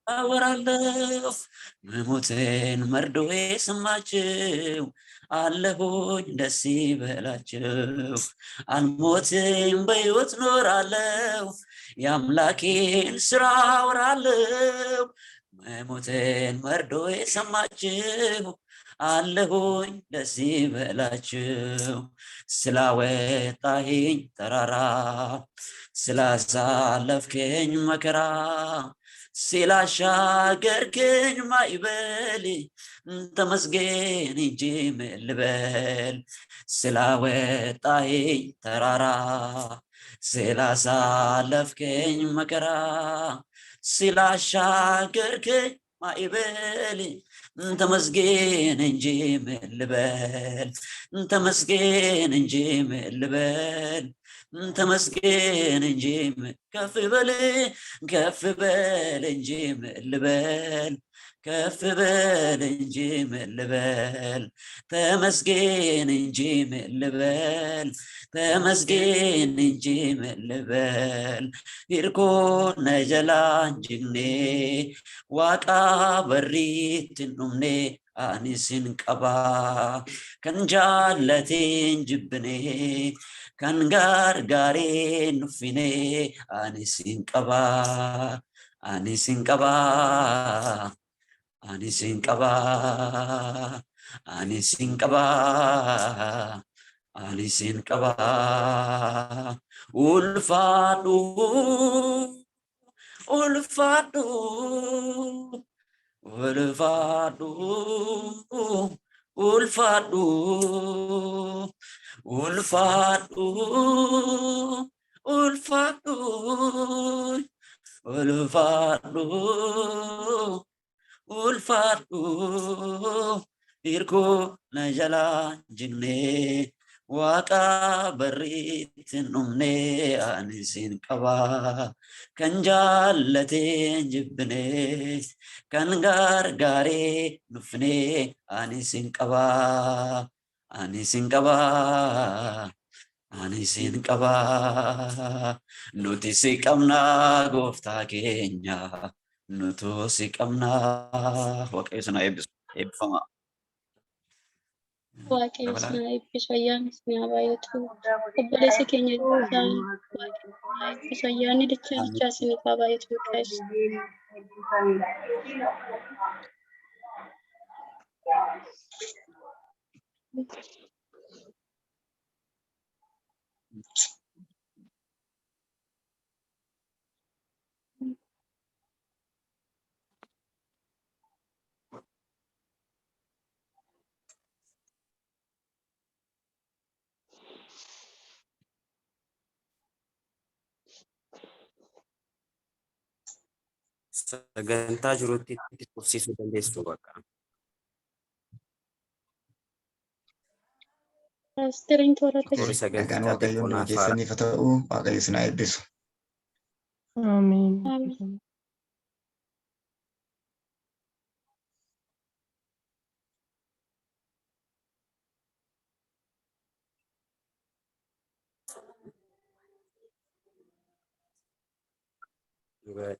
ያወራለሁ። መሞቴን መርዶ የሰማችሁ አለሁኝ ደስ ይበላችሁ። አልሞትም በሕይወት ኖራለሁ፣ የአምላኬን ስራ አወራለሁ። መሞቴን መርዶ የሰማችሁ አለሁኝ ደስ ይበላችሁ። ስላወጣኸኝ ተራራ፣ ስላሳለፍከኝ መከራ፣ ስላሻገርከኝ ማዕበል፣ ተመስገን እንጂ ምን ልበል። ስላወጣኸኝ ተራራ፣ ስላሳለፍከኝ መከራ፣ ስላሻገርከኝ ማዕበል፣ ተመስገን እንጂ ምን ልበል። ተመስገን እንጂ ምን ልበል። ተመስገን እንጂ ከፍ በል፣ ከፍ በል እንጂ ምን ልበል። ከፍ በል እንጂ ምን ልበል። ተመስገን እንጂ ምን ልበል። ተመስገን እንጂ ምን ልበል። Hirkoo na jalaa hin jigne, Waaqa barriitti hin dhumne, ani sin qaba. Kan jaallateen jibbine, kan gargaareen nuffine, ani sin qaba. Ani sin qaba. Ani sin qaba. Ani sin qaba. Ani sin qaba. Ulfaadhu. Ulfaadhu. Ulfaadhu. Ulfaadhu. Ulfaadhu. Ulfaadhu. Ulfaadhu. Ulfaadhu. Hirkoo na jalaa jigne, Waaqa barriitti hin dhumne, ani sin qaba. Kan jaallateen jibbine, kan gargaaree nuffine, ani sin qaba. Ani sin qaba. Ani sin qaba. Nuti si qabna, gooftaa keenya. Nutu si qabna. Waaqayyo sana eebbisu. Eebbifama. Waaqayyo isin haa eebbisu, ayyaanni isin haa baay'atu. Obboleessa keenya dachaa, Waaqayyo isin haa eebbisu, ayyaanni dachaa dachaa isiniif haa baay'atu maqaa Yesuus. Sagantaa jirutti itti fufsiisuu dandeessu bakka. Paasteriin toora irra Toorri jira. Nagaan sagantichaa Waaqayyo xiqqoo hunduma naaf haara. keessaniif haa ta'u. Waaqayyo isin haa eebbisu. Ameen. Ameen. Dhugaa.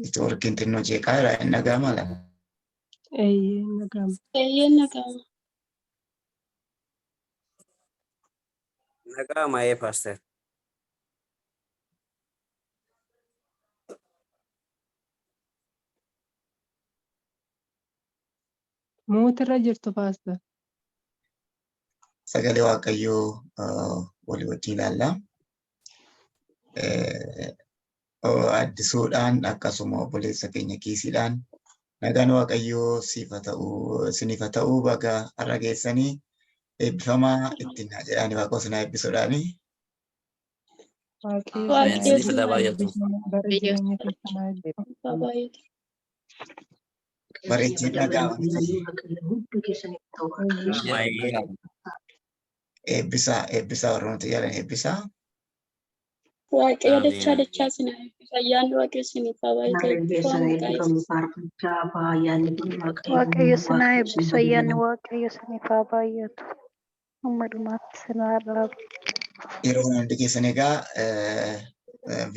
Neetwoorkiin xinnoo jeeqaa jira. Hin dhaga'amaa laa? Eeyyee, nagama. Eeyyeen, nagama. Nagaa maayee, paaster. Muutirra jirtu, paaster. Sagalee Waaqayyoo walii wajjin ilaalla. Addisuudhaan akkasuma obboleessa keenya kiisiidhaan nagaan Waaqayyoo siif haa ta'u, isiniif haa ta'u. Baga har'a geessanii, eebbifamaa ittiin haa jedhaani, Waaqayyo isin haa eebbisuudhaani. Waaqayyo Waaqayyo isin isin haa haa baay'atu. eebbisu. Bara jireenya keessan haa eebbisu. haa baay'atu. Bareechee dhaga'ama. Eeyyee. Eebbisaa, eebbisaa, warroota jaalan eebbisaa. Waaqayyo dachaa Ameen. dachaa isin haa eebbisu. Ayyaanni Waaqayyo isiniif haa baay'atu. Eebbifamaa maqaa Yesuus. Waaqayyo isin haa eebbisu, ayyaanni Waaqayyo isiniif haa baay'atu. Hamma dhumaatti sin haa dhaabu. Yeroo kana hundi keessan egaa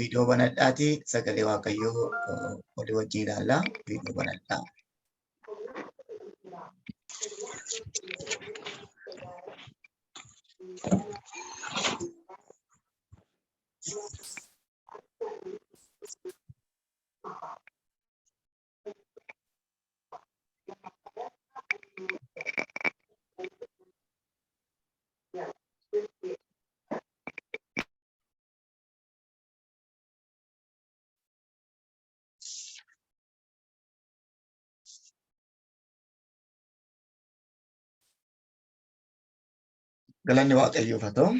viidiyoo banadhaati sagalee Waaqayyoo walii wajjin ilaallaa. Viidiyoo banadhaa. Galanni Waaqayyoof haa ta'u.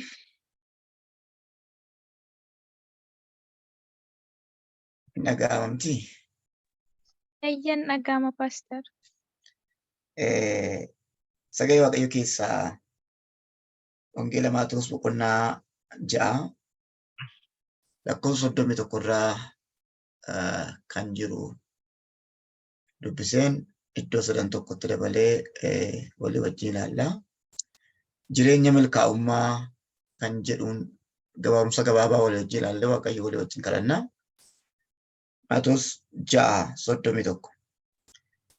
Hin dhaga'amamtii? Eeyyan dhaga'ama paaster. Sagalee Waaqayyoo keessaa Wangeela Maatewos boqonnaa 6 lakkoofsa 31 irraa kan jiru dubbiseen iddoo sadan tokkotti dabalee walii wajjin ilaalla. Jireenya milkaa'ummaa kan jedhuun gabaabumsa gabaabaa walii wajjin ilaalle Waaqayyo walii wajjin kadhanna. Maatewos 6:31.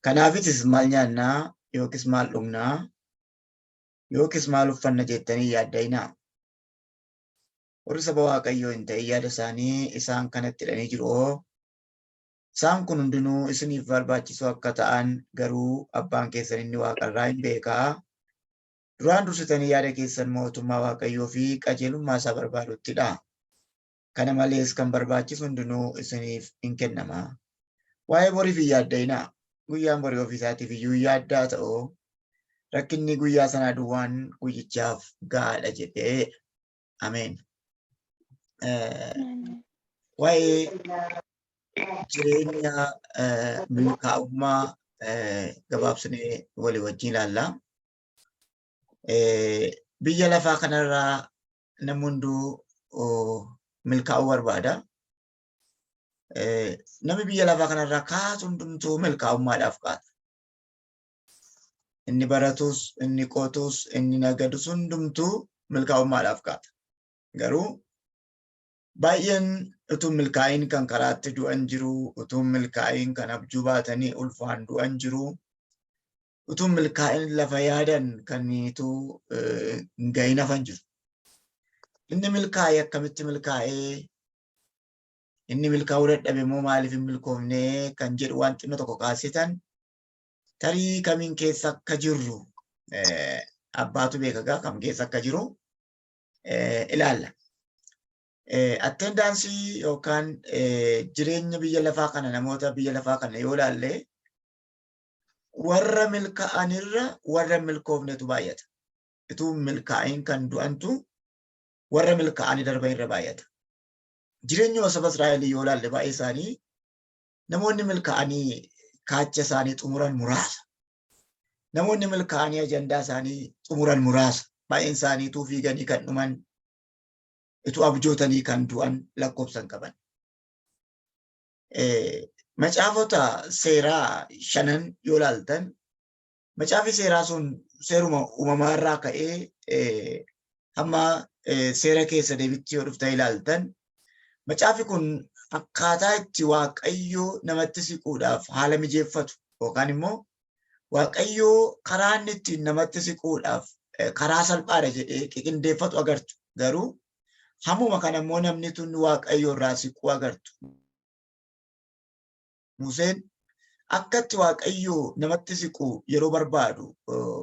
Kanaafis maal nyaannaa yookiis maal dhugnaa yookiis maal uffanna jettanii yaadda'inaa. Warri saba Waaqayyoo hin ta'in yaada isaanii isaan kanatti hidhanii jiru. Isaan kun hundinuu isiniif barbaachisoo akka ta'an garuu abbaan keessan inni waaqarraa hin beekaa. Duraan dursitanii yaada keessan mootummaa Waaqayyoo fi qajeelummaa isaa barbaaduttidha. Kana malees kan barbaachisu hundinuu isiniif in kennama. Waa'ee boriif hin yaadda'inaa. Guyyaan borii ofii isaatiif iyyuu yaaddaa ta'oo rakkinni guyyaa sanaa duwwaan guyyichaaf gahaadha jedhee. Ameen. Waa'ee jireenya milkaa'ummaa gabaabsinee walii wajjin ilaalla. Biyya lafaa kanarraa namni hunduu milkaa'uu barbaada. Namni biyya lafaa kanarraa kaatu hundumtuu milkaa'ummaadhaaf kaata. Inni baratus, inni qotus, inni nagadus hundumtuu milkaa'ummaadhaaf kaata. Garuu baay'een utuu milkaa'in kan karaatti du'an jiru, utuu milkaa'in kan abjuu baatanii ulfaan du'an jiru, utuu milkaa'in lafa yaadan kan utuu hin gahin hafan jiru. Inni milkaa'e akkamitti milkaa'ee inni milkaa'uu dadhabe immoo maaliif hin milkoofne kan jedhu waan xinno tokko kaasitan tarii kamiin keessa akka jirru abbaatu beeka gaa kam keessa akka jiru ilaalla. Attendaansii yookaan jireenya biyya lafaa kana namoota biyya lafaa kana yoo ilaalle warra milkaa'anirra warra milkoofnetu baay'ata. Utuu milkaa'in kan du'antu warra milkaa'anii darban irra baay'ata. Jireenyuma saba Israa'elii yoo ilaalle baay'ee isaanii namoonni milkaa'anii kaacha isaanii xumuran muraasa. Namoonni milkaa'anii ajandaa isaanii xumuran muraasa. Baay'een isaanii utuu fiiganii kan dhuman, utuu abjootanii kan du'an lakkoofsan qaban. Macaafota seeraa shanan yoo ilaaltan macaafi seeraa sun seeruma uumamaa irraa ka'ee hamma seera keessa deebitti yoo dhuftan ilaaltan macaafi kun akkaataa itti Waaqayyo namatti siquudhaaf haala mijeeffatu yookaan immoo Waaqayyo karaa inni ittiin namatti siquudhaaf karaa salphaadha jedhee qiqindeeffatu agartu. Garuu hammuma kana immoo namni tun Waaqayyo irraa siquu agartu. Museen akka itti Waaqayyo namatti siqu yeroo barbaadu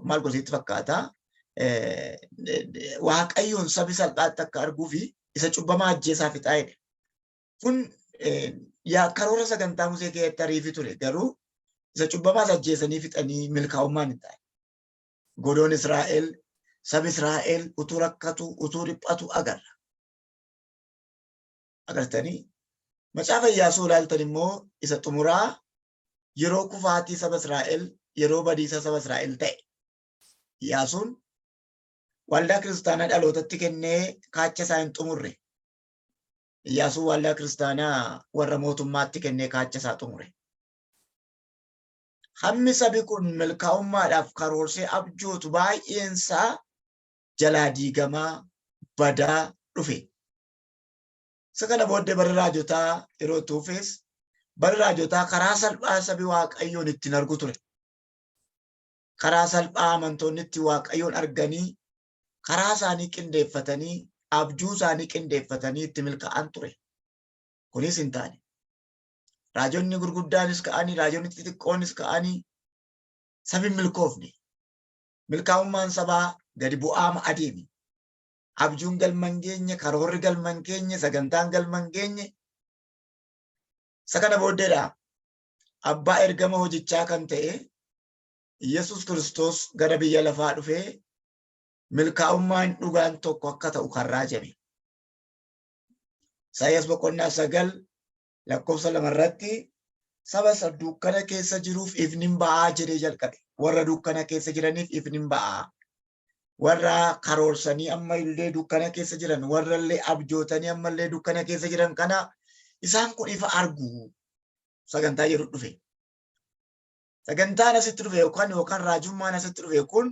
maal goseetti fakkaata? Waaqayyoon sabi salphaatti akka arguu fi isa cubbamaa ajjeesaa fixaa jedhe. Kun karoora sagantaa Musee keessatti ariifi ture garuu isa cubbamaas ajjeesanii fixanii milkaa'ummaan hin taane. Godoon Israa'el sabi Israa'el utuu rakkatu utuu dhiphatu agarra. Agartanii macaafa Iyyaasuu ilaaltan immoo isa xumuraa yeroo kufaatii saba Israa'el yeroo badiisa saba Israa'el ta'e. Iyyaasuun waldaa kiristaanaa dhalootatti kennee kaacha isaa hin xumurre. Iyyaasuun waldaa kiristaanaa warra mootummaatti kennee kaacha isaa xumure. Hammi sabi kun milkaa'ummaadhaaf karoorsee abjootu baay'eensaa jalaa diigamaa badaa dhufe. Isa kana booddee bara raajotaa yeroo tuufes bara raajotaa karaa salphaa sabi Waaqayyoon ittiin argu ture. Karaa salphaa amantoonni itti Waaqayyoon arganii karaa isaanii qindeeffatanii abjuu isaanii qindeeffatanii itti milkaa'an ture. Kunis hin taane. Raajonni gurguddaanis ka'anii, raajonni xixiqqoonis ka'anii sabi hin milkoofne. Milkaa'ummaan sabaa gadi bu'aama adeeme. Abjuun galma hin geenye, karoorri galma hin geenye, sagantaan galma hin geenye. Isa kana booddeedha. Abbaa ergama hojichaa kan ta'e Yesus Kiristoos gara biyya lafaa dhufee milkaa'ummaan dhugaan tokko akka ta'u kan raajame. Isaayyaas boqonnaa 9 lakkoofsa 2 irratti saba isa dukkana keessa jiruuf ifni hin ba'aa jedhee jalqabe. Warra dukkana keessa jiraniif ifni hin ba'aa. Warra karoorsanii amma illee dukkana keessa jiran, warra illee abjootanii amma illee dukkana keessa jiran kana isaan kun ifa argu sagantaa jedhu dhufe. Sagantaan asitti dhufe yookaan raajummaan asitti dhufe kun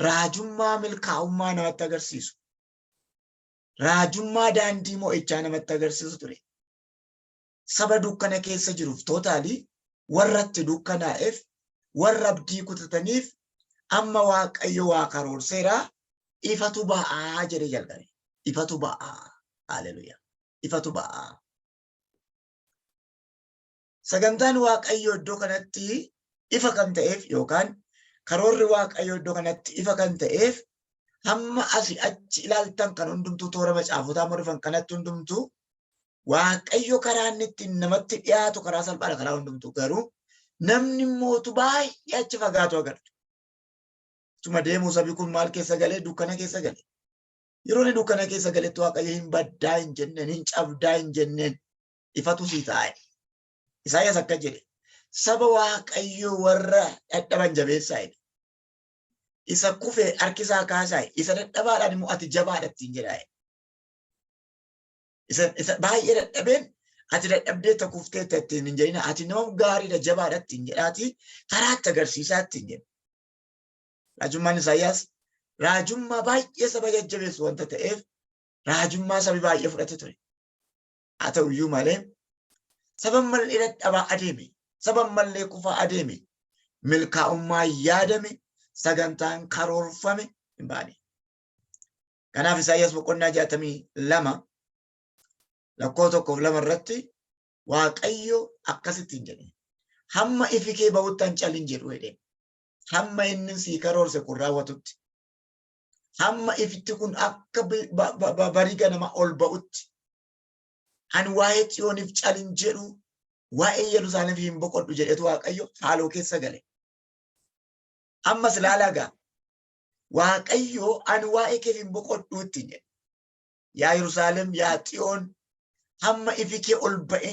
raajummaa milkaa'ummaa namatti agarsiisu. Raajummaa daandii mo'ichaa namatti agarsiisu ture. Saba dukkana keessa jiruuf totally warra itti dukkanaa'eef, warra abdii kutataniif amma Waaqayyo waa karoorseera, ifatu ba'aa jedhee jalqabe. Ifatu ba'aa. Haleluuyaa. Ifatu ba'aa. Sagantaan Waaqayyo iddoo kanatti ifa kan ta'eef yookaan karoorri Waaqayyo iddoo kanatti ifa kan ta'eef hamma asi achi ilaaltan kan hundumtuu toora macaafotaa amma dhufan kanatti hundumtuu Waaqayyo karaa inni ittiin namatti dhiyaatu karaa salphaadha karaa hundumtuu, garuu namni mootu baay'ee achi fagaatu agartu. Tuma deemuu sabi kun maal keessa galee? Dukkana keessa gale. Yeroo inni dukkana keessa galetti Waaqayyo hin baddaa hin jenneen, hin cabdaa hin jenneen, ifatu sii taa'e. Isaayyaas akka jedhe, saba Waaqayyo warra dadhaban jabeessaa jedhe. Isa kufe harkisaa kaasaa, isa dadhabaadhaan immoo ati jabaadha ittiin jedhaa. Isa baay'ee dadhabeen ati dadhabdee kuftee ittiin hin jedhina, ati nama gaariidha, jabaadha ittiin jedhaati karaa itti agarsiisaa ittiin jedhe. Raajummaan Isaayyaas raajummaa baay'ee saba jajjabeessu wanta ta'eef raajummaa sabi baay'ee fudhate ture. Haa ta'u iyyuu malee saba mallee dadhabaa adeeme, saba mallee kufaa adeeme, milkaa'ummaa yaadame, sagantaan karoorfame hin baane. Kanaaf Isaayyaas boqonnaa 62 lakkoo 1 fi 2 irratti Waaqayyo akkasittiin jedhe. Hamma ifi kee ba'utti an calin jedhu jedhe. Hamma inni sii karoorse kun raawwatutti. Hamma ifitti kun akka barii ganama ol ba'utti. Ani waa'ee Xiyooniif calin jedhu, waa'ee Yerusaalemiif hin boqodhu jedhetu Waaqayyo haaloo keessa gale. Ammas ilaalaa gaa. Waaqayyo ani waa'ee keef hin boqodhu ittiin jedhe. Yaa Yerusaalem, yaa Xiyoon, hamma ifi kee ol ba'e,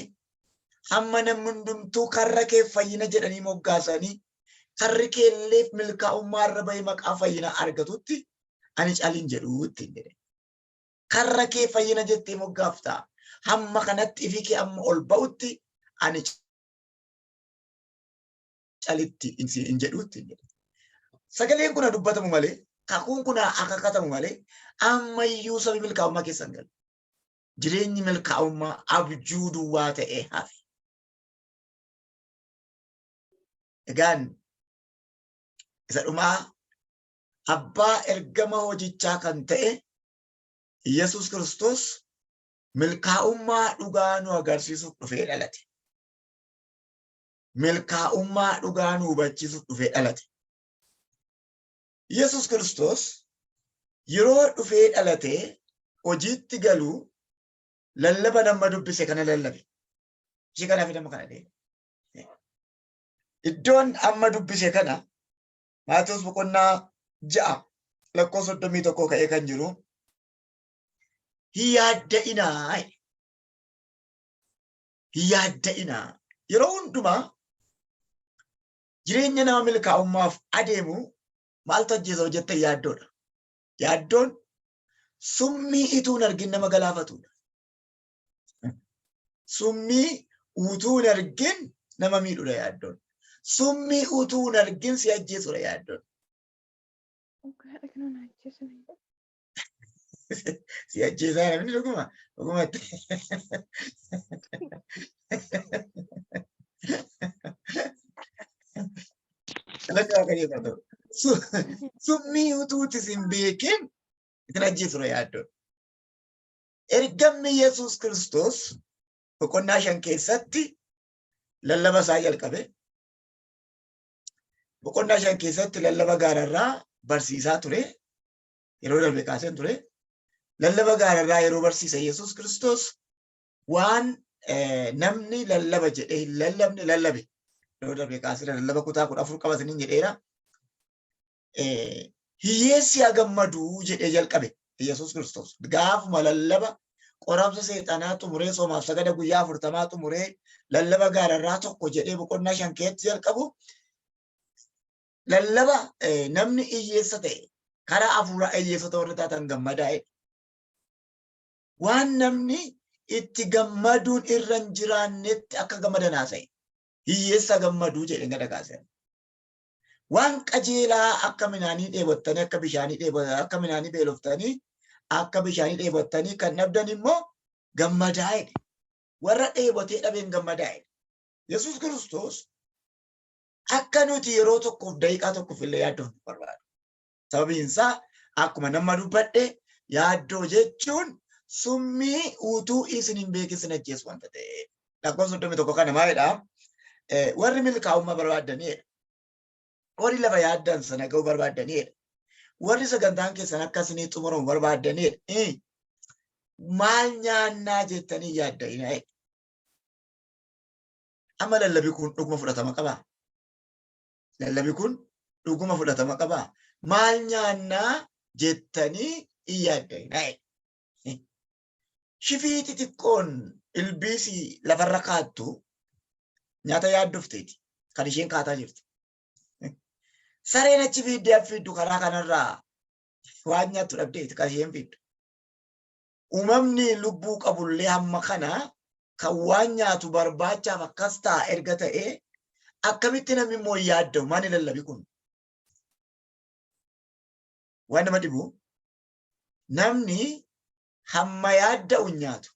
hamma namni hundumtuu karra kee fayyina jedhanii moggaasanii, karri kee illee milkaa'ummaa irra ba'e maqaa fayyina argatutti ani calin jedhu ittiin jedhe. Karra kee fayyina jettee moggaafta. Hamma kanatti ifi kee amma ol ba'utti ani calitti hin jedhu ittiin jedhe. Sagaleen kun dubbatamu malee, kakuun kun akakatamu malee, ammayyuu sabi milkaa'ummaa keessa hin galu. Jireenyi milkaa'ummaa abjuu duwwaa ta'ee hafe. Egaan isa dhumaa abbaa ergama hojichaa kan ta'e Yesus Kiristoos milkaa'ummaa dhugaa nu agarsiisuuf dhufee dhalate. Milkaa'ummaa dhugaa nu hubachiisuuf dhufee dhalate. Yesus Kiristoos yeroo dhufee dhalate hojiitti galuu lallaba nama dubbise kana lallabe. Ishee kanaaf nama kana deeme. Iddoon amma dubbise kana Maatewos boqonnaa 6 lakkoofsa 31 ka'ee kan jiru, hin yaadda'inaa. Hin yaadda'inaa. Yeroo hundumaa jireenya nama milkaa'ummaaf adeemu maaltu ajjeesa hojjette? Yaaddoodha. Yaaddoon summii utuu hin argin nama galaafatudha. Summii utuu hin argin nama miidhudha yaaddoon. Summii utuu hin argin si ajjeesudha yaaddoon. Dhugaadha, kana na ajjeesan hin qabu. Si ajjeesaa namni dhuguma dhugumatti. Galata Waaqayyoof haa ta'u. Summii utuuti sin beekin isin ajjeesura yaaddoon. Ergamni Yesuus Kiristoos boqonnaa 5 keessatti lallaba isaa jalqabe. Boqonnaa 5 keessatti lallaba gaararraa barsiisaa ture. Yeroo darbe kaaseen ture. Lallaba gaararraa yeroo barsiise Yesuus Kiristoos waan namni lallaba jedhee hin lallabne lallabe. Yeroo darbe kaasee lallaba kutaa 14 qabatanii jedheera. Hiyyeessi haa gammaduu jedhee jalqabe Yesuus Kiristoos. Gaafuma lallaba qoramsa seexanaa xumuree soomaaf sagada guyyaa 40 xumuree lallaba gaararraa tokko jedhee boqonnaa 5 keessatti jalqabu lallaba namni hiyyeessa ta'e karaa hafuuraa hiyyeessota warri taatan gammadaa jedhe. Waan namni itti gammaduun irra hin jiraannetti akka gammadan haasa'e. Hiyyeessa gammaduu jedhe gada kaase. Waan qajeelaa akka midhaanii dheebottanii akka bishaanii akka midhaanii beeloftanii akka bishaanii dheebottanii kan dhabdan immoo gammadaa jedhe. Warra dheebotee dhabeen gammadaa jedhe. Yesuus Kiristoos akka nuti yeroo tokkoof daqiiqaa tokkoof illee yaaddofnu barbaada. Sababiin isaa akkuma nama dubbadhe yaaddoo jechuun summii utuu isin hin beekin isin ajjeesu wanta ta'eef. Lakkoofsa 31 kana maalidha? Warri milkaa'ummaa barbaaddaniidha. Warri lafa yaaddan sana ga'uu barbaaddaniidha. Warri sagantaan keessan akka isinii xumuramu barbaaddaniidha. Maal nyaannaa jettanii yaadda'inaa. Amma lallabi kun dhuguma fudhatama qabaa? Lallabi kun dhuguma fudhatama qabaa? Maal nyaannaa jettanii hin yaadda'inaa. Shifii xixiqqoon ilbiisii lafarra kaattu nyaata yaaddofteeti kan isheen kaataa jirtu. Sareen achi fiiddee fiiddu karaa kanarraa waan nyaattu dhabdeeti kan isheen fiiddu. Uumamni lubbuu qabullee hamma kana kan waan nyaatu barbaachaaf akkas ta'a erga ta'ee akkamitti namni immoo hin yaadda'u maani lallabi kun? Waan nama dhibu namni hamma yaadda'u hin nyaatu.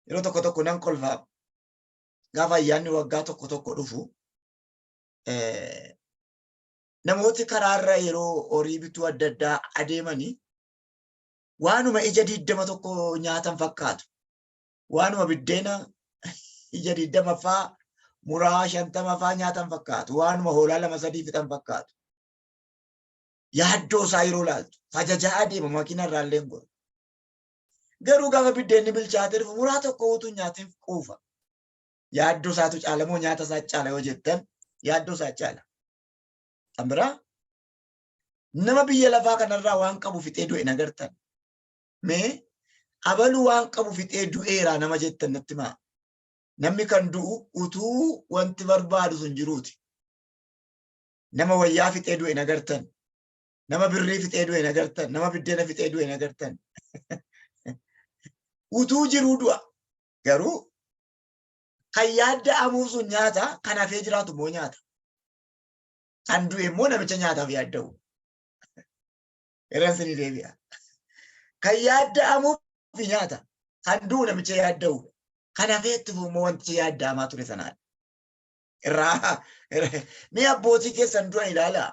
Yeroo tokko tokko nan kolfa gaafa ayyaanni waggaa tokko tokko dhufu namooti karaarra yeroo horii bituu adda addaa adeemanii waanuma ija 20 tokko nyaatan fakkaatu. Waanuma biddeena ija 20 faa muraa 50 faa nyaatan fakkaatu. Waanuma hoolaa lama sadii fixan fakkaatu. Yaaddoo isaa yeroo laaltu fajajaa adeema makiina irraa illee hin goru. Garuu gaafa biddeenni bilchaatee dhufu muraa tokko utuu nyaatiin quufa. Yaaddoo isaatu caala moo nyaata isaa caala yoo jettan yaaddoo isaa caala. Kan biraa nama biyya lafaa kanarraa waan qabu fixee du'e nagartan. Mee abaluu waan qabu fixee du'eera nama jettan natti himaa. Namni kan du'u utuu wanti barbaadu sun jiruuti. Nama wayyaa fixee du'e nagartan. Nama birrii fixee du'e nagartan. Nama biddeena fixee du'e nagartan. Utuu jiruu du'a. Garuu kan yaadda'amuuf sun nyaata, kan hafee jiraatu immoo nyaata. Kan du'e immoo namicha nyaataaf yaadda'u. Irran sinii deebi'a. Kan yaadda'amuuf nyaata. Kan du'u namicha yaadda'u. Kan hafee itti fufu immoo wanticha yaadda'amaa ture sanaadha. Irraa mee abbootii keessan du'an ilaalaa.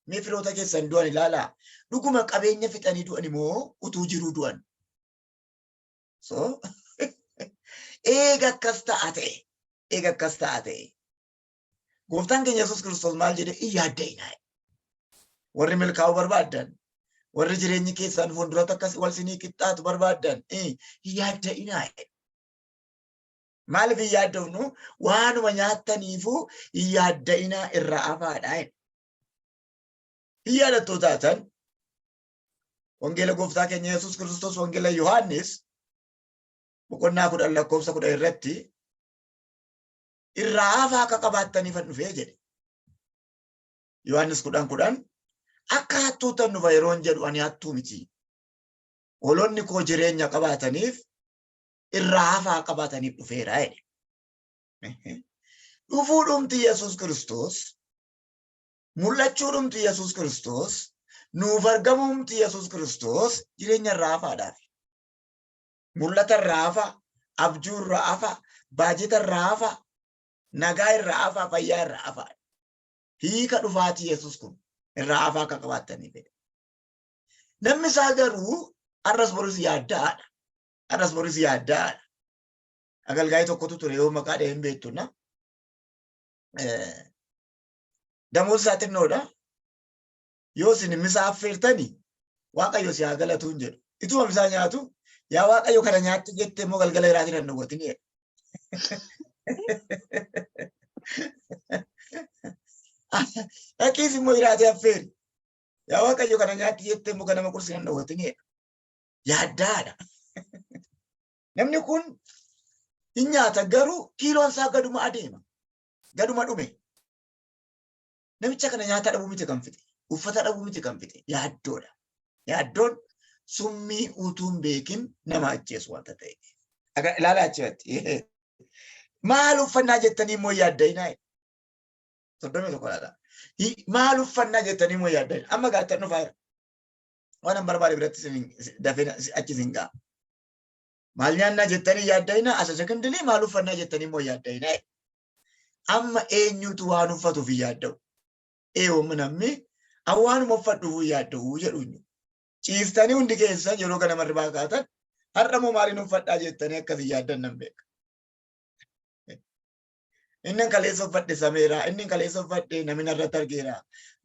Mee firoota keessan du'an ilaalaa. Dhuguma qabeenya fixanii du'an immoo utuu jiruu du'an. So eega akkas ta'a ta'e eega akkas ta'a ta'e gooftaan keenya Yesuus Kiristoos maal jedhe hin yaadda'inaa. Warri milkaa'uu barbaaddan warri jireenyi keessan fuulduratti akkas wal sinii qixxaatu barbaaddan hin yaadda'inaa. Maaliif hin yaaddofnu? Waanuma nyaattaniifuu hin yaadda'inaa irraa hafaadha. Hin yaadattoo taatan wangeela gooftaa keenya Yesuus Kiristoos wangeela Yohaannis boqonnaa 10 lakkoofsa 10 irratti irraa hafaa akka qabaattaniifan dhufee jedhe. Yohaannis 10 10 akka hattuutan dhufa yeroon jedhu ani hattuu miti. Hoolonni koo jireenya qabaataniif irraa hafaa qabaataniif dhufeera jedhe. Dhufuu dhumti Yesuus Kiristoos, mul'achuu dhumti Yesuus Kiristoos, Nuuf argamuumti Yesuus Kiristoos jireenya irraa hafaadhaaf. Mul'ata irraa hafaa, abjuu irraa hafaa, baajeta irraa hafaa, nagaa irraa hafaa, fayyaa irraa hafaa. Hiika dhufaatii Yesuus kun irraa hafaa akka qabaattanii fedha. Namni isaa garuu har'as borus yaaddaadha. Har'as borus yaaddaadha. Agalgaayii tokkotu ture yoo maqaa dhahee hin beektu na. Damoos isaa xinnoodha. Yoo isin misaa affeertani Waaqayyo si haa galatu hin jedhu. Ituma misaa nyaatu yaa Waaqayyo kana nyaatte jettee immoo galgala iraatiin hin dhowwatin jedha. Dhaqiis immoo iraatee affeeri. Yaa Waaqayyo kana nyaatte jettee immoo ganama qursii hin dhowwatin jedha. Yaaddaadha. Namni kun hin nyaata garuu kiiloon isaa gaduma adeema. Gaduma dhume. Namicha kana nyaata dhabuu miti kan fixe. Uffata dhabuu miti kan fixe. Yaaddoodha. Yaaddoon summii utuu hin beekin nama ajjeesu wanta ta'eef. Aga ilaalaa achirratti. Maal uffannaa jettanii immoo yaadda'inaa? 31 laata. Maal uffannaa jettanii immoo yaadda'inaa? Amma gaattan dhufaa jira. Waan an barbaade biratti dafee achi isin ga'a. Maal nyaannaa jettanii yaadda'inaa? Asa sekondilii maal uffannaa jettanii immoo yaadda'inaa? Amma eenyutu waan uffatuuf hin yaadda'u? Eewwamma namni an waanuma uffadhuuf hin yaadda'u jedhu hin jiru. Ciiftanii hundi keessan yeroo ganama hirribaa kaatan har'a moo maaliin uffadhaa jettanii akkas hin yaaddan nan beeka. Inni kaleessa uffadhe sameera, inni kaleessa uffadhe namni narratti argeera.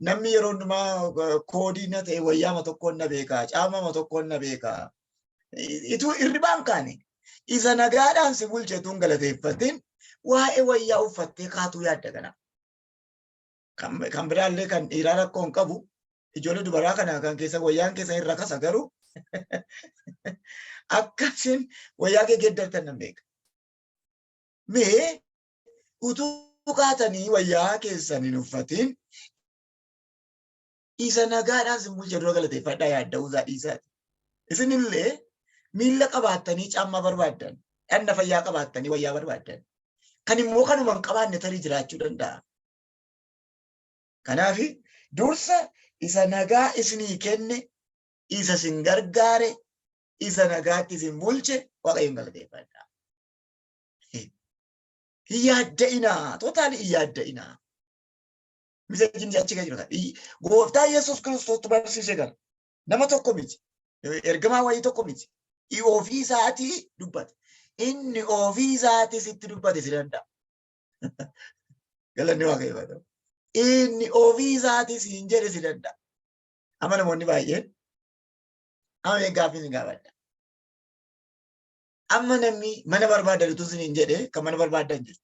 Namni yeroo hundumaa koodii na ta'e wayyaama tokkoon na beeka, caamama tokkoon na beeka. Ituu hirribaan kaane isa nagaadhaan si bulche utuu hin galateeffatin waa'ee wayyaa uffattee kaatuu yaadda kana. Kan biraallee kan dhiiraa rakkoo hin qabu. Ijoollee dubaraa kana kan keessa wayyaan keessa hin rakasa garuu akkasiin wayyaa kee geeddartan nan beeka. Mee utuu kaatanii wayyaa keessan hin uffatin isa nagaadhaan sin bulche dura galateeffadhaa yaadda'uu isaa dhiisaati. Isinillee miilla qabaattanii caammaa barbaaddan, dhanna fayyaa qabaattanii wayyaa barbaaddan. Kan immoo kanuma hin qabaanne tarii jiraachuu danda'a. Kanaaf dursa isa nagaa isinii kenne, isa isin gargaare, isa nagaatti isin bulche Waaqayyoon galateeffadhaa. Hin yaadda'inaa, totaalii hin yaadda'inaa. Miseejiin achi kan jiru kana. Gooftaa Yesuus Kiristoostu barsiise kana. Nama tokko miti. Ergamaa wayii tokko miti. Ofii isaatii dubbate. Inni ofii isaatii sitti dubbate si danda'a. Galanni Waaqayyoo haa ta'u. Inni ofii isaatii siin jedhe si danda'a. Amma namoonni baay'een amma mee gaaffii sin gaafadha. Amma namni mana barbaadan utuu isiniin jedhe kan mana barbaadan jirtu.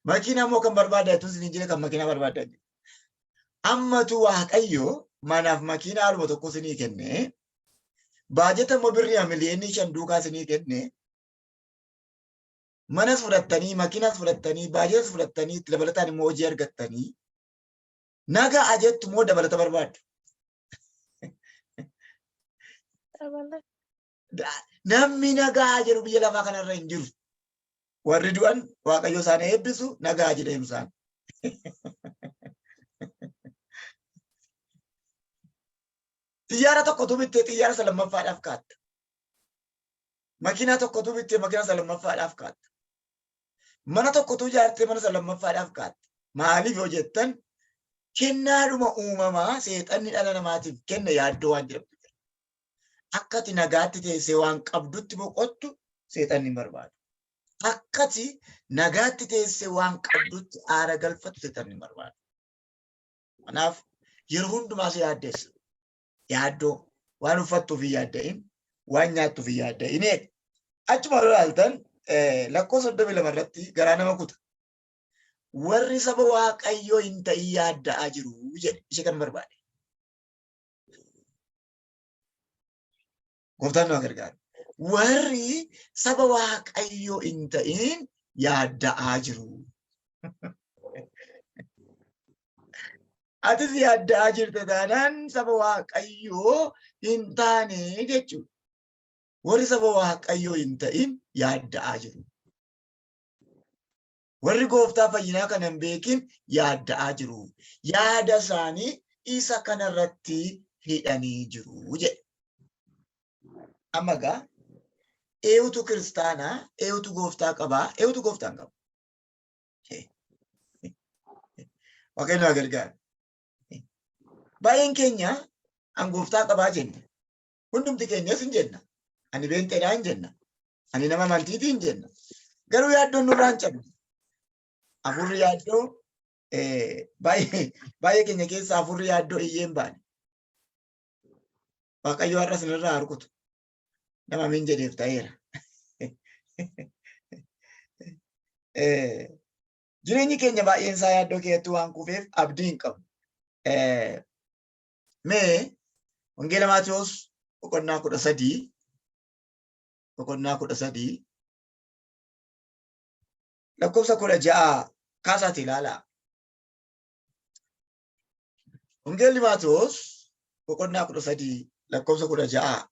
Makiinaa immoo kan barbaadan utuu isiniin jedhe kan makiinaa barbaadan jirtu. Ammatu Waaqayyo manaaf makiinaa haaluma tokko isinii kenne baajata immoo birrii miliyoonii 5 duukaa isinii kenne manas fudhattanii makiinas fudhattanii baajatas fudhattanii itti dabalataan immoo hojii argattanii nagaa jettu moo dabalata barbaaddu? Dabalata. Namni nagaa jedhu biyya lafaa kanarra hin jiru. Warri du'an Waaqayyo isaan eebbisu nagaa jedheem isaan. Xiyyaara tokkotu bittee xiyyaara isa lammaffaadhaaf kaatta. Makiinaa tokkotu bittee makiinaa isa lammaffaadhaaf kaatta. Mana tokkotu ijaartee mana isa lammaffaadhaaf kaatta. Maaliif yoo jettan kennaadhuma uumamaa seexanni dhala namaatiif kenne yaaddoo waan jedhamtu jira. Akka ati nagaatti teessee waan qabdutti boqottu seexanni hin barbaadu. Akka ati nagaatti teessee waan qabdutti aara galfattu seexanni hin barbaadu. Kanaaf yeroo hundumaa si yaaddeessa. Yaaddoo waan uffattuuf hin yaadda'in, waan nyaattuuf hin yaadda'in. Achuma yoo ilaaltan lakkoofsa 32 irratti garaa nama kuta. Warri saba Waaqayyoo hin ta'in yaadda'aa jiru jedhe ishee kan barbaade. Gooftaan nu haa gargaaru. Warri saba Waaqayyoo hin ta'in yaadda'aa jiru. Atis yaadda'aa jirta taanaan saba Waaqayyoo hin taane jechuudha. Warri saba Waaqayyoo hin ta'in yaadda'aa jiru. Warri gooftaa fayyinaa kana hin beekin yaadda'aa jiru. Yaada isaanii isa kanarratti hidhanii jiru jedhe. Amma egaa eenyutu kiristaanaa, eenyutu gooftaa qabaa, eenyutu gooftaa hin qabu? Waaqayyo nu haa gargaaru. Baay'een keenya an gooftaa qabaa jenna. Hundumti keenyas hin jenna. Ani beenxeedhaa hin jenna. Ani nama amantiitii hin jenna. Garuu yaaddoon nurraa hin cabne. Hafuurri yaaddoo baay'ee keenya keessa hafuurri yaaddoo iyyee hin baane. Waaqayyo har'a isinirraa haa rukutu. Nama amiin jedheef ta'eera. Jireenyi keenya baay'een isaa yaaddoo keessatti waan kufeef abdii hin qabu. Mee Wangeela Maatewos boqonnaa 13, boqonnaa 13 lakkoofsa 16 kaasaati ilaalaa. Wangeelli Maatewos boqonnaa 13 lakkoofsa 16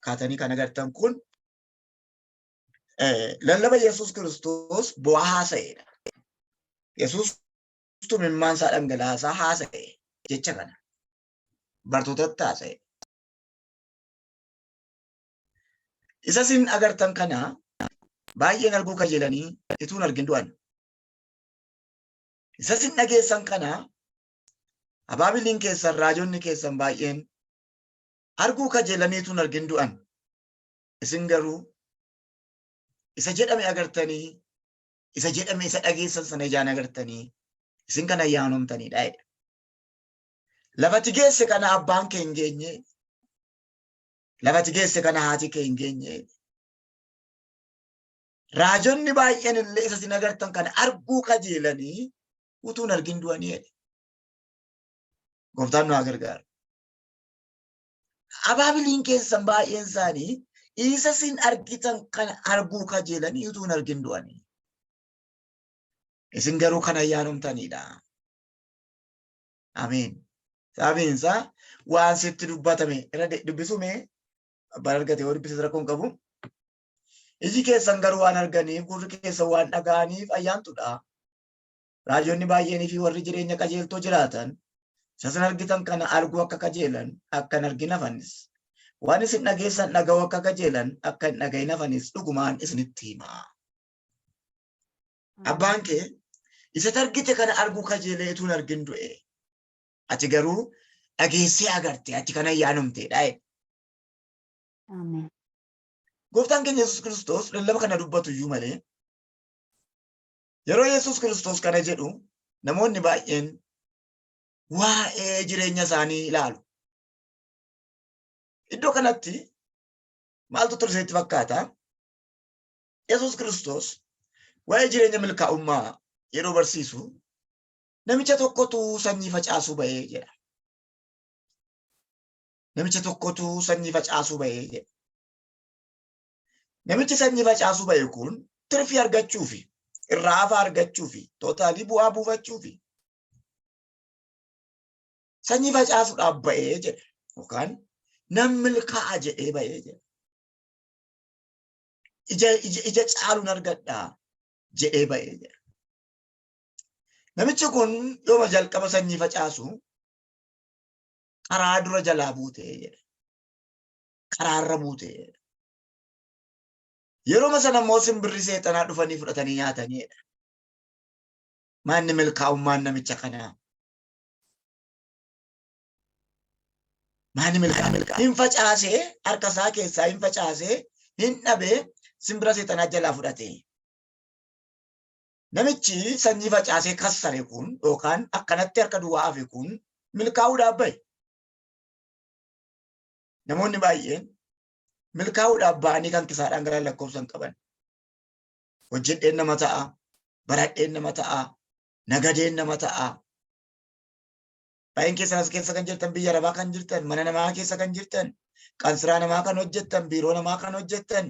kaatanii kan agartan kun lallaba Yesuus Kiristoos bu'aa haasa'edha. Yesuus tumimmaan isaa dhangalaasaa haasa'e jecha kana bartootatti haasa'e. Isa isin agartan kana baay'een arguu kajeelanii utuu hin argin du'an. Isa isin dhageessan kana abaabiliin keessan, raajonni keessan baay'een arguu kajeelanii utuu hin argin du'an. Isin garuu isa jedhame agartanii, isa jedhame isa dhageessan sana ijaan agartanii, isin kan ayyaanomtanidha jedhe. Lafati geesse kana abbaan kee hin geenye. Lafati geesse kana haati kee hin geenye. Raajonni baay'een illee isa isin agartan kana arguu kajeelanii utuu hin argin du'anii jedhe. Gooftaan nu haa gargaaru. Abaabiliin keessan baay'een isaanii isa isin argitan kana arguu kajeelanii utuu hin argin du'anii. Isin garuu kan ayyaanomtanidha. Ameen. Sababiin isaa waan sitti dubbatame irra dubbisuu mee abbaan argate yoo dubbise rakkoo hin qabu. Iji keessan garuu waan arganiif, gurri keessan waan dhaga'aniif ayyaantudha. Raajonni baay'eenii fi warri jireenya qajeeltoo jiraatan isa isin argitan kana arguu akka kajeelan akka hin argin hafanis, waan isin dhageessan dhaga'uu akka kajeelan akka hin dhaga'in hafanis dhugumaan isinitti hima. Abbaan kee isa argite kana arguu kajeelee utuu hin argin du'e. Ati garuu dhageessee agarte, ati kana ayyaanumteedha jedhe. Ameen. Gooftaan keenya Yesuus Kiristoos lallaba kana dubbatu iyyuu malee, yeroo Yesuus Kiristoos kana jedhu namoonni baay'een waa'ee jireenya isaanii ilaalu. Iddoo kanatti maaltu ture isinitti fakkaata? Yesuus Kiristoos waa'ee jireenya milkaa'ummaa yeroo barsiisu namicha tokkotu sanyii facaasuu ba'ee jedha. Namicha tokkotu sanyii facaasuu ba'ee jedha. Namichi sanyii facaasuu ba'e kun tirfii argachuufi, irraa hafaa argachuufi, tootaalii bu'aa buufachuufi sanyii facaasuudhaaf ba'ee jedha. Yookaan nan milkaa'a jedhee ba'ee jedha. Ija caaluun argadha jedhee ba'ee jedha. Namichi kun yooma jalqaba sanyii facaasu karaa dura jalaa buutee jedha. Karaarra buutee jedha. Yeroo sana immoo simbirri seexanaa dhufanii fudhatanii nyaatanii jedha. Maanni milkaa'ummaan namicha kanaa? Maanni milkaa'ummaa? Hin facaasee, harka isaa keessaa hin facaasee, hin dhabee, simbira seexanaa jalaa fudhate. Namichi sanyii facaasee kassare kun yookaan akkanatti harka duwwaa hafe kun milkaa'uudhaaf bahe. Namoonni baay'een milkaa'uudhaaf ba'anii kan kisaadhaan gara lakkoofsa hin qaban. Hojjedheen nama ta'a, baradheen nama ta'a, nagadeen nama ta'a. Baay'een keessan as keessa kan jirtan, biyya arabaa kan jirtan, mana namaa keessa kan jirtan, qansiraa namaa kan hojjettan, biiroo namaa kan hojjettan.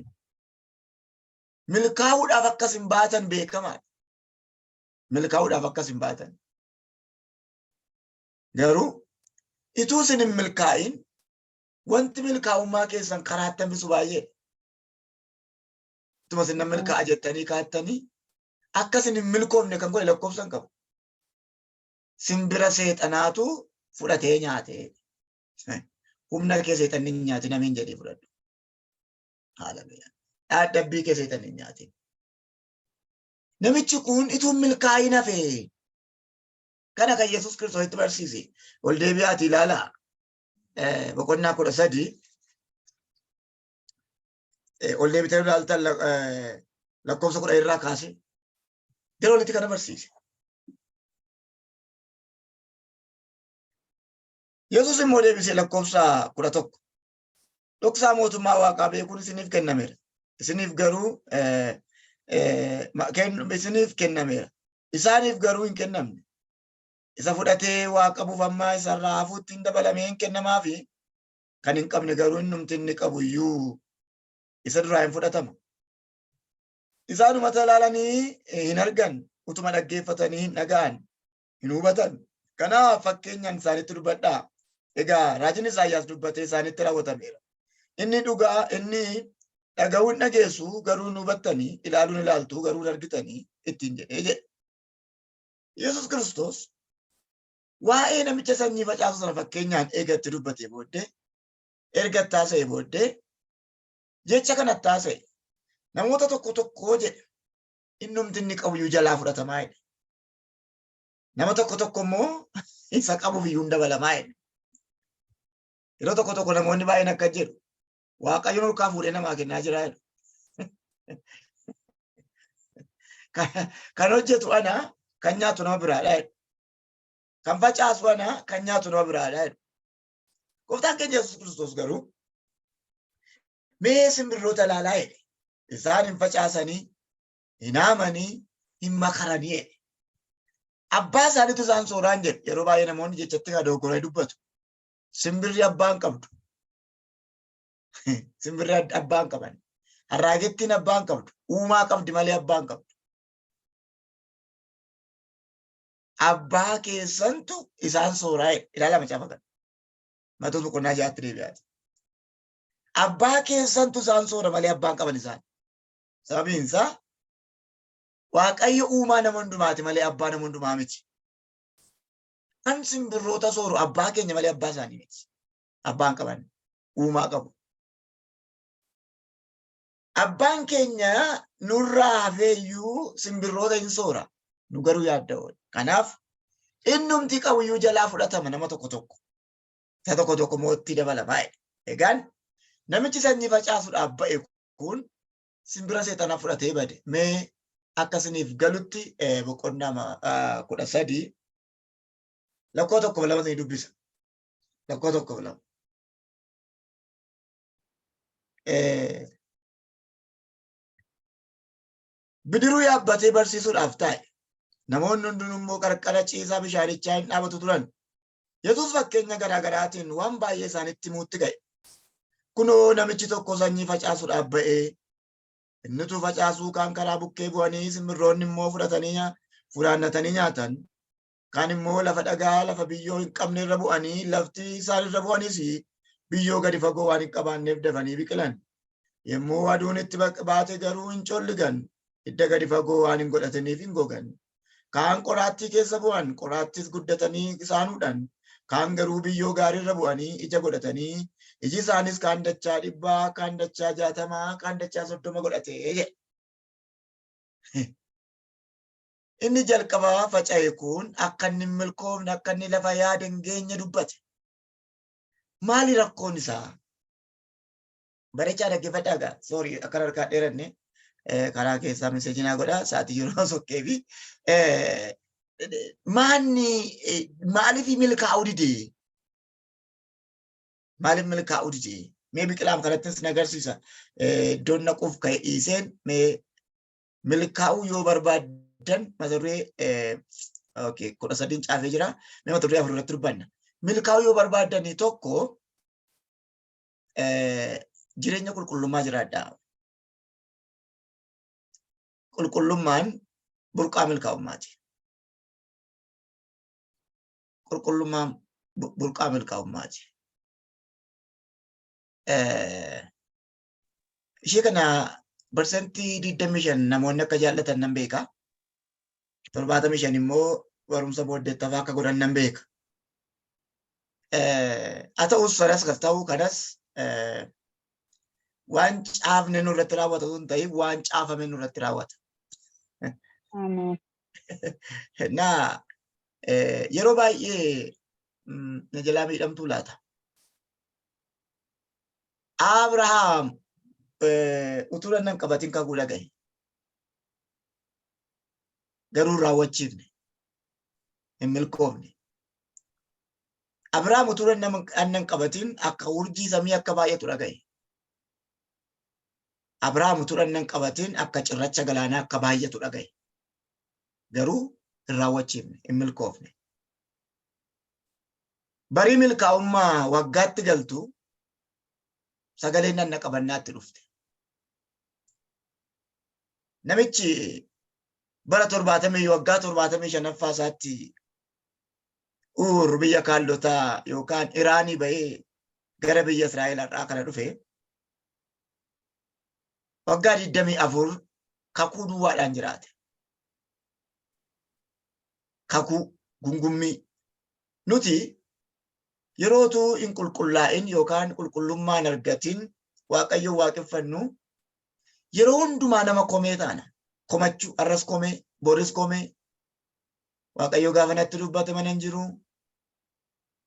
Milkaa'uudhaaf akkas hin baatan beekamaadha. Milkaa'uudhaaf akkas hin baatan. Garuu ituu isin hin milkaa'in wanti milkaa'ummaa keessan karaatti hambisu baay'eedha. Ituma isin nan milkaa'a jettanii kaattanii akka isin hin milkoofne kan godhe lakkoofsa hin qabu. Simbira seexanaatu Fudhatee nyaate. Humna kee seexanni hin nyaatin amiin jedhii fudhadhu. Haaleluyyaa. Dhaadhabbii kee seexanni hin nyaatin. Namichi kun ituu milkaa'in hafe. Kana kan Yesuus Kiristoositti barsiise. Ol deebi'aatii ilaalaa. Boqonnaa 13. Ol deebitanii ilaaltan lakkoofsa 10 irraa kaasee. Gara olitti kana barsiise. Yesuus immoo deebisee lakkoofsa 11. Dhoksaa mootummaa waaqaa beekuun isiniif kennameera. Isiniif garuu isiniif kennameera. Isaaniif garuu hin kennamne. Isa fudhatee waa qabuuf ammaa isarraa hafuutti hin dabalamee hin kennamaafi kan hin qabne garuu innumti inni qabu iyyuu isa duraa hin fudhatama. Isaanuma ilaalanii hin argan, utuma dhaggeeffatanii hin dhaga'an, hin hubatan. Kanaaf fakkeenyaan isaanitti dubbadhaa. Egaa raajiin Isaayyaas dubbatee isaanitti raawwatameera. Inni dhugaa inni dhaga'uu hin dhageessu garuu hin hubattanii, ilaaluun ilaaltu garuu hin argitanii ittiin jedhee jedhe. Yesuus Kiristoos waa'ee namicha sanyii facaasu sana fakkeenyaan eega itti dubbatee booddee, erga itti haasa'ee booddee jecha kana itti haasa'e. Namoota tokko tokkoo jedhe innumti inni qabu iyyuu jalaa fudhatamaa jedhe. Nama tokko tokko immoo isa qabuuf iyyuu hin dabalamaa jedhe. Yeroo tokko tokko namoonni baay'een akka jedhu Waaqayyoon olkaa fuudhee namaa kennaa jira jedhu. Kan hojjetu ana, kan nyaatu nama biraadha jedhu. Kan facaasu ana, kan nyaatu nama biraadha jedhu. Gooftaan keenya Yesuus Kiristoos garuu mee simbirroota ilaalaa jedhe. Isaan hin facaasanii, hin haamanii, hin makaranii jedhe. Abbaa isaaniitu isaan sooraan jedhe. Yeroo baay'ee namoonni jechatti kan dogoggoranii dubbatu. Simbirri abbaa hin qabdu. Simbirri abbaa hin qaban. Harraagettiin abbaa hin qabdu. Uumaa qabdi malee abbaa hin qabdu. Abbaa keessantu isaan sooraa jedhe. Ilaala macaafa kana. Maatoos boqonnaa 6tti deebi'aati. Abbaa keessantu isaan soora malee abbaa hin qaban isaan. Sababiin isaa Waaqayyo uumaa nama hundumaati malee abbaa nama hundumaa miti. Kan simbirroota sooru abbaa keenya malee abbaa isaanii miti. Abbaa hin qaban. Uumaa qabu. Abbaan keenya nurraa hafeeyyuu simbirroota hin soora. Nu garuu yaadda'oodha. Kanaaf innumti qabuyyuu jalaa fudhatama nama tokko tokko. Isa tokko tokko immoo itti dabalama. Egaan namichi sanyii facaasuudhaaf ba'e kun simbira seexanaa fudhatee bade. Mee akka isiniif galutti boqonnaa 13 lakkoo 1 fi 2 isinii dubbisa. Lakkoo 1 fi 2. Bidiruu yaabbatee barsiisuudhaaf taa'e. Namoonni hundinuu immoo qarqara ciisaa bishaanichaa hin dhaabatu turan. Yesuus fakkeenya garaa garaatiin waan baay'ee isaanitti himuutti ka'e. Kunoo namichi tokko sanyii facaasuudhaaf ba'ee innitu facaasuu kaan karaa bukkee bu'anii simbirroonni immoo fudhatanii funaannatanii nyaatan. Kaan immoo lafa dhagaa lafa biyyoo hin qabne irra bu'anii lafti isaan irra bu'anis biyyoo gadi fagoo waan hin qabaanneef dafanii biqilan. Yommuu aduun itti baate garuu hin colligan, hidda gadi fagoo waan hin godhataniif hin gogan. Kaan qoraattii keessa bu'an, qoraattis guddatanii isaan hudhan. Kaan garuu biyyoo gaarii irra bu'anii ija godhatanii, iji isaanis kaan dachaa 100, kaan dachaa 60, kaan dachaa 30 godhate jedhe. Inni jalqaba faca'e kun akka inni hin milkoofne, akka inni lafa yaade hin geenye dubbate. Maali rakkoon isaa? Barechaa dhaggeeffadhaa gaa. Sorry, akka harkaa dheeranne karaa keessaa message naa godhaa sa'aatii yeroo sokkee fi maanni maaliif milkaa'uu dide? Maaliif milkaa'uu dide? Mee biqilaam kanattis na agarsiisa. Iddoon naquuf ka'e dhiiseen mee milkaa'uu yoo barbaaddan mata duree okay, 13n caafee jira. Mee mata duree 4 irratti dubbanna. Milkaa'uu yoo barbaaddan tokko jireenya qulqullummaa jiraadhaa. Qulqullummaan burqaa milkaa'ummaati. Qulqullummaan burqaa milkaa'ummaati. Ishee kana 25% namoonni akka jaallatan nan beeka. 75 immoo barumsa booddeettafaa akka godhan nan beeka. Haa ta'us sanas kan ta'u kanas waan caafne nurratti raawwata osoo hin ta'in waan caafame nurratti raawwata. Ameen. Naa yeroo baay'ee na jalaa miidhamtuu laata? Abrahaam utuu dhagna hin qabatin kakuu dhagaye. Garuu raawwachiifne. Hin milkoofne. Abrahaam utuu dhagna hin qabatin akka urjii samii akka baay'atu dhagaye. Abrahaam utuu dhagna hin qabatin akka cirracha galaanaa akka baay'atu dhagaye. Garuu hin raawwachiifne, hin milkoofne. Barii milkaa'ummaa waggaatti galtu sagaleen dhagna qabannaatti dhufte. Namichi bara 70, waggaa 75ffaa isaatti Uur biyya Kaaldotaa yookaan Iraanii bahee gara biyya Israa'el har'aa kana dhufe, waggaa 24 kakuu duwwaadhaan jiraate. Kakuu gungummii. Nuti yerootu hin qulqullaa'in yookaan qulqullummaa hin argatin Waaqayyoon waaqeffannu, yeroo hundumaa nama komee taana. Komachuu, har'as komee, boris komee. Waaqayyo gaafa natti dubbate mana hin jiru.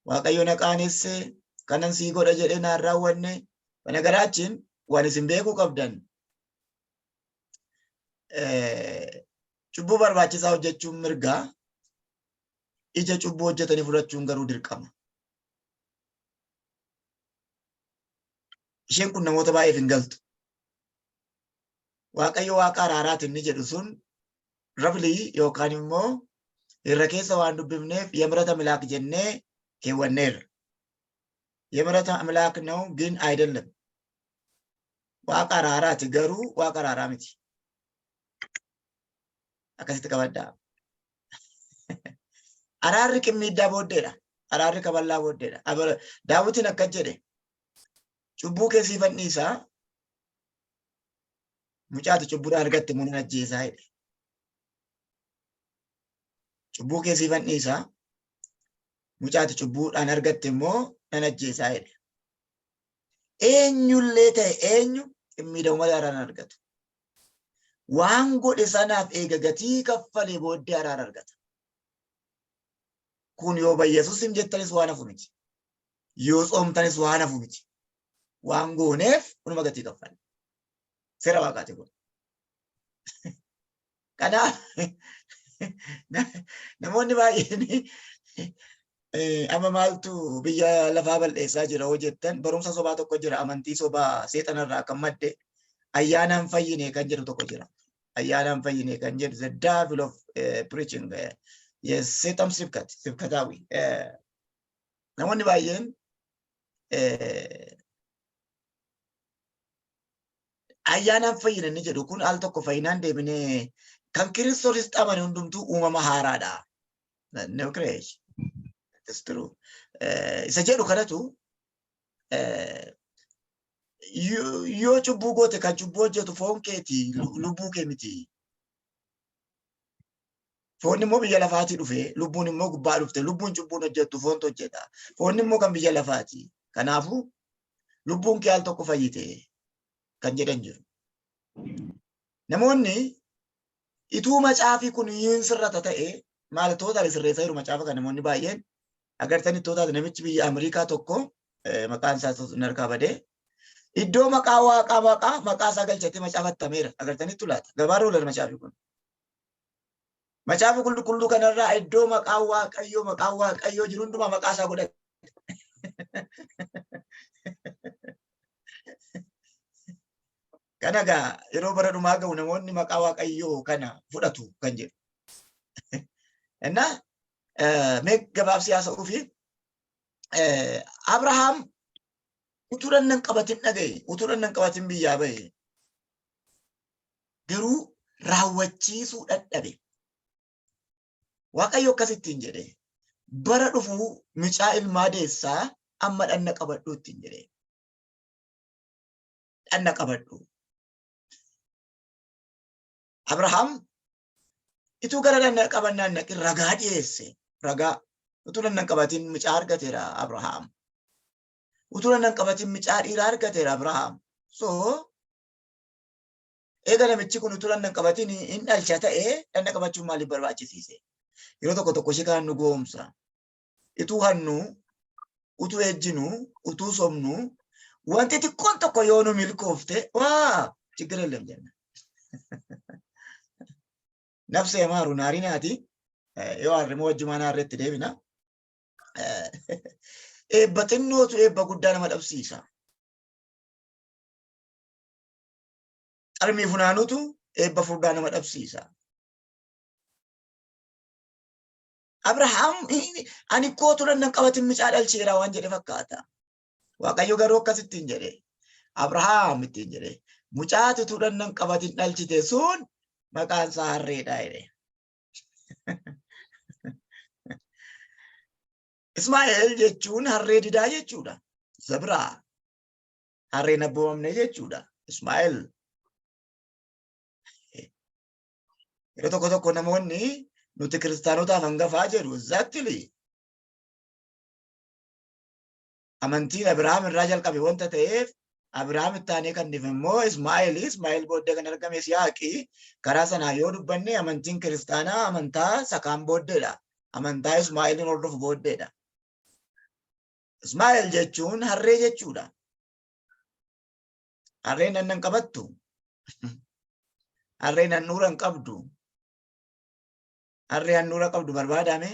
Waaqayyo na qaanesse, kanan sii godha jedhee naan raawwanne. Kana garaachiin waan isin beekuu qabdan, cubbuu barbaachisaa hojjechuun mirgaa, ija cubbuu hojjetanii fudhachuun garuu dirqama. Isheen kun namoota baay'eef hin galtu. Waaqayyo Waaqa araaraati inni jedhu sun raflii yookaan immoo irra keessa waan dubbifneef የምህረት አምላክ jennee keewwanneerra. የምህረት አምላክ ነው ግን አይደለም. Waaqa araaraati, garuu Waaqa araaraa miti. Akkasitti qabaddaa. Araarri qimmiiddaa booddeedha. Araarri kaballaa booddeedha. Daawwitiin akkas jedhe: "Cubbuu kee siifan dhiisaa, mucaati cubbuudhaan argatte munan ajjeesaa" jedhe. "Cubbuu kee siifan dhiisaa, mucaati cubbuudhaan argatte immoo nan ajjeesaa" jedhe. Eenyullee ta'e eenyu qimmiidhamu malee araara argatu. Waan godhe sanaaf eega gatii kaffalee booddee araara argata. Kun yoo Yesuus hin jettanis waan hafu miti. Yoo tsoomtanis waan hafu miti. Waan gooneef kunuma gatii kaffalle. Seera Waaqaati kun. Kanaaf namoonni baay'een amma maaltu biyya lafaa bal'eessaa jira hoo jettan, barumsa sobaa tokko jira, amantii sobaa seexanarraa kan madde, ayyaanaan fayyine kan jedhu tokko jira. Ayyaanaan fayyine kan jedhu, the devil of preaching, የሴጣን ስብከት ስብከታዊ። Namoonni baay'een ayyaanaan fayyine inni jedhu kun al tokko fayyinaan deebinee kan Kiristoosis amane hundumtuu uumama haaraadha. New creation. It's true. Isa jedhu kanatu yoo cubbuu goote, kan cubbuu hojjetu foon keeti, lubbuu kee miti. Foonni immoo biyya lafaatii dhufe, lubbuun immoo gubbaa dhufte. Lubbuun cubbuun hojjettu, foontu hojjeta. Foonni immoo kan biyya lafaati. Kanaafuu lubbuun kee al tokko fayyite kan jedhan jiru. Namoonni ituu macaafii kun hin sirrata ta'e maal totally sirreessaa jiru macaafa kan namoonni baay'een agartanii. Totally namichi biyya Ameerikaa tokko, maqaan isaa harkaa badee, iddoo maqaa Waaqaa maqaa isaa galchatee macaafattameera. Agartanitti laata? Gabaarra oolan macaafi kun. Macaafa qulqulluu kanarraa iddoo maqaan Waaqayyoo jiru hundumaa maqaa isaa godhate. Kana egaa yeroo bara dhumaa ga'u namoonni maqaa Waaqayyoo kana fudhatu kan jedhu. Innaa mee gabaabsi haasa'uu fi Abrahaam utuu dhagna hin qabatin dhagaye, utuu dhagna hin qabatin biyyaa bahe, garuu raawwachiisuu dadhabe. Waaqayyo akkasittiin jedhe: "Bara dhufu mucaa ilmaa deessaa, amma dhagna qabadhu" ittiin jedhe. Dhagna qabadhu. Abrahaam ituu gara dhagna qabannaan naqin ragaa dhiyeesse. Ragaa Utuu dhagna hin qabatin mucaa argateera Abrahaam. Utuu dhagna hin qabatin mucaa dhiiraa argateera Abrahaam. So eega namichi kun utuu dhagna hin qabatin hin dhalcha ta'e, dhagna qabachuun maaliif barbaachisiise? Yeroo tokko tokko ishee kana nu goomsa. Utuu hannu, utuu ejjinu, utuu sobnu, wanti xiqqoon tokko yoo nu milkoofte, waa ችግር የለም jenna. Nafsee maaru naarinaati. Yoo harre moo wajjumaan harreetti deebina. Eebba xinnootu eebba guddaa nama dhabsiisa. Qarmii funaanutu eebba furdaa nama dhabsiisa. Abrahaam ani kootu nan qabatin mucaa dhalcheera waan jedhe fakkaata. Waaqayyo garuu akkasittiin jedhe. Abrahaam ittiin jedhe. Mucaatu tuudhan nan qabatin dhalchite sun maqaan isaa harreedha jedhe. Ismaa'eel jechuun harree didaa jechuudha. Zabraa harreen abboomamne jechuudha. Ismaa'eel. Yeroo tokko tokko namoonni nuti kiristaanotaaf hangafaa jedhu. Exactly. Amantiin Abrahaam irraa jalqabe wanta ta'eef, Abrahaam itti aanee kan dhufe immoo Ismaa'eel, Ismaa'eel booddee kan argame Yisihaaqi. Karaa sanaa yoo dubbanne, amantiin kiristaanaa amantaa sakaan booddeedha. Amantaa Ismaa'eelin hordofu booddeedha. Ismaa'eel jechuun harree jechuudha. Harreen dhagna hin qabattu. Harreen handhuura hin qabdu. Harree handhuura qabdu barbaadame.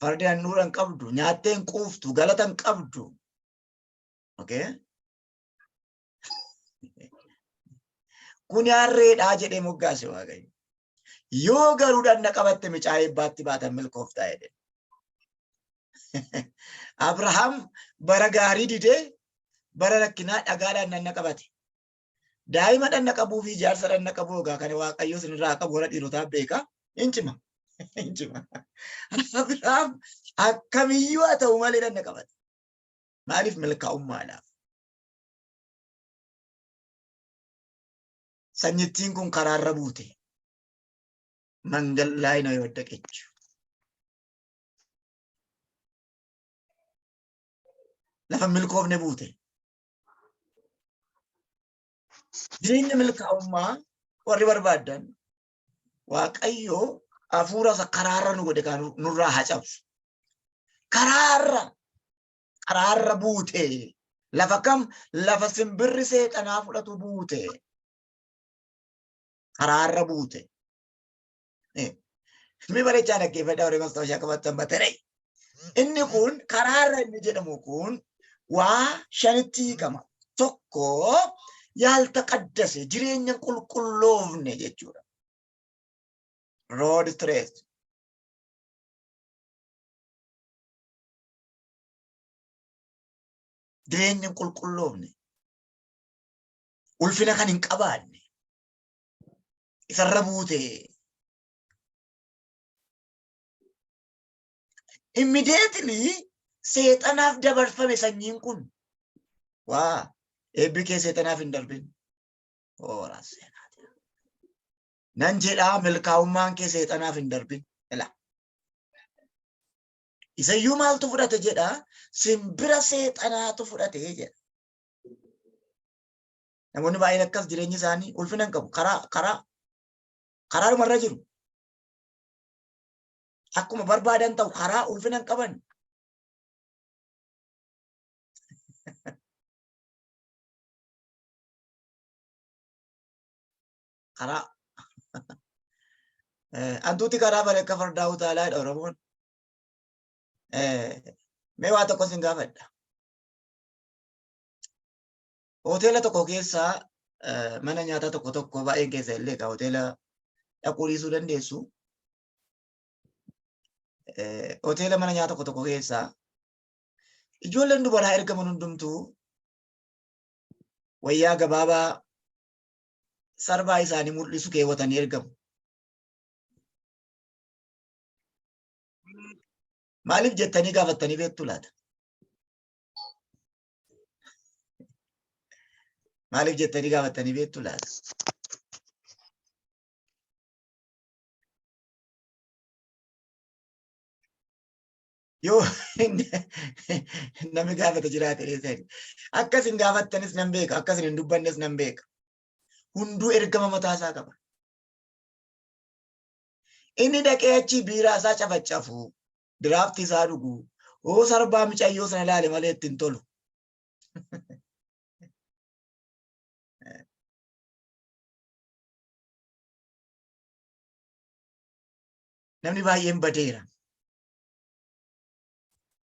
Fardi handhuura hin qabdu. Nyaattee hin quuftu. Galata hin qabdu. Okay. Kuni harreedhaa jedhee moggaase Waaqayyo. Yoo garuu dhagna qabatte, mucaa eebbaatti baatan milkooftaa jedhe. Abrahaam bara gaarii didee bara rakkinaa dhagaadhaan dhagna qabate. Daa'ima dhagna qabuu fi ijaarsa dhagna qabuu egaa kan Waaqayyo isinirraa qabu warra dhiirotaa beeka. Hin cima. Hin cima. Abrahaam akkamiyyuu haa ta'u malee dhagna qabate. Maaliif? Milkaa'ummaadhaaf. Sanyittiin kun karaarra buute. መንገድ ላይ ነው የወደቀችው. Lafa milkoofne buute. Jireenya milkaa'ummaa warri barbaaddan, Waaqayyo hafuura isa karaarra nu godhe kan nurraa haa cabsu. Karaarra buute. Lafa kam? Lafa simbirri seexanaa fudhatu buute. Karaarra buute. Mi bareechaa dhaggeeffadhaa, warri mastaawashaa qabattan bataree. Inni kun karaarra inni jedhamu kun waa shanitti hiikama. Tokko, ያልተቀደሰ, jireenya qulqulloofne jechuudha. Road straight. Jireenya qulqulloofne. Ulfina kan hin qabaanne. Isarra buute. Immediately seexanaaf dabarfame sanyiin kun. Waa eebbi kee seexanaaf hin darbin. Hooraa seenaati. Nan jedhaa, milkaa'ummaan kee seexanaaf hin darbin. Ila. Isayyuu maaltu fudhate jedhaa? Simbira seexanaatu fudhate jedha. Namoonni baay'een akkas jireenyi isaanii ulfina hin qabu. Karaa karaadhumarra jiru. Akkuma barbaadan ta'u, karaa ulfina hin qaban. Karaa. Antuuti karaa bare akka fardaa utaalaa jedha Oromoon. Mee waa tokko sin gaafadha. Hoteela tokko keessaa, mana nyaataa tokko tokko baay'een keessa illee egaa hoteela dhaquu dhiisuu dandeessu. Hoteela mana nyaataa tokko tokko keessaa ijoolleen dubaraa ergaman hundumtuu wayyaa gabaabaa sarbaa isaanii mul'isu keewwatanii ergamu. Maaliif jettanii gaafattanii beektu laata? Maaliif jettanii gaafattanii beektu laata? Yoo namni gaafate jiraate dheessani. Akkas hin gaafattanis nan beeka, akkas hin dubbannes nan beeka. Hunduu ergama mataa isaa qaba. Inni dhaqee achi biiraa isaa cafacafu, diraaftii isaa dhugu, hoo sarbaa micayyoo sana ilaale malee ittiin tolu. Namni baay'een badeera.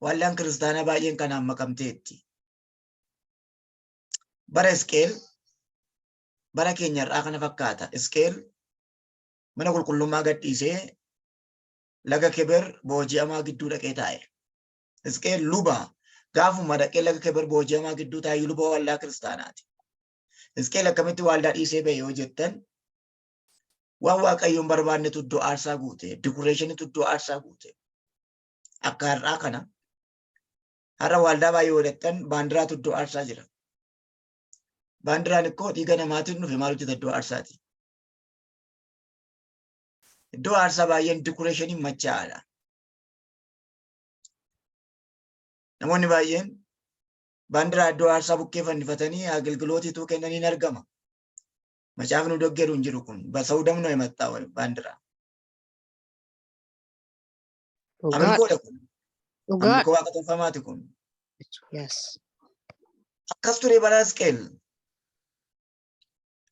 Waldaan kiristaanaa baay'een kanaan makamteetti. Bara Isqeel bara keenya irraa kana fakkaata. Isqeel mana qulqullummaa gadhiisee laga Keber booji'amaa gidduu dhaqee taa'e. Isqeel luba gaafuma dhaqee laga Keber booji'amaa gidduu taa'e luba waldaa kiristaanaati. Isqeel akkamitti waldaa dhiisee ba'e yoo jettan waan Waaqayyoon barbaannetu iddoo aarsaa guute, dikureeshinitu iddoo aarsaa guute. Akka har'aa kana har'a waldaa baay'ee godhattan baandiraatu iddoo aarsaa jira. Baandiraan ikkoo dhiiga namaatiin dhufe maal hojjeta iddoo aarsaati. Iddoo aarsaa baay'een dikureeshiniin machaa'aadha. Namoonni baay'een baandiraa iddoo aarsaa bukkee fannifatanii agalgilootiituu kennaniin argama. Macaafni nu doggeru hin jiru kun. Basa'uu damnoo himattaa baandiraa. Dhugaadha. Amilkoodha kun. Dhugaadha. Amilkoo waaqa tolfamaati kun. Yes. Akkas ture bara Hisqeel.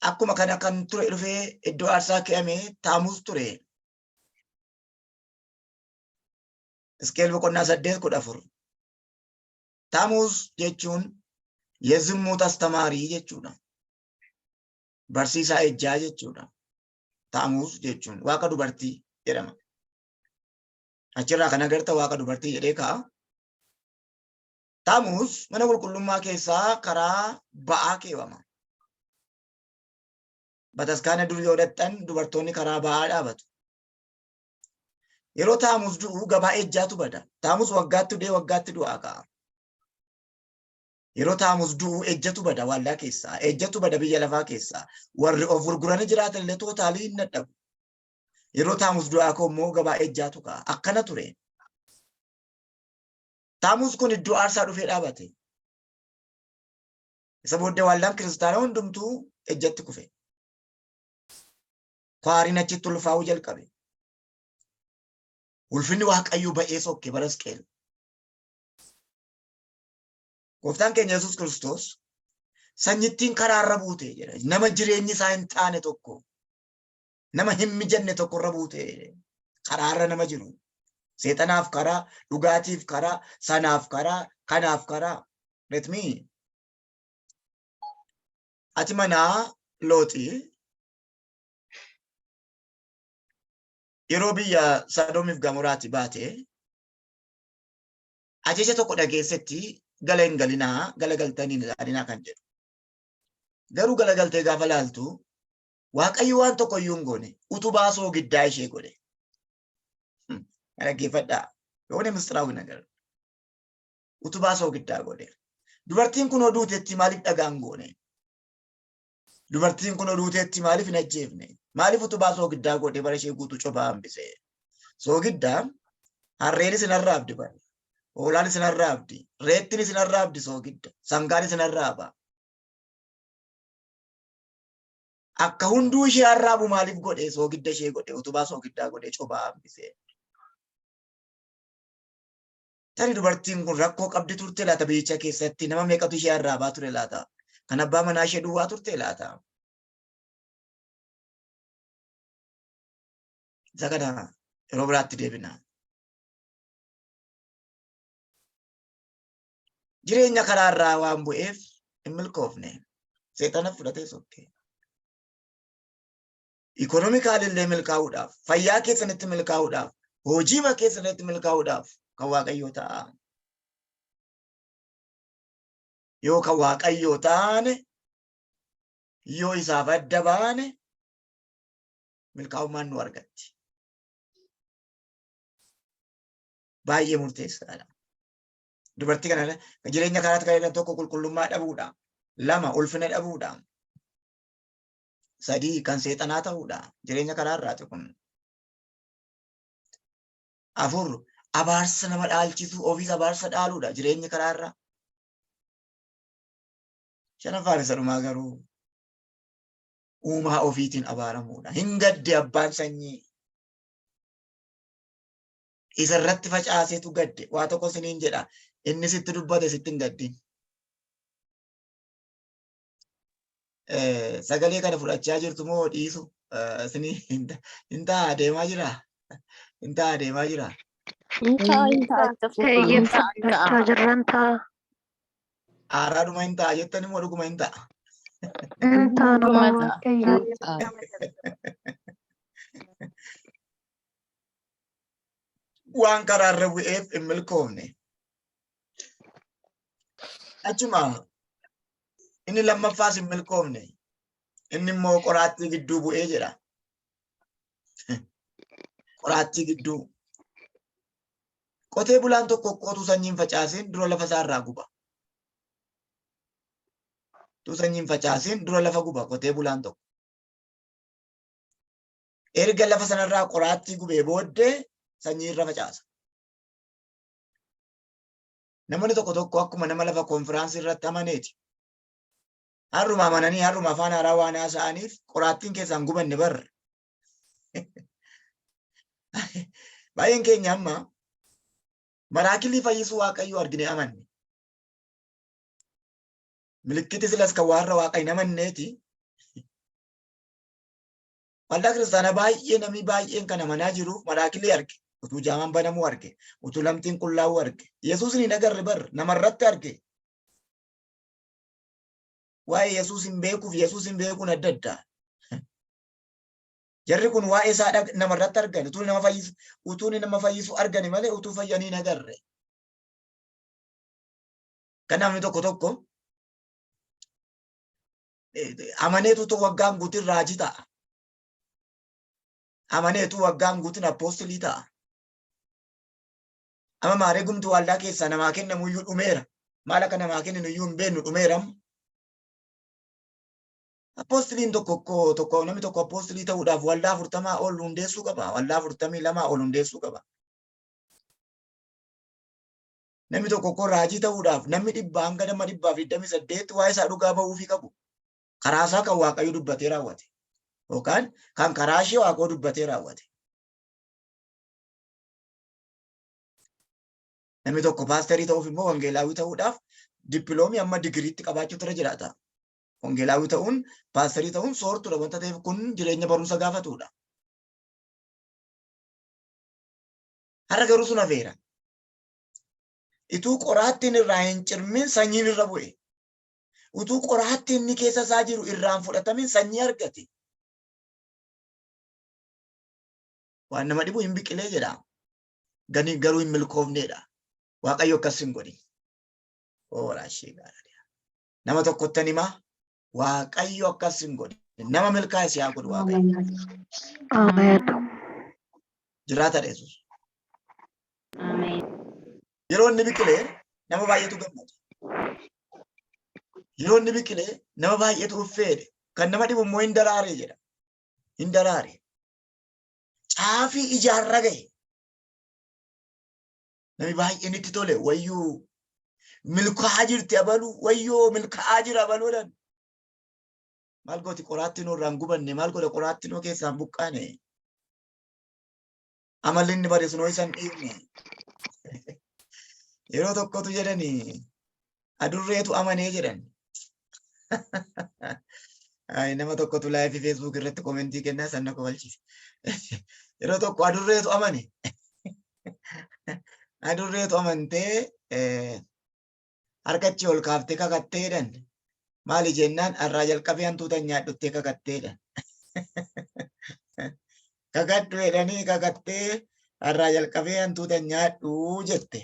Akkuma kana kan ture dhufee iddoo aarsaa ke'ame Taamuus ture. Hisqeel boqonnaa 8:14. Taamuus jechuun የዝሙት አስተማሪ jechuudha. Barsiisaa ejjaa jechuudha. Taamuus jechuun waaqa dubartii jedhama. Achirraa kan agarta waaqa dubartii jedhee ka'a. Taamuus mana qulqullummaa keessaa karaa ba'aa keewwama. Bataskaana dur yoo dhaqxan dubartoonni karaa ba'aa dhaabatu. Yeroo Taamuus du'u gabaa ejjaatu bada. Taamuus waggaatti du'ee waggaatti du'aa ka'a. Yeroo Taamuus du'u ejjatu bada waldaa keessaa, ejjatu bada biyya lafaa keessaa. Warri of gurguranii jiraatan illee totally hin dadhabu. Yeroo Taamuus du'aa ka'u immoo gabaa ejjaatu ka'a. Akkana ture. Taamuus kun iddoo aarsaa dhufee dhaabate. Isa booddee waldaan kiristaanaa hundumtuu ejjatti kufe. Kwaariin achitti ulfaa'uu jalqabe. Ulfinni Waaqayyoo ba'ee sokke bara Hisqeel. Gooftaan keenya Yesuus Kiristoos sanyittiin karaarra buute jedha. Nama jireenyi isaa hin taane tokko, nama hin mijanne tokko irra buute karaarra nama jiru. Seexanaaf karaa, dhugaatiif karaa, sanaaf karaa, kanaaf karaa. Let me. Ati manaa Looxii yeroo biyya Sodoomiif Gamoraati baate ajaja tokko dhageessetti gala hin galinaa, gala galtanii hin ilaalinaa kan jedhu. Garuu galagaltee gaafa laaltu Waaqayyo waan tokko iyyuu hin goone utubaa soogiddaa ishee godhe. Dhaggeeffadhaa. የሆነ ምስጢራዊ ነገር utubaa soogiddaa godhe. Dubartiin kun oduutetti maaliif dhagaan goone? Dubartiin kun oduutetti maaliif hin ajjeefne? Maaliif utubaa soogiddaa godhe bara ishee guutuu cobaa hambise? Soogiddaa harreen isin arraabdi bara. Hoolaan isin arraabdi. Reettiin isin arraabdi soogidda. Sangaan isin arraaba. Akka hunduu ishee arraabu maaliif godhe? Soogidda ishee godhe, utubaa soogiddaa godhe, cobaa hambise. Tarii dubartiin kun rakkoo qabdi turte laata? Biyyicha keessatti nama meeqatu ishee arraabaa ture laata? Kan abbaa manaa ishee duwwaa turte laata? Isa kana yeroo biraatti deebina. Jireenya karaarraa waan bu'eef hin milkoofne. Seexana fudhatee sokke. Economically illee milkaa'uudhaaf, fayyaa keessanitti milkaa'uudhaaf, hojii keessanitti milkaa'uudhaaf kan Waaqayyoo ta'a. Yoo kan Waaqayyoo taane, yoo isaaf adda baane, milkaa'ummaan nu argatti. Baay'ee murteessaadha. Dubartii kana jireenya karaatti kan jedhan tokko qulqullummaa dhabuudha. Lama, ulfina dhabuudha. Sadii, kan seexanaa ta'uudha. Jireenya karaa irraati kun. Afur, Abaarsa nama dhaalchisu, ofiis abaarsa dhaaluudha jireenyi karaarraa. Shanaffaan isa dhumaa garuu uumaa ofiitiin abaaramuudha. Hin gadde abbaan sanyii. Isa irratti facaaseetu gadde. Waa tokko isiniin jedha. Inni sitti dubbate sitti hin gaddin. Sagalee kana fudhachaa jirtu moo dhiisu? Isinii hin ta'a deemaa jira. Hin ta'a deemaa jira. Hin ta'a, hin ta'a, itti fufa. Eeyyee, fudhachaa jirran ta'a. Haaraadhuma hin ta'a jettan immoo dhuguma hin ta'a. Hin ta'a, nama Dhuguma ta'a. Waaqayyoo. Waan karaarra bu'eef hin milkoofne. Achuma inni lammaffaas hin milkoofne. Inni immoo qoraattii gidduu bu'ee jedha. Qoraattii gidduu. Qotee bulaan tokko qotuu sanyiin facaasiin dura lafa isaa irraa guba. Utuu sanyiin facaasiin dura lafa guba qotee bulaan tokko. Erga lafa sanarraa qoraattii gubee booddee sanyii irra facaasa. Namoonni tokko tokko akkuma nama lafa konfiraansii irratti amaneeti. Har'uma amananii har'uma afaan haaraa waan haasa'aniif qoraattiin keessaan gubanne barra. Baay'een keenya amma maraakilii fayyisuu Waaqayyoo argine amanne. Milikkiti silas kan warra Waaqa hin amanneeti. Waldaa kiristaanaa baay'ee namni baay'een kan amanaa jiruuf maraakilii arge. Utuu jaamaan banamuu arge. Utuu lamxiin qullaa'uu arge. Yesuus hin agarre bar namarratti arge. Waa'ee Yesuus hin beekuuf Yesuus hin beekuun adda adda. Jarri kun waa'ee isaa namarratti argan, utuu nama fayyisu, utuu inni nama fayyisu argani malee utuu fayyanii hin agarre. Kanaaf namni tokko tokko amaneetu utuu waggaan guutin raajii ta'a. Amaneetu waggaan guutin appoostilii ta'a. Amma maaree gumti waldaa keessaa namaa kennamu iyyuu dhumeera. Maal akka namaa kenninu iyyuu hin beeknu, dhumeera amma. Appoostiliin tokko tokko, namni tokko appoostilii ta'uudhaaf waldaa 40 ol hundeessuu qaba. Waldaa 42 ol hundeessuu qaba. Namni tokko tokko raajii ta'uudhaaf namni 100 hanga nama 128 waa'ee isaa dhugaa ba'uufii qabu. Karaa isaa kan Waaqayyo dubbatee raawwate. Yookaan kan karaa ishee Waaqayyo dubbatee raawwate. Namni tokko paasterii ta'uuf immoo wangeelaawii ta'uudhaaf dippiloomi amma digiriitti qabaachuutu irra jiraata. Wangeelaawii ta'uun, paasterii ta'uun soortuudha wanta ta'eef, kun jireenya barumsa gaafatudha. Har'a garuu sun hafeera. Ituu qoraattiin irraa hin cirmin sanyiin irra bu'e. Utuu qoraattiin inni keessa isaa jiru irraan fudhatamin sanyii argate. Waan nama dhibu hin biqilee jedha. Gani garuu hin milkoofneedha. Waaqayyo akkas hin godhin. Ooraa ishee gaariidha. Nama tokkottan himaa, Waaqayyo akkas hin godhin. Nama milkaa'e si haa godhu Waaqayyo. Ameen. Jiraataadha Yesuus. Ameen. Yeroo inni biqilee nama baay'eetu gammade. Yeroo inni biqilee nama baay'eetu uffeedhe. Kan nama dhibu immoo hin daraare jedha. Hin daraare. Caafii ijaarra gahe. Namni baay'een itti tole, wayyuu milkaa'aa jirti abaluu, wayyoo milkaa'aa jira abaluudhaan. Maal gooti qoraattiin irraan gubanne, maal godha qoraattiin keessaan buqqaane? Amalli inni bare sunoo isa hin dhiifne. Yeroo tokkotu jedhani adurreetu amanee jedhan. Ay, nama tokkotu live Facebook irratti comment kennaa san na kofalchiise. Yeroo tokko adurreetu amane. Adurreetu amantee harkachi ol kaaftee kakattee jedhan. Maali jennaan, har'aa jalqabee hantuuta nyaadhuttee kakattee jedhan. Kakadhu jedhanii kakattee, har'aa jalqabee hantuuta nyaadhu jette.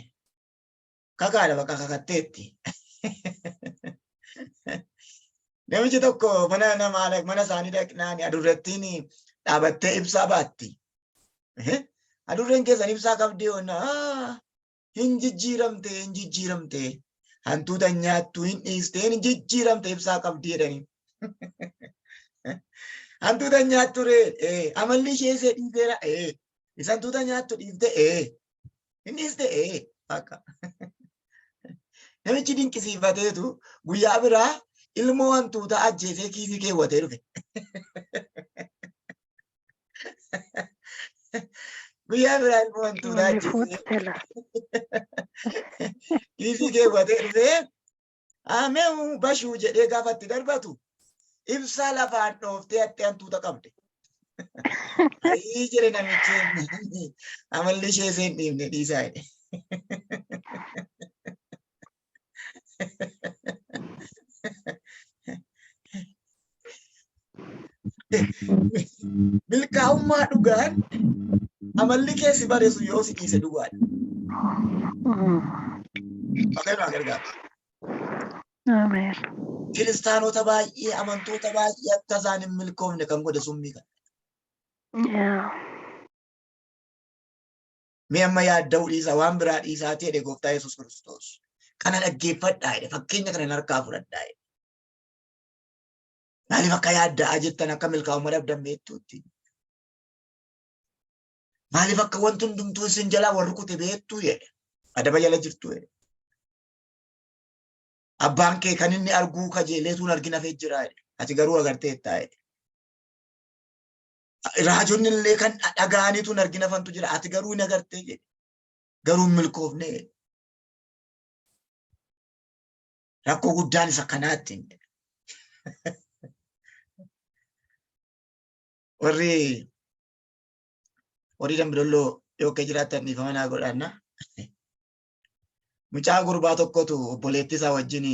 Kakaadha bakka kakatteetti. Namichi tokko mana namaa mana isaanii dhaqnaan adurrettiin dhaabattee ibsaa baatti. Adurreen keessan ibsaa qabdii onna, hin jijjiiramte, hin jijjiiramte, hantuuta nyaattu hin dhiiste, hin jijjiiramte, ibsaa qabdii jedhanii. Hantuuta nyaattu ree, amalli ishee ishee dhiiseera, isa hantuuta nyaattu dhiifte. Innis ta'e akka. Namichi dinqisiifateetu guyyaa biraa ilmoo hantuutaa ajjeesee kiisii keewwatee dhufe. Guyyaa biraa ilmoo hantuutaa Walli ajjeesee fuuttela. kiisii keewwatee dhufee ameewu bashuu jedhee gaafa itti darbatu ibsaa lafaan dhooftee hattee hantuuta qabde. Ayii jedhe namichi amalli ishee isheen dhiifne dhiisaa jedhe. Milkaa'ummaa dhugaan amalli kee si bareessu yoo si dhiise dhugaadha. Waaqayyo naa gargaara. Ameen. Kiristaanota baay'ee amantoota baay'ee akka isaan hin milkoofne kan godhe summii kana. Yaa. Mee amma yaadda'uu dhiisaa waan biraa dhiisaatii jedhe gooftaa Yesuus Kiristoos. Kana dhaggeeffadhaa jedhe fakkeenya kana harkaa fudhadhaa jedhe. Maaliif akka yaadda'aa jettan akka milkaa'ummaa dhabdan beektuutti? Maaliif akka wanti hundumtuu isin jalaa warri kute beektuu jedhe. Adaba jala jirtu jedhe. Abbaan kee kan inni arguu kajeeleetuun argina hafee jira jedhe. Ati garuu agarteetta jedhe. Raajonni illee kan dhaga'aniituun argina hafantu jira. Ati garuu hin agartee jedhe. Garuu hin milkoofne jedhe. Rakkoo guddaan isa kanaatti hin jedhe. Warri warri Dambidolloo yoo akka jiraattan dhiifama naa godhaanna. Mucaa gurbaa tokkotu obboleettii isaa wajjin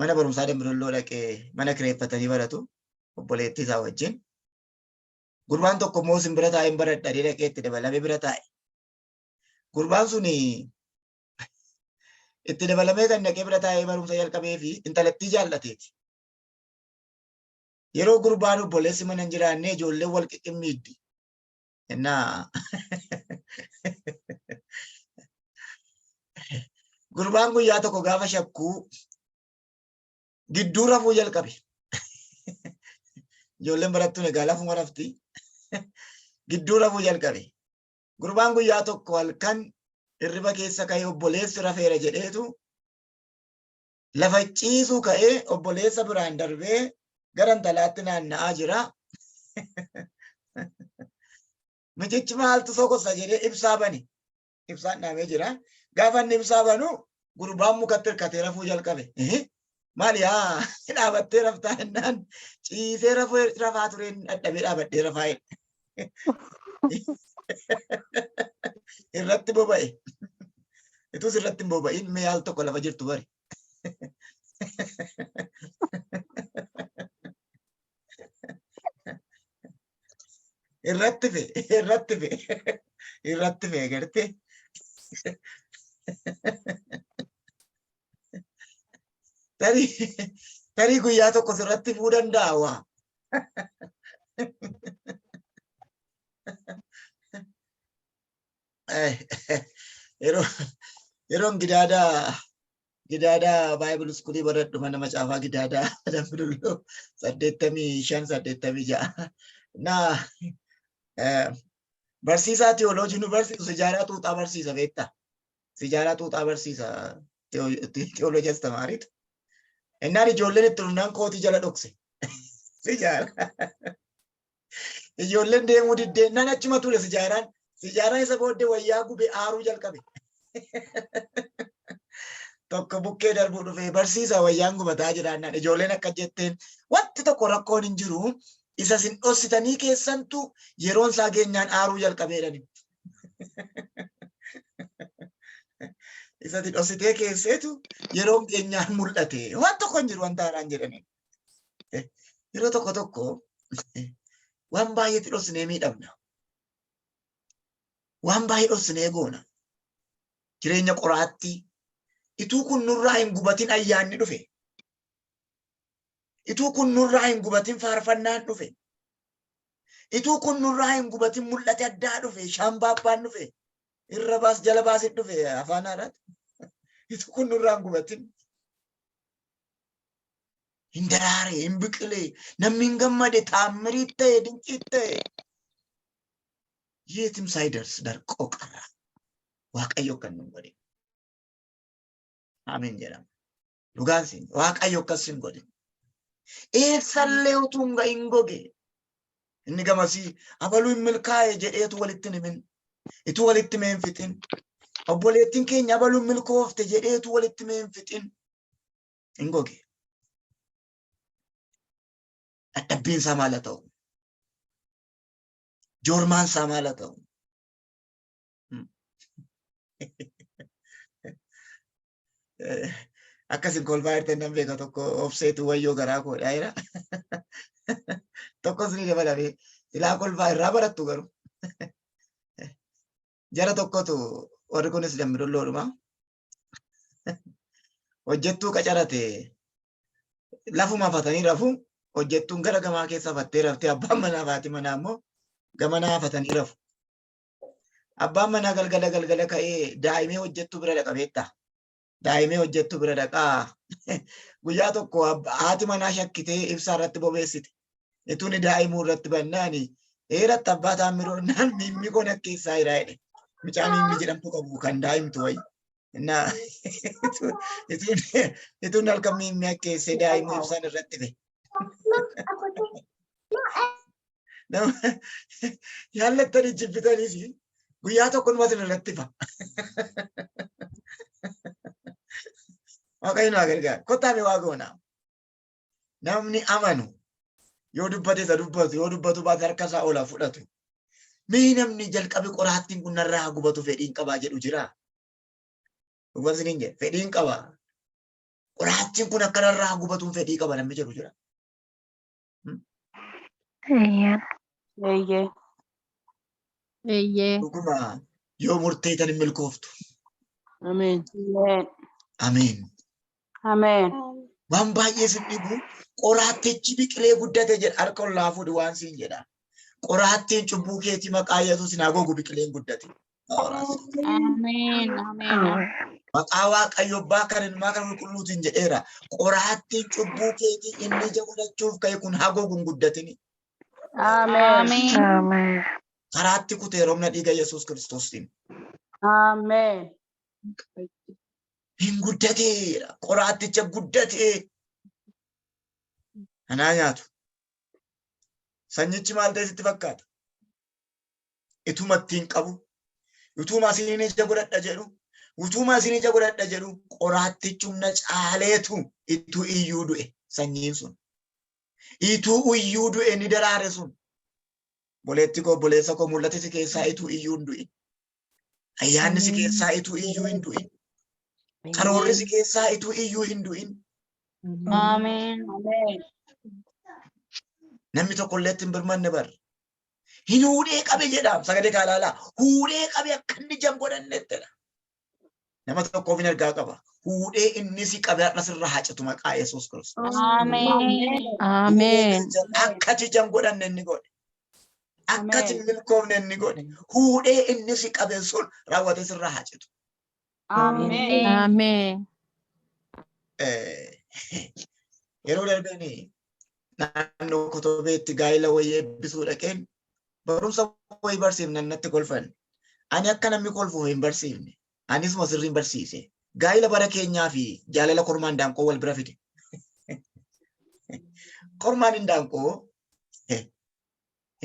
mana barumsaa Dambidolloo dhaqee mana kireeffatanii baratu obboleettii isaa wajjin. Gurbaan tokko immoo isin bira taa'een baradha jedhee dhaqee itti dabalamee bira taa'e. Gurbaan sun itti dabalamee kan dhaqee bira taa'ee barumsa jalqabee fi intalattii jaallateeti. Yeroo gurbaan obboleessi mana hin jiraanne ijoolleen wal qiqqimmiiddi. Innaa gurbaan guyyaa tokko gaafa shakkuu gidduu rafuu jalqabe. Ijoolleen barattuun egaa lafuma rafti. Gidduu rafuu jalqabe. Gurbaan guyyaa tokko halkan hirriba keessa ka'ee obboleessi rafeera jedheetu lafa ciisuu ka'ee obboleessa biraan darbee gara intalaatti naanna'aa jira. Micichi maaltu sokosa jedhee ibsaa bane. Ibsaan dhaamee jira. Gaafa inni ibsaa banu gurbaan mukatti hirkatee rafuu jalqabe. Maali yaa dhaabattee raftaa jennaan ciisee rafaa tureen dadhabee dhaabadhee rafaa jedhe. Irratti boba'e. Ituus irratti hin boba'in mee al tokko lafa jirtu bari. Irratti fe, irratti fe, irratti fe agartee. Tarii tarii guyyaa tokko sirratti fuu danda'a waa. Yeroo yeroon gidaadaa gidaadaa baayibul iskuulii baradhu mana macaafaa gidaadaa Dambidolloo 85 86 na barsiisaa tiyooloojii nu barsiisu sijaaraa xuuxaa barsiisa beektaa sijaaraa xuuxaa barsiisa tiyooloojii astamaariitu innaan ijoolleen itti dhufnaan kootii jala dhokse sijaara ijoolleen deemuu diddee nan achuma ture sijaaraan sijaaraan isa booddee wayyaa gube aaruu jalqabe. Tokko bukkee darbuu dhufee barsiisa wayyaan gubataa jiraannaan ijoolleen akka jetteen wanti tokko rakkoon hin jiru isa isin dhossitanii keessantu yeroon isaa geenyaan aaruu jalqabeedhani. Isa ati dhossitee keesseetu yeroon geenyaan mul'ate waan tokko hin jiru wanta haaraan jedhanii. Yeroo tokko tokko waan baay'eetti dhossinee miidhamna. Waan baay'ee dhossinee goona. Jireenya qoraattii. Ituu kun nurraa hin gubatin ayyaanni dhufe. Ituu kun nurraa hin gubatin faarfannaan dhufe. Ituu kun nurraa hin gubatin mul'ate addaa dhufe. Shaambaabbaan dhufe. Irra baas jala baasin dhufe afaan haaraatti. Ituu kun nurraa hin gubatin. Hin daraare, hin biqile, namni hin gammade, taammirii ta'e, dinqii ta'e. Yeetim saayidars darqoo qarra. Waaqayyo akkan nun godhin. Amiin jedhama. Dhugaan siin Waaqayyo akkas sin godhin. Eessallee utuu hin ga'in goge. Inni gamasii abaluu hin milkaa'e jedheetu walitti hin himin. Ituu walitti mee hin fixin. Obboleettiin keenya abaluu hin milkoofte jedheetu walitti mee hin fixin. Hin goge. Dadhabbiin isaa maal haa ta'u? Joormaan isaa maal haa ta'u? Akkasin kolfaa jirtan nan beeka tokko obseetu wayyoo garaa koo dhaayira. Tokkos ni dabalame. Silaa kolfaa irraa barattu garuu. Jara tokkotu warri kunis dambidolloodhuma. Hojjettuu qacarate lafuma afatanii rafu hojjettuun gara gamaa keessa afattee raftee abbaan manaa fi haati manaa immoo gamanaa afatanii rafu. Abbaan manaa galgala galgala ka'ee daa'imee hojjettuu bira dhaqa beektaa? Daa'imee hojjettuu bira dhaqaa. Guyyaa tokko haati manaa shakkitee ibsaa irratti bobeessite. Ituun daa'imuu irratti bannaani dheeratti abbaa taammiroo naan miimmi koon akkeessaa jira jedhe. Mucaa miimmi jedhamtu qabu kan daa'imtu wayi. Innaa ituun ituun halkan miimmi akkeessee daa'imuu ibsaan irratti fe. Nama jaallattanii jibbitaniis guyyaa tokko numa isin irratti ifa. Waaqayyo nu haa gargaaru. Kottaa mee waa goonaa. Namni amanu yoo dubbate isa dubbatu yoo dubbatu baate harka isaa ol haa fudhatu. Mee namni jalqabe qoraattiin kun narraa haa gubatu fedhiin qabaa jedhu jiraa? Dhugaa isiniin jedha fedhiin qabaa. Qoraattiin kun akka narraa haa gubatuun fedhii qaba namni jedhu jira. Eeyyeen. Eeyyee. Eeyyee. Dhuguma yoo murteetan hin milkooftu. Ameen. Ameen. Ameen. Ameen. Waan baay'ee sin dhibu qoraattichi biqilee guddate jedha harka ol naa fuudhi waan siin jedha. Qoraattiin cubbuu keetii maqaa Yesuusin haa gogu biqileen guddate. Ameen. Ameen. Ameen. Maqaa Waaqayyo abbaa kan ilmaa kan qulqulluutiin jedheera. Qoraattiin cubbuu keetii inni ija godhachuuf ka'e kun haa gogu hin guddatini. Ameen. Ameen. Ameen. Karaatti kuteera humna dhiiga Yesuus Kiristoosiin. Ameen. Hin guddateera. Qoraatticha guddatee. Anaa nyaatu. Sanyichi maal ta'e sitti fakkaata? Ituma ittiin qabu, utuma asiin ija godhadha jedhu, utuma asiin ija godhadha jedhu qoraattichi humna caaleetu ituu iyyuu du'e sanyiin sun. Ituu iyyuu du'e ni daraare sun. Obboleetti koo obboleessa koo mul'ati si keessaa ituu iyyuu hin du'in. Ayyaanni si keessaa ituu iyyuu hin du'in. Karoorri si keessaa ituu iyyuu hin du'in. Ameen. Ameen. Namni tokko illee itti hin birmanne bar. Hin huudhee qabe jedhaam sagalee kaa ilaalaa. Huudhee qabe akka inni ija hin godhannettidha. Nama tokkoof hin ergaa qaba. Huudhee inni si qabe har'a sirra haa citu maqaa Yesuus Kiristoos. Ameen. Ameen. Akka ati ija hin godhanne inni godhe. Akka ati hin milkoofne inni godhe. Huudhee inni si qabe sun raawwatee sirra haa citu. Ameen. Ameen. Yeroo darbeen naannoo Kotobeetti gaa'ila wayii eebbisuu dhaqeen barumsa wayii barsiifnan natti kolfan. Ani akka namni kolfuuf hin barsiifne. Anisuma sirriin barsiise. Gaa'ila bara keenyaa fi jaalala kormaa indaanqoo wal bira fide. Kormaan indaanqoo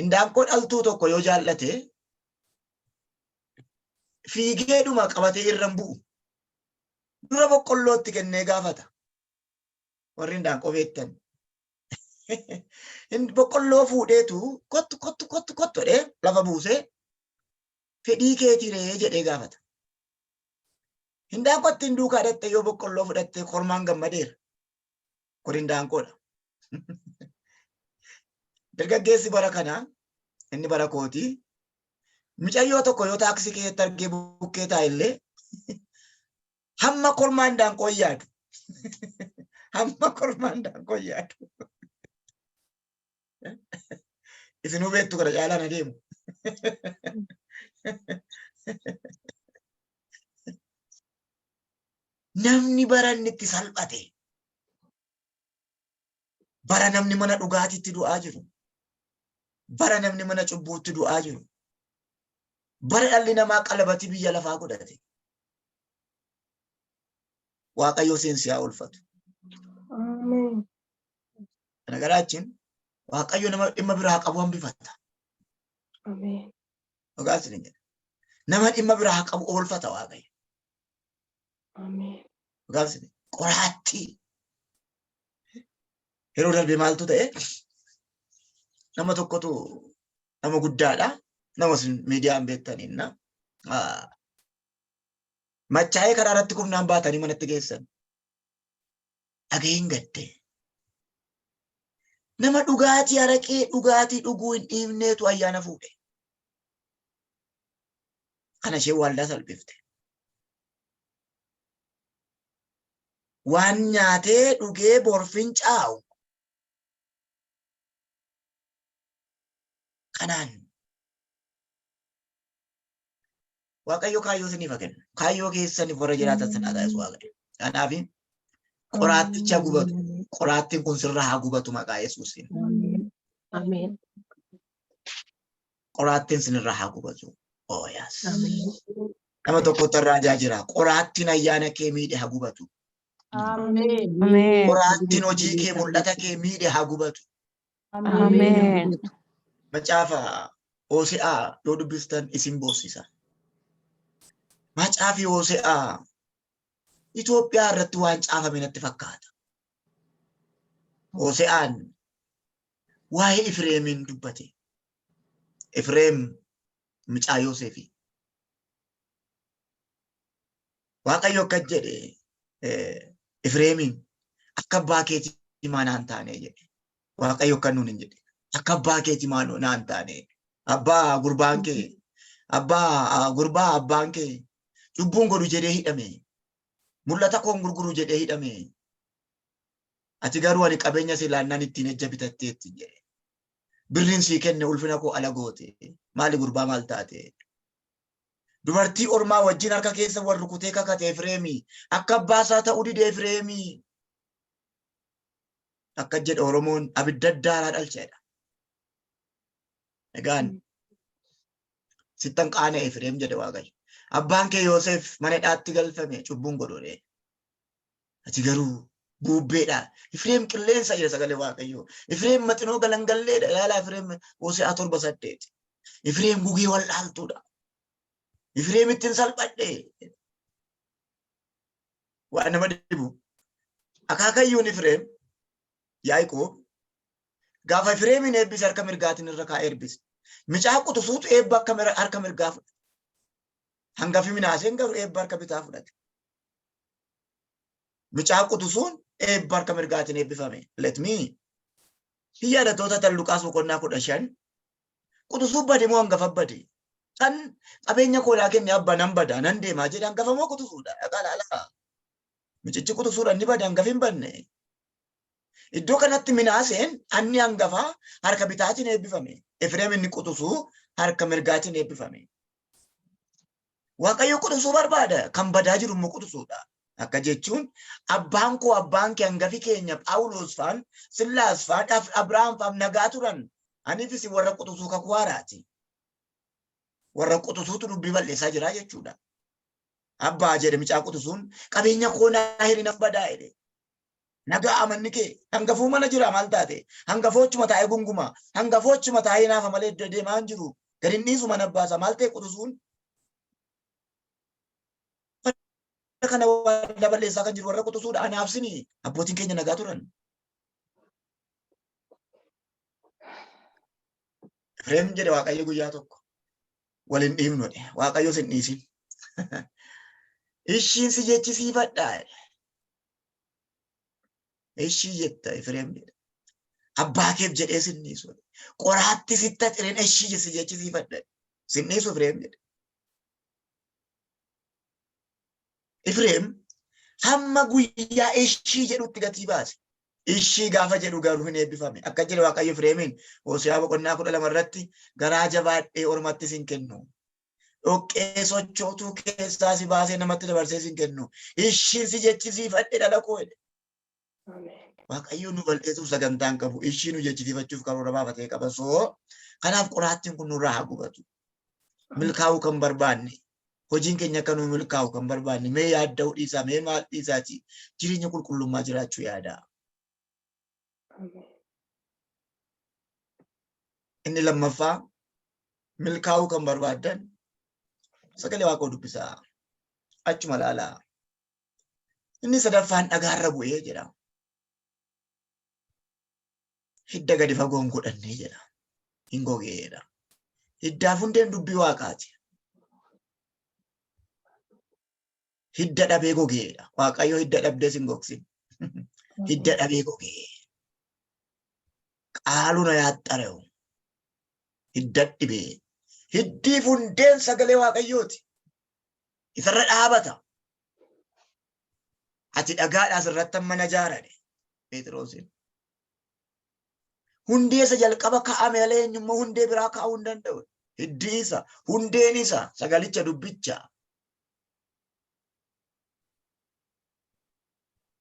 indaanqoo dhaltuu tokko yoo jaallate fiigeedhuma qabatee irra hin bu'u. Dura boqqollootti kennee gaafata. Warri indaanqoo beektan. Boqqolloo fuudheetu kottu kottu kottu kottu jedhee lafa buusee fedhii keetii ree jedhee gaafata. Indaanqoo ittiin duukaa dhatte yoo boqqolloo fudhatte kormaan gammadeera. Kun indaanqoodha. Dargaggeessi bara kanaa inni bara kootii mucayyoo tokko yoo taaksii keessatti argee bukkee taa'e illee hamma kormaa indaanqoo hin yaadu. Hamma kormaa indaanqoo hin yaadu. Isinuu beektu kana caalaan adeemu. Namni bara inni itti salphate bara namni mana dhugaatiitti du'aa jiru bara namni mana cubbuutti du'aa jiru. Bara dhalli namaa qalabatii biyya lafaa godhate. Waaqayyo seensi haa oolfatu. Ameen. Kana garaachiin Waaqayyo nama dhimma biraa qabu hambifata. Ameen. Dhugaa isin jedha. Nama dhimma biraa qabu oolfata Waaqayyo. Ameen. Dhugaa isin qoraattii. Yeroo darbe maaltu ta'e nama tokkotu nama guddaadha. Nama isin miidiyaan beektaniin na. Machaa'ee karaa irratti kufnaan baatanii manatti geessan. Dhaga'een gadde. Nama dhugaatii araqee dhugaatii dhuguu hin dhiifneetu ayyaana fuudhe. Kana isheen waaldaa salphifte. Waan nyaatee dhugee bor fincaa'u. Kanaan Waaqayyo kaayyoo isiniif haa kennu. Kaayyoo keessaniif warra jiraatan sin haa taasisu Waaqayyo. Kanaaf qoraatticha gubatu. Qoraattiin kun sirra haa gubatu maqaa Yesuusiin. Ameen. Qoraattiin sinirra haa gubatu. Oh yes. Ameen. Nama tokkotti irraa jira. Qoraattiin ayyaana kee miidhe haa gubatu. Ameen. Ameen. Qoraattiin hojii kee mul'ata kee miidhe haa gubatu. Ameen. Macaafa Hoose'aa yoo dubbistan isin boossisa. Macaafi Hoose'aa Itoophiyaa irratti waan caafame natti fakkaata. Hoose'aan waa'ee Ifreemiin dubbate. Ifreem mucaa Yoosefi. Waaqayyo akkas jedhe Ifreemiin akka abbaa keetii maa naan taane jedhe. Waaqayyo akka nuun hin jedhe. Akka abbaa keetii maa naan taane. Abbaa gurbaan kee abbaa gurbaa abbaan kee cubbuun godhu jedhee hidhame. Mul'ata koon gurguru jedhee hidhame. Ati garuu ani qabeenya si laannaan ittiin ejja bitatteetti jedhe. Birriin sii kenne ulfina koo ala goote. Maali gurbaa maal taate? Dubartii ormaa wajjin harka keessa wal rukutee kakate Efreemi. Akka abbaa isaa ta'uu dide Efreemi. Akka jedhe Oromoon abidda daaraa dhalcheedha. Egaan sittan qaana'e Efreem jedhe Waaqayyo. Abbaan kee Yoosef mana hidhaatti galfame cubbuun godhee. Ati garuu buubbeedha. Efreem qilleensa jedha sagalee Waaqayyoo. Efreem maxinoo galangalleedha. Ilaalaa Efreem Hose'aa 7:8. Efreem gugee wallaaltuudha. Efreem ittiin salphadhe. Waan nama dhibu. Akaakayyuun Efreem Yaaqoob gaafa Efreemiin eebbise harka mirgaatiin irra kaa'ee eebbise. Micaa quxusuutu eebba akka harka mirgaa fudhate. Hangafi Minaaseen garuu eebba harka bitaa fudhate. Mucaa quxusuun eebba harka mirgaatiin eebbifame. Let me. Hin yaadattoota tan Luqaas boqonnaa 15 quxusuu bade moo hangafa bade? Kan qabeenya koo naa kenne abba nan bada nan deemaa jedhe hangafa moo quxusuudha? Dhaqaa laalaa. Mucichi quxusuudha inni bade hangafi hin badne. Iddoo kanatti Minaaseen anni hangafaa harka bitaatiin eebbifame. Efreem inni quxusuu harka mirgaatiin eebbifame. Waaqayyo quxusuu barbaada. Kan badaa jiru immoo quxusuudha. Akka jechuun abbaan koo abbaan kee hangafi keenya Phaawulos faan, Sillaas faan, Abrahaam faan nagaa turan. Aniif isin warra quxusuu kakuu haaraati. Warra quxusuutu dubbii bal'eessaa jira jechuudha. Abbaa jedhe mucaa quxusuun qabeenya koo naa hiri nan badaa jedhe. Nagaa amanni kee hangafuu mana jira maal taate hangafoo achuma taa'ee gunguma hangafoo achuma taa'ee naafa malee iddoo deemaa hin jiru gad hin dhiisu mana abbaa isaa maal ta'e quxusuun kana waldaa balleessaa kan jiru warra quxusuudha anaaf sini abbootiin keenya nagaa turan. Efreem jedhe Waaqayyo guyyaa tokko wal hin dhiifnu jedhe Waaqayyo sin dhiisin. Ishiin si jechisiifadha jedhe. Ishii jetta Efreem jedhe. Abbaa keef jedhee sin dhiisu. Qoraatti sitta cireen ishii si jechisiifadha. Sin dhiisu Efreem jedhe. Efreem hamma guyyaa ishii jedhutti gatii baase. Ishii gaafa jedhu garuu hin eebbifame. Akka jedhe Waaqayyo Efreemiin Hose'aa boqonnaa 12 irratti garaa jabaadhee ormatti sin kennu. Dhoqqee sochootuu keessaa si baasee namatti dabarsee sin kennu. Ishiin si jechisiifadhe dhala koo jedhe. Waaqayyo nu bal'eessuuf sagantaa hin qabu. Ishii nu jechisiifachuuf karoora baafatee qaba. Soo kanaaf qoraattiin kun nurraa haa gubatu. Milkaa'uu kan barbaanne, hojiin keenya akka nuu milkaa'u kan barbaanne, mee yaadda'uu dhiisaa, mee maal dhiisaati, jireenya qulqullummaa jiraachuu yaadaa. Ameen. Inni lammaffaa, milkaa'uu kan barbaaddan sagalee Waaqoo dubbisaa. Achuma laalaa. Inni sadaffaan dhagaarra bu'ee jedha. Hidda gadi fagoo hin godhannee jedha. Hin gogee jedha. Hiddaaf hundeen dubbii Waaqaati. Hidda dhabee gogeedha. Waaqayyo hidda dhabdees hin gogsin. Hidda dhabee gogee. Qaaluna yaaxxarew. Hidda dhibee. Hiddiif hundeen sagalee Waaqayyooti. Isarra dhaabata. Ati dhagaadhaa sirratti mana ijaarane. Phexroosiin. Hundee isa jalqaba kaa'ame malee eenyummaa hundee biraa kaa'uu hin danda'u. Hiddi isa, hundeen isa, sagalicha dubbicha.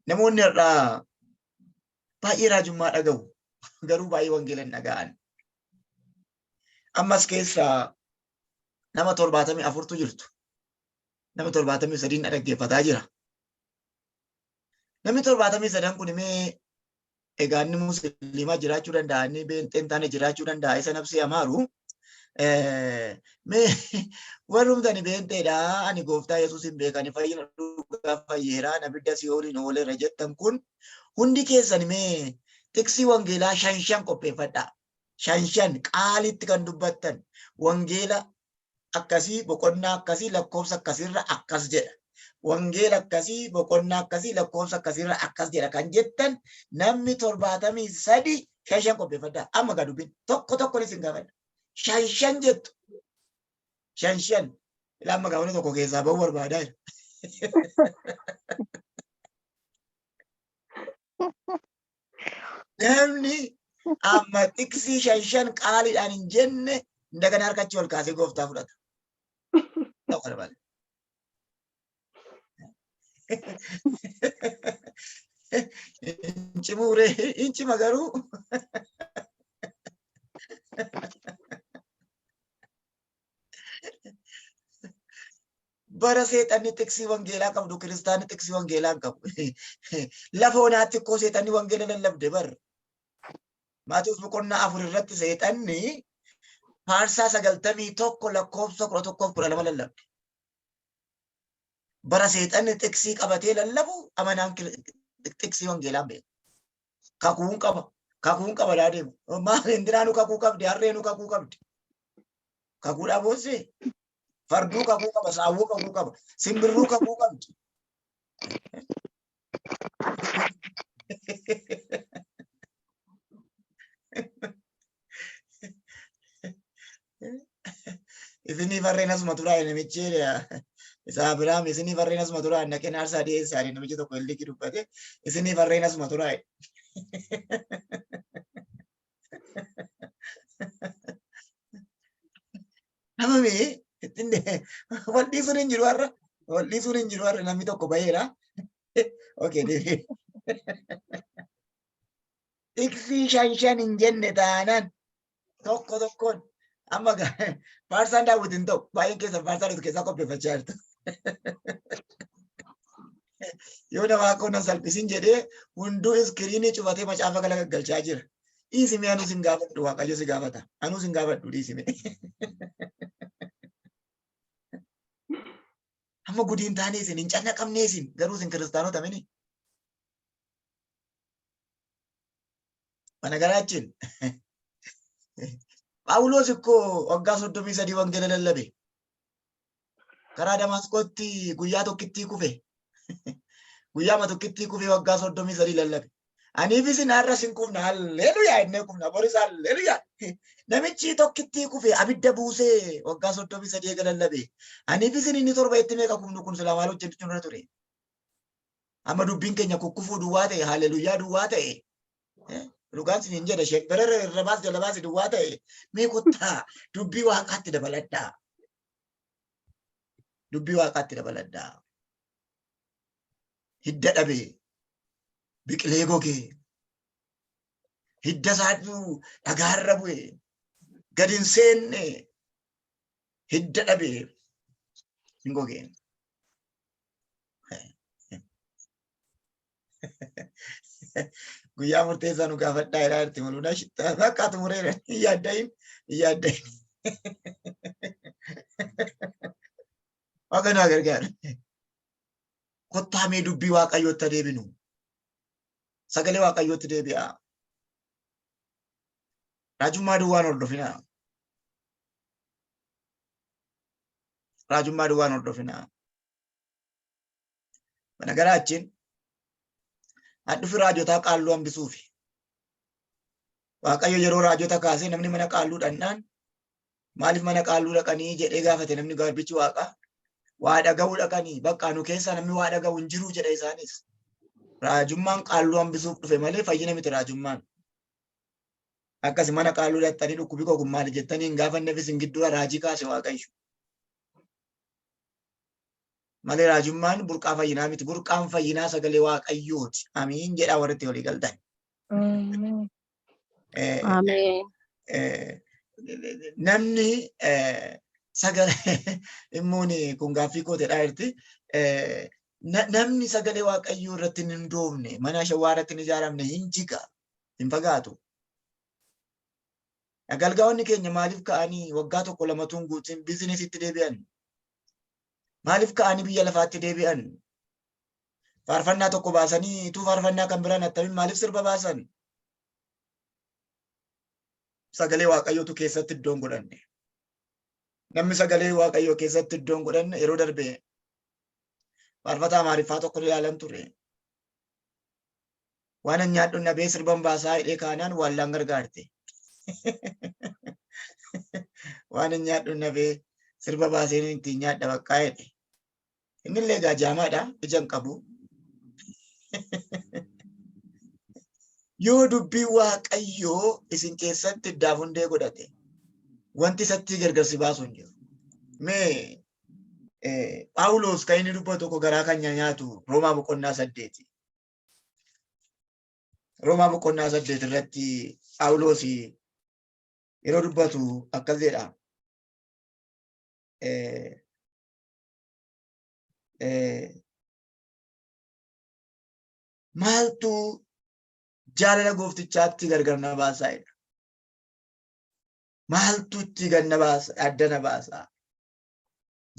Namoonni har'aa baay'ee raajummaa dhaga'u. Garuu baay'ee wangeela hin dhaga'an. Ammas keessaa nama 74tu jirtu. Nama 73 na dhaggeeffataa jira. Namni 73 kun mee egaa inni musliimaa jiraachuu danda'a, inni beenxee hin taane jiraachuu danda'a, isa nafsee amaaru. Mee warrumtani beenxeedha, ani gooftaa Yesuus hin beekani, fayyina dhugaa fayyeera, abidda si'ooliin ooleera jettan kun hundi keessan mee tiksii wangeelaa shan shan qopheeffadhaa. Shan shan qaalitti kan dubbattan wangeela akkasii boqonnaa akkasii lakkoofsa akkasiirra akkas jedha. Wangeela akkasii boqonnaa akkasii lakkoofsa akkasiirra akkas jedha kan jettan namni 73 shan shan qopheeffadhaa. Amma gaa dubbiin tokko tokkoon isin gaafadha. Shan shan jettu. Shan shan. Ilaa amma gaafonni tokko keessaa ba'uu barbaadaa jira. Namni amma tiksii shan shan qaaliidhaan hin jenne indagana harkachi ol kaasee gooftaa fudhata. Ta'u kana malee. Hin cimuuree hin cima garuu. Bara seexanni tiksii wangeelaa qabdu kiristaanni tiksii wangeelaa hin qabu. Lafa onaatti ikkoo seexanni wangeela lallabde bar. Maatiyoos boqonnaa 4 irratti seexanni faarsaa 91 lakkoofsa 11 fi 12 lallabde. Bara seexanni tiksii qabatee lallabu amanaan tiksii wangeelaa hin beeku. Kakuun qaba. Kakuun qaba daa deemu. Maal indiraanu kakuu qabdi harreenu kakuu qabdi. Kakuudhaa boossee farduu kakuu qaba, saawwuu kakuu qaba, simbirruu kakuu qabdi. Isinii farreen asuma turaa namichi isaa Abiraam isinii farreen asuma turaa naqeen aarsaa dhiyeessaa namichi tokko illikii dubbate isinii farreen asuma turaa. Namami ittiin wal dhiisuun hin jiru har'a. Wal dhiisuun hin jiru har'a namni tokko baheera. Okay, deebi'e. Tiksii shan shan hin jenne taanaan tokko tokkoon amma faarsaan daawwiti hin ta'u baay'een keessan faarsaa dhufu keessaa qopheeffachaa jirtu. Yoo nama akka nan salphisin jedhee hunduu iskiriinii cufatee macaafa gala gaggalchaa jira. Dhiisi mee anuu sin gaafadhu Waaqayyo si gaafata. Anuu sin gaafadhu dhiisi mee. Amma gudiin taanee isin hin cannaqamnee isin garuu isin kiristaanota mini. Mana garaachin. Phaawulos ikkoo waggaa 33 wangeela lallabe. Karaa Damaasqootti guyyaa tokkittii kufe. Guyyaama tokkittii kufee waggaa 33 lallabe. Aniif isin har'a sin kufna halleluyaa jennee kufna boris halleluyaa. Namichi tokkittii kufe abidda buusee waggaa 33 eega lallabe. Aniif isin inni torba itti meeqa kufnu kun silaa maal hojjechuun irra ture. Amma dubbiin keenya kukkufuu duwwaa ta'e halleluyaa duwwaa ta'e. Dhugaan isin hin jedha shebberera irra baas jala baasi duwwaa ta'e mee kottaa dubbii waaqaatti dabaladhaa. Dubbii waaqaatti dabaladhaa. Hidda dhabee biqilee gogee hidda isaatu dhagaarra bu'e gadi hin seenne. Hidda dhabee hin gogee. Guyyaa murteessaa nu gaafadhaa jedhaa jirti maluudha. Bakka xumureera. Hin yaaddahin. Hin yaaddahin. Waaqa nu haa gargaaru. Kottaa mee dubbii Waaqayyootti haa deebinu. Sagalee Waaqayyootti deebi'aa. Raajummaa duwwaan hordofinaa. Raajummaa duwwaan hordofinaa. Mana garaachiin handhufi raajotaa qaalluu hambisuufi. Waaqayyo yeroo raajota kaasee namni mana qaalluu dhannaan maaliif mana qaalluu dhaqanii jedhee gaafate namni garbichi waaqaa. Waa dhaga'uu dhaqanii bakka nu keessaa namni waa dhaga'u hin jiru jedhe isaanis. Raajummaan qaalluu hambisuuf dhufe malee fayyina miti raajummaan. Akkasi mana qaalluu dhaqxanii dhukkubi koo kun maali jettanii hin gaafanneef isin gidduu raajii kaase Waaqayyo. Malee raajummaan burqaa fayyinaa miti. Burqaan fayyinaa sagalee Waaqayyooti. Amiin jedhaa warri itti walii galtan. Ameen. Ameen. Namni sagalee immoon kun gaaffii kootedha jirti. Namni sagalee Waaqayyoo irratti hin hundoofne, mana shawwaa irratti hin ijaaramne hin jiga, hin fagaatu. Agalgaa'onni keenya maaliif ka'anii waggaa tokko lamatuun guutiin biizinesiitti deebi'an? Maaliif ka'anii biyya lafaatti deebi'an? Faarfannaa tokko baasanii utuu faarfannaa kan biraan attamiin maaliif sirba baasan? Sagalee Waaqayyootu keessatti iddoon godhanne. Namni sagalee Waaqayyoo keessatti iddoon godhanne yeroo darbe faarfataa Amaariffaa tokko ilaalan ture. Waan an nyaadhu nabee sirban baasaa hidhee kaanaan waallaan gargaarte. Waan an nyaadhu nabee sirba baaseen ittiin nyaadha baqqaa jedhe. Inni illee egaa jaamaadha, ija hin qabu. Yoo dubbii Waaqayyoo isin keessatti iddaaf hundee godhate wanti isatti gargar si baasu hin jiru. Mee Phaawulos kan inni dubbatu tokko garaa kan nyaatu Roomaa boqonnaa 8. Roomaa boqonnaa 8 irratti Phaawulos yeroo dubbatu akkas jedha. Maaltu jaalala gooftichaatti gargar na baasaa jedha. Maaltu itti gad na baasa, adda na baasa?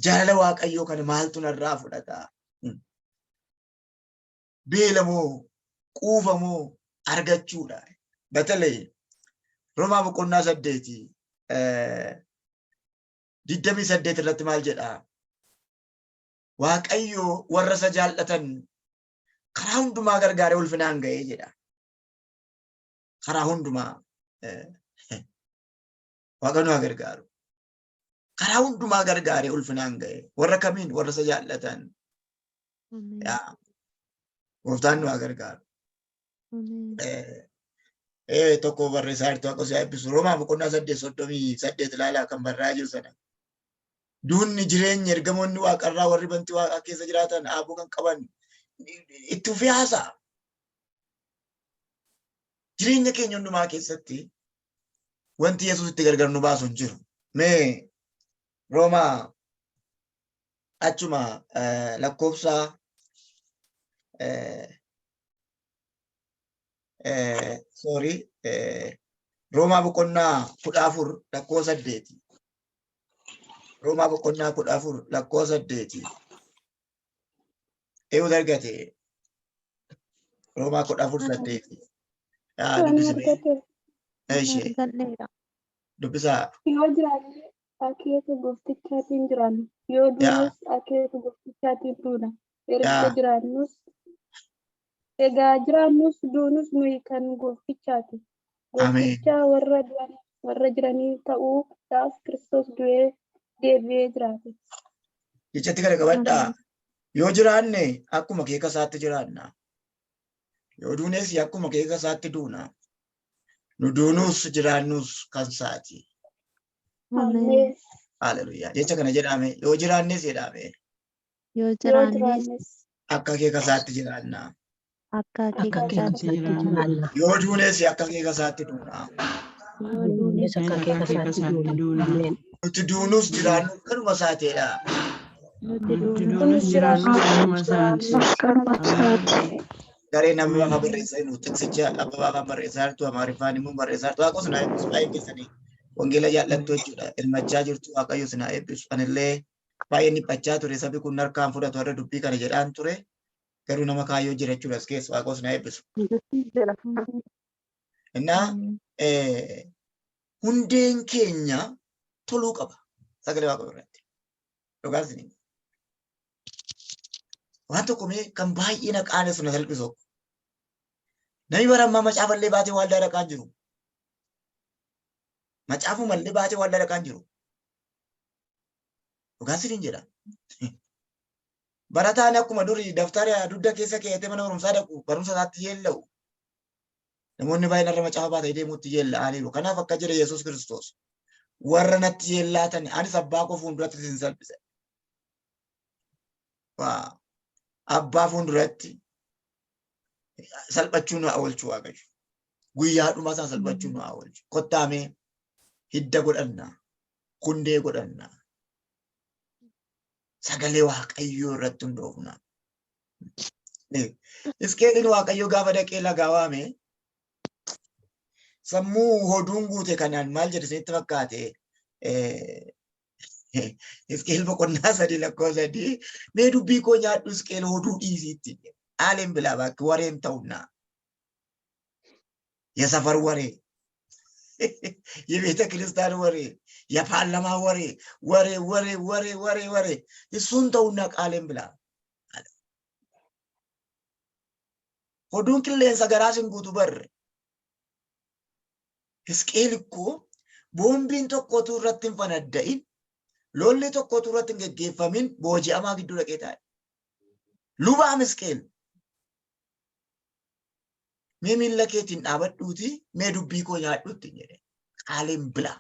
Jaalala Waaqayyoo kana maaltu narraa fudhata? Beela moo quufa moo argachuudha? Batalee Roomaa boqonnaa 8 28 irratti maal jedha? Waaqayyo warra isa jaallatan karaa hundumaa gargaaree ulfinaan ga'ee jedha. Karaa hundumaa Waaqa nu haa gargaaru. Karaa hundumaa gargaaree ulfinaan ga'e. Warra kamiin? Warra isa jaallatan. Yaa gooftaan nu haa gargaaru. Tokko barreessaa jirtu akka si eebbisu. Roomaa boqonnaa 8 38 ilaalaa kan barraa'aa jiru sana. Duunni jireenya ergamoonni waaqarraa warri bantii waaqaa keessa jiraatan aaboo kan qaban itti fufee haasa'a. Jireenya keenya hundumaa keessatti wanti Yesuus itti gargar nu baasu hin jiru. Mee Roomaa achuma lakkoofsa sorry, Roomaa boqonnaa 14 lakkoofsa 8. Roomaa boqonnaa 14 lakkoofsa 8. Eeyyuu argate? Roomaa 14 8. Ani Dubbisime. argate. Ishee Argadheera. dubbisaa. Yoo jiraanne akeeka gooftichaatiin jiraanna. Yoo duunus akeeka gooftichaatiin duuna. Erga jiraannus egaa jiraannus duunus nuyi kan gooftichaati. Ameen. Gooftichaa warra du'an warra jiranii ta'uudhaaf Kiristoos du'ee deebi'ee jiraate. Jechatti kana qabadhaa. Yoo jiraanne akkuma akeeka isaatti jiraanna. Yoo duunes akkuma akeeka isaatti duuna. Nu duunuus jiraannus kan isaati. Ameen. Haleluuyaa. Jecha kana jedhame yoo jiraannes jedhame Yoo Yoo jiraannes jiraannes akka akeeka isaatti jiraanna. Akka akeeka isaatti jiraanna. Yoo duunes akka akeeka isaatti duuna. Yoo duunes Akka akeeka isaatti duuna. Ameen. Nuti duunus jiraannus kanuma isaateedha. Nuti Nuti duunus duunus jiraannus kanuma isaati. Kanuma isaati. Gareen Abbabaa fa'aa barreessaa jiru tiksicha Abbabaa fa'aa barreessaa jirtu Amaariffaan immoo barreessaa jirtu Waaqayyo sinaa eebbisu baay'ee keessanii wangeela jaallattu jechuudha. Elmachaa jirtu Waaqayyo sinaa eebbisu. Anillee baay'ee dhiphachaa ture sabi kun harkaan fudhatu har'a dubbii kana jedhaan ture. Garuu nama kaayyoo jira jechuudha as keessa Waaqayyo sinaa eebbisu. Innaa hundeen keenya toluu qaba sagalee Waaqayyoo irratti. Dhugaan isin waan tokko mee kan baay'ee na qaanessu na salphisu. Namni bara ammaa macaafa illee baatee waldaa dhaqaa hin jiru. Macaafuma illee baatee waldaa dhaqaa hin jiru. Dhugaan isiniin jedha. Barataan akkuma durii daftara dugda keessa keeyyatee mana barumsaa dhaqu barumsa isaatti yeella'u. Namoonni baay'een har'a macaafa baatanii deemuutti yeella'aniiru. Kanaaf akka jedhe Yesuus Kiristoos warra natti yeellaatan anis abbaa koo fuulduratti isin salphise. Waa abbaa fuulduratti salphachuu nu haa oolchu Waaqayyo. Guyyaa dhumaa sana salphachuu nu haa oolchu. Kottaamee hidda godhanna. Hundee godhanna. Sagalee Waaqayyoo irratti hundoofna. Hisqeeliin Waaqayyoo gaafa dhaqee lagaa waame sammuu hoduun guute kanaan maal jedhe isinitti fakkaate? Hisqeel boqonnaa 3 lakkoofsa 3, mee dubbii koo nyaadhu Hisqeel, hoduu dhiisiitti. Aaleen bilaa bakki wareen ta'unnaa. የሰፈር ወሬ፣ የቤተ ክርስቲያን ወሬ፣ የፓርላማ ወሬ፣ ወሬ ወሬ ወሬ ወሬ ወሬ እሱን ተውና ቃሌን ብላ። Oduun qilleensa garaa sin guutu barre. Hisqeel ikkoo boombiin tokkotu irratti hin fanadda'in, lolli tokkotu irratti hin geggeeffamin booji'amaa gidduu dhaqee taa'e. Lubaam Hisqeel. Mee miilla keetiin dhaabadhuuti mee dubbii koo nyaadhuutti jedhe. Qaaleen bila.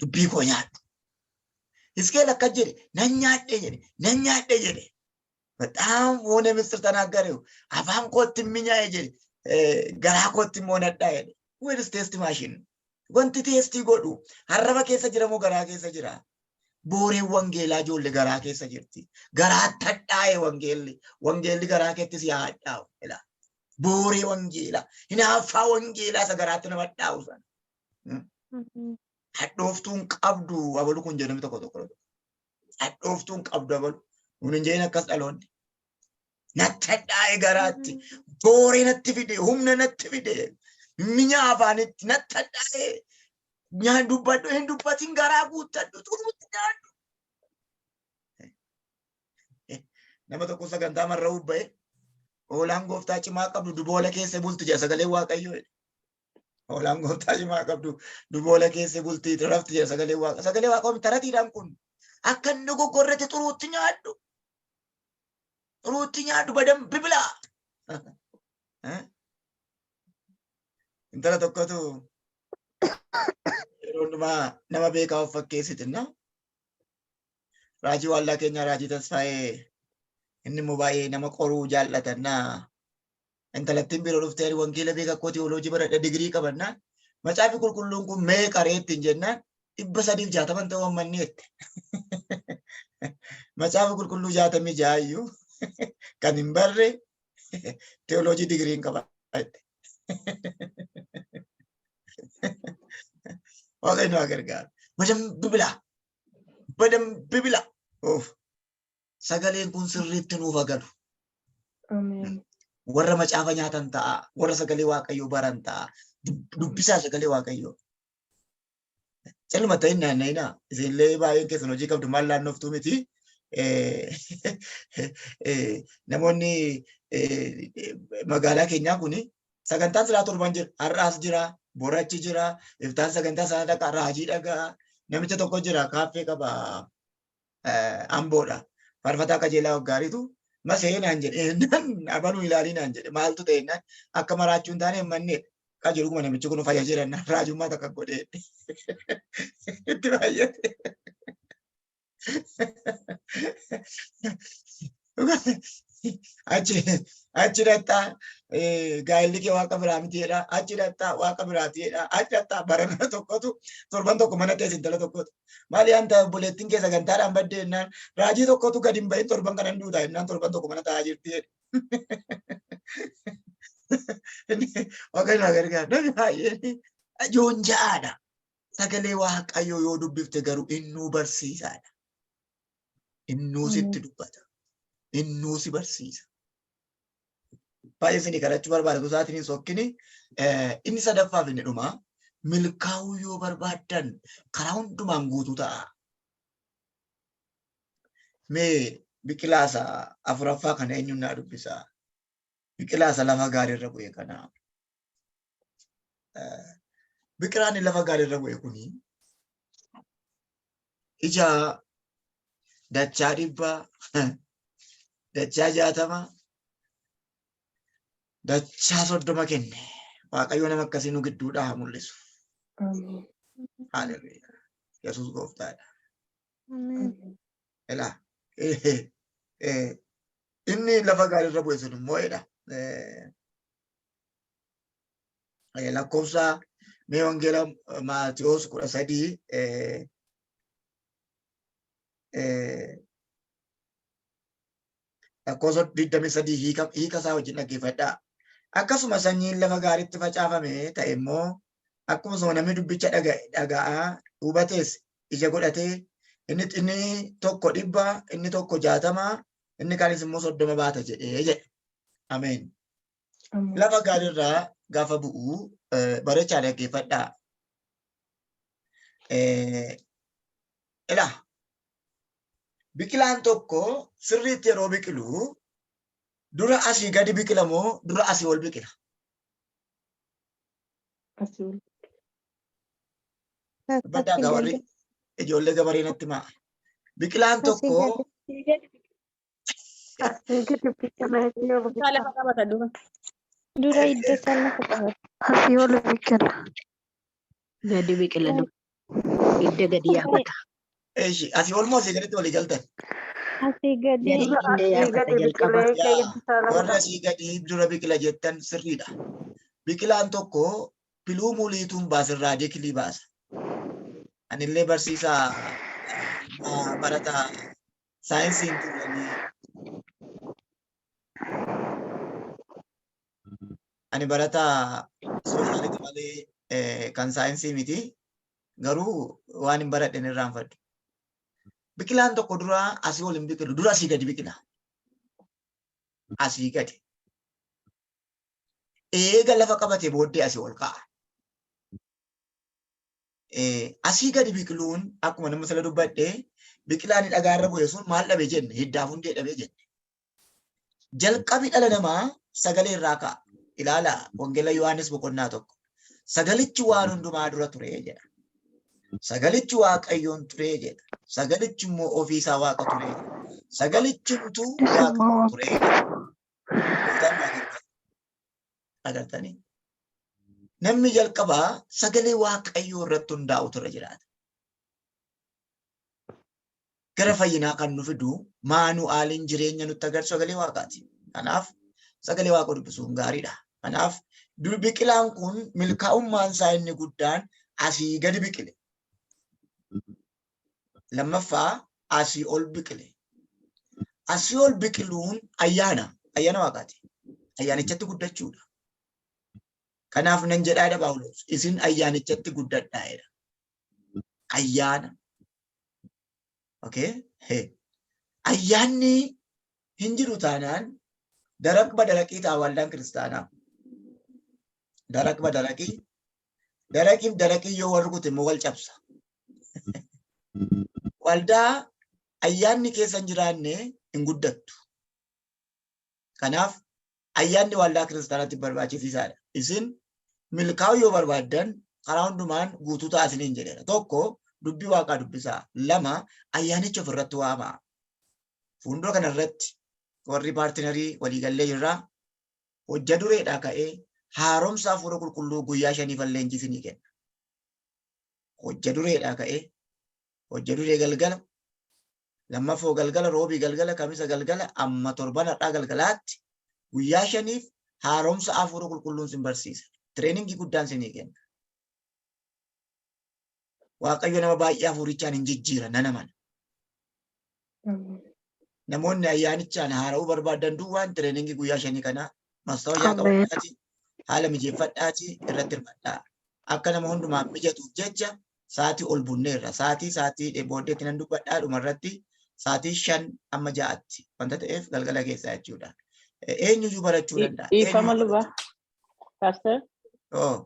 Dubbii koo nyaadhu. Hisqeel akkas jedhe, nan nyaadhe jedhe, nan nyaadhe jedhe. በጣም ሆነ ምስጢር ተናገረው afaan kootti minyaa'e jedhe, garaa kootti immoo nadhaa jedhe. Where is taste machine? Wanti taste godhu arraba keessa jira moo garaa keessa jira? Booreen wangeelaa ijoollee garaa keessa jirti. Garaatti hadhaa'e wangeelli. Wangeelli garaa keetti si haa hadhaa'u. Booree wangeelaa. Hinaaffaa wangeelaa isa garaatti nama hadhaa'u sana. Hadhooftuun qabdu abalu kun jedhame tokko tokko. Hadhooftuun qabdu abalu. Nun hin jedhin akkas dhaloonni. Natti hadhaa'e garaatti. Booree natti fide. Humna natti fide. Minya afaanitti natti hadhaa'e. Nyaan dubbadhu hin dubbatin, garaa guuttadhu, xuruutti nyaadhu. Nama tokko sagantaa marra ba'e, hoolaan gooftaa cimaa qabdu duboola keessa bulti jedha sagalee Waaqayyoo. Hoolaan gooftaa cimaa qabdu duboola keessa bulti, rafti jedha sagalee Waaqa. Sagalee Waaqayyoo taratiidhaan kun akka inni goggorretti xuruutti nyaadhu. Xuruutti nyaadhu badan bibilaa. Intala tokkotu yeroo hundumaa nama beekaa of fakkeessitinna. Raajii waallaa keenya Raajii Tasfaayee inni immoo baay'ee nama qoruu jaallatannaa. Intalattiin biroo dhuftee wangeela beeka koo tiyooloojii baradha digirii qabannaan macaafi qulqulluun kun meeqa reettiin jennaan, 360 ta'uu ammanni jette. Macaafa qulqulluu 66 iyyuu kan hin barre tiyooloojii digirii hin qaba jette. Waaqayyo nu haa gargaaru. በደንብ ብላ. በደንብ ብላ. Of. Sagaleen kun sirriitti nuuf galu. Ameen. Warra macaafa nyaatan ta'a. Warra sagalee Waaqayyoo baran ta'a. Dubbisaa sagalee Waaqayyoo. Calluma ta'in naanna'inaa. Isinillee baay'een keessan hojii qabdu, maal laannoftuu miti. Namoonni magaalaa keenyaa kuni sagantaan silaa torban jira. Har'aas jira. Borachi jira. Iftaan sagantaa sana dhaqa. Raajii dhagaa. Namicha tokko jira. Kaaffee qaba. Amboodha. Faarfataa Qajeelaa Waggaariitu masee naan jedhe. Abaluu ilaalii naan jedhe. Maaltu ta'e naan akka maraachuu hin taane hin mannee. Qajeelu kuma namichi kun fayya jedhan raajummaa takka godhee itti baay'ate. Achi achi dhaqxaa gaa'elli kee waaqa biraa miti jedha. Achi dhaqxaa waaqa biraati jedha. Achi dhaqxaa barana tokkotu torban tokko mana teessi intala tokkotu. Maali anta obboleettiin kee sagantaadhaan badde jennaan raajii tokkotu gadi hin bahin torban kanan duuta jennaan torban tokko mana taa'aa jirti jedhe. Waaqayyo na gargaara. Namni baay'een joonja'aadha. Sagalee Waaqayyoo yoo dubbifte garuu innuu barsiisaadha. Innuu sitti dubbata. Innuu si barsiisa. Baay'ee isinii kadhachuu barbaada. Isaatiin hin sokkini. Inni sadaffaaf inni dhumaa milkaa'uu yoo barbaaddan karaa hundumaan guutuu ta'a. Mee biqilaasa afuraffaa kana eenyuun naa dubbisa? Biqilaasa lafa gaariirra bu'e kana. Biqilaan lafa gaariirra bu'e kuni ija dachaa 100, dachaa 60, dachaa 30 kenne. Waaqayyo nama akkasii nu gidduudhaa haa mul'isu. Ameen. Haleluuyaa. Yesuus gooftaadha. Ameen. Ameen. Ilaa inni lafa gaariirra bu'e sun immoo jedha. Lakkoofsa mee wangeela Maatiyoos 13 lakkoofsa 23 hiika isaa wajjin dhaggeeffadhaa. Akkasuma sanyiin lafa gaariitti facaafame ta'e immoo akkuma suma namni dubbicha dhaga'aa hubates ija godhatee inni tokko 100, inni tokko 60, inni kaanis immoo 30 baata jedhee jedhe. Ameen. Ameen. Lafa gaariirraa gaafa bu'u barechaa dhaggeeffadhaa. Ilaa biqilaan tokko sirriitti yeroo biqilu dura asii gadi biqila moo dura asii ol biqila? Asii ol. Dubbadhaa gaa warri ijoollee gabaree natti himaa. Biqilaan Asii tokko gadi. Asii gadi biqila. Asii ol Isaa biqila. lafa qabata dura. Dura hidda isaa lafa qabata. Asii ol biqila. Gadi biqila dura. Hidda gadi yaafata. Eeshi asii ol moo asii gaditti walii galtan? Asii gadi. Gadi Dura hidda asii yaafata gadi jalqaba. biqilee Yaa hidda isaa lafa warra qabata. asii gadi dura biqila jettan sirriidha. Biqilaan tokko piluu muliituun baasirraa dikilii baasa. Anillee barsiisaa barataa saayinsiin turanii ani barataa sooshaaliiti malee kan saayinsii miti. Garuu waan hin baradhe hin irraanfadhu. Biqilaan tokko dura asii ol hin biqilu, dura asii gadi biqila. Asii gadi. Eega lafa qabate booddee asii ol ka'a. Asii gadi biqiluun akkuma nama sila dubbadhe biqilaan dhagaarra bu'e sun maal dhabe jenne hiddaaf hundee dhabe jenne. Jalqabi dhala namaa sagalee irraa ka'a. Ilaala Wangeela Yohaannis boqonnaa 1. Sagalichi waan hundumaa dura ture jedha. Sagalichi Waaqayyoon ture jedha. Sagalichi immoo ofiisaa Waaqa ture jedha. Sagalichumtuu Waaqa ture jedha. Gooftaan nu haa gargaaru. Agartanii? Namni jalqabaa sagalee Waaqayyoo irratti hundaa'utu irra jiraata. Gara fayyinaa kan nu fidu maanu'aaliin jireenya nutti agarsiisu sagalee Waaqaati. Kanaaf sagalee Waaqa dubbisuun gaariidha. Kanaaf biqilaan kun milkaa'ummaan isaa inni guddaan asii gadi biqile. Lammaffaa asii ol biqile. Asii ol biqiluun ayyaana. Ayyaana Waaqaati. Ayyaanichatti guddachuudha. Kanaaf nan jedhaa jedha Phaawulos. Isin ayyaanichatti guddadhaa jedha. Ayyaana. Okay? Hey. Ayyaanni hin jiru taanaan daraq badaraqii ta'a waldaan kiristaanaa. Daraq badaraqii. Daraqiif daraqii yoo wal rukute immoo wal cabsa. Waldaa ayyaanni keessa hin jiraanne hin guddattu. Kanaaf ayyaanni waldaa kiristaanaatti barbaachisiisaadha. Isin milkaa'uu yoo barbaaddan karaa hundumaan guutuu ta'a isiniin jedheera. Tokko dubbii Waaqaa dubbisaa. Lama ayyaanicha ofirratti waamaa. Fuuldura kanarratti warri paartinarii waliigallee jirra. Hojja dureedhaa ka'ee haaromsa hafuura qulqulluu guyyaa shaniif leenjii isinii kenna. Hojja dureedhaa ka'ee hojja duree galgala Lammaffoo galgala, roobii galgala, kamisa galgala, amma torban har'aa galgalaatti guyyaa 5f haaromsa hafuura qulqulluun sin barsiisa. Trainingii guddaan sinii kenna. Waaqayyo nama baay'ee hafuurichaan hin jijjiira nan amana. Namoonni ayyaanichaan haara'uu barbaadan duwwaan trainingii guyyaa 5 kana mastaawashaa qabadhaatii haala mijeeffadhaatii irratti hirmadhaa. Akka nama hundumaaf mijatuuf jecha sa'aatii ol bunneerra. Sa'aatii booddeetti nan dubbadhaa, dhumarratti sa'aatii 5 amma 6tti wanta ta'eef galgala keessaa jechuudha. Eenyuyyuu barachuu danda'a. Dhiifama luba. Pastor. Oh.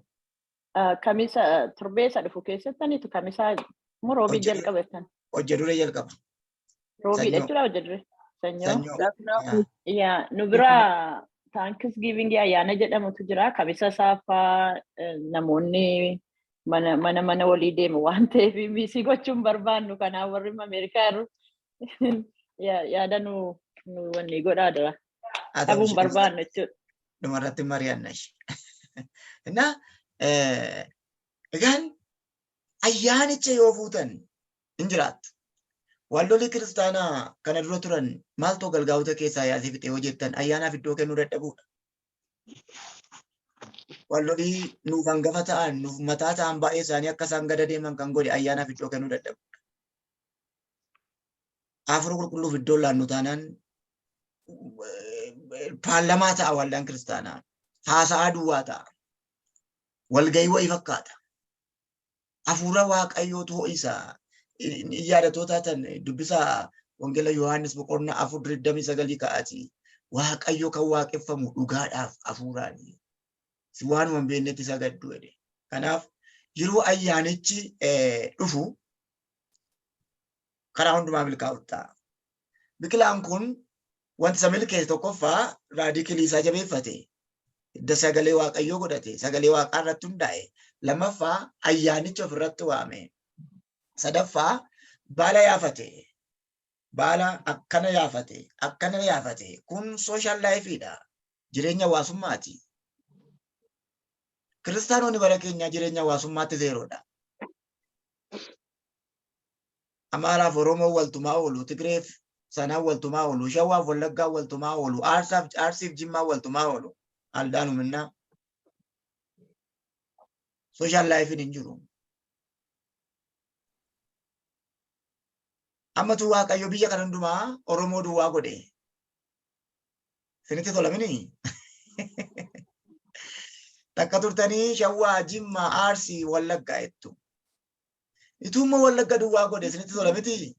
Kamisa torbee isa dhufu keessatti anitu kamisa moo roobii jalqaba jettan? Hojja duree jalqaba. Roobiidha jechuudha hojja duree. Sanyoo. Yaa, nu bira Thanksgiving ayyaana jedhamutu jira. Kamisa saafaa namoonni mana mana mana walii deemu waan ta'eef miss gochuun barbaannu. Kanaaf warri Ameerikaa jiru yaada nu wanni godhaa dura. Dhabuun barbaannu jechuudha. Dhumarratti mari'anna ishee. Innaa egaan ayyaanicha yoo fuutan hin jiraattu. Waldolii kiristaanaa kana dura turan maaltu galgaa'ota keessaa yaasee fixee yoo jettan, ayyaanaaf iddoo kennuu dadhabuudha. Waldolii nuuf hangafa ta'an, nuuf mataa ta'an baay'ee isaanii akka isaan gada deeman kan godhe ayyaanaaf iddoo kennuu dadhabuudha. Hafuura qulqulluuf iddoo laannu taanaan paarlamaa ta'a waldaan kiristaanaa. Haasa'aa duwwaa ta'a. Walgayii wayii fakkaata. Hafuura Waaqayyootu ho'isa. Yaadatoo taatan dubbisa Wangeela Yohaannis boqonnaa 4:29 ka'aati. Waaqayyo kan waaqeffamu dhugaadhaaf hafuuraani. Si waanuma hin beeknetti isa gaddu jedhe. Kanaaf yeroo ayyaanichi dhufu karaa hundumaa milkaa'u ta'a. Biqilaan kun wanti isa milkeesse tokkoffaa radicalii isaa jabeeffate. Hidda sagalee Waaqayyoo godhate. Sagalee Waaqaa irratti hundaa'e. Lammaffaa, ayyaanicha ofirratti waame. Sadaffaa, baala yaafate. Baala akkana yaafate. Akkana yaafate. Kun social lifeiidha. Jireenya hawaasummaati. Kiristaanonni bara keenyaa jireenya hawaasummaatti zerodha. Amaaraaf Oromoo waltumaa oolu, Tigreef sanaan waltumaa oolu, Shawaaf Wallaggaa waltumaa oolu, Aarsaaf Arsiif Jimmaa waltumaa oolu. Aldaanuminnaa. Social lifeiin hin jiru. Ammatu Waaqayyo biyya kana hundumaa Oromoo duwwaa godhe. Isinitti tola mini? Takka turtanii Shawaa, Jimmaa, Arsii, Wallaggaa jettu. Ituummoo Wallagga duwwaa godhe isinitti tola miti?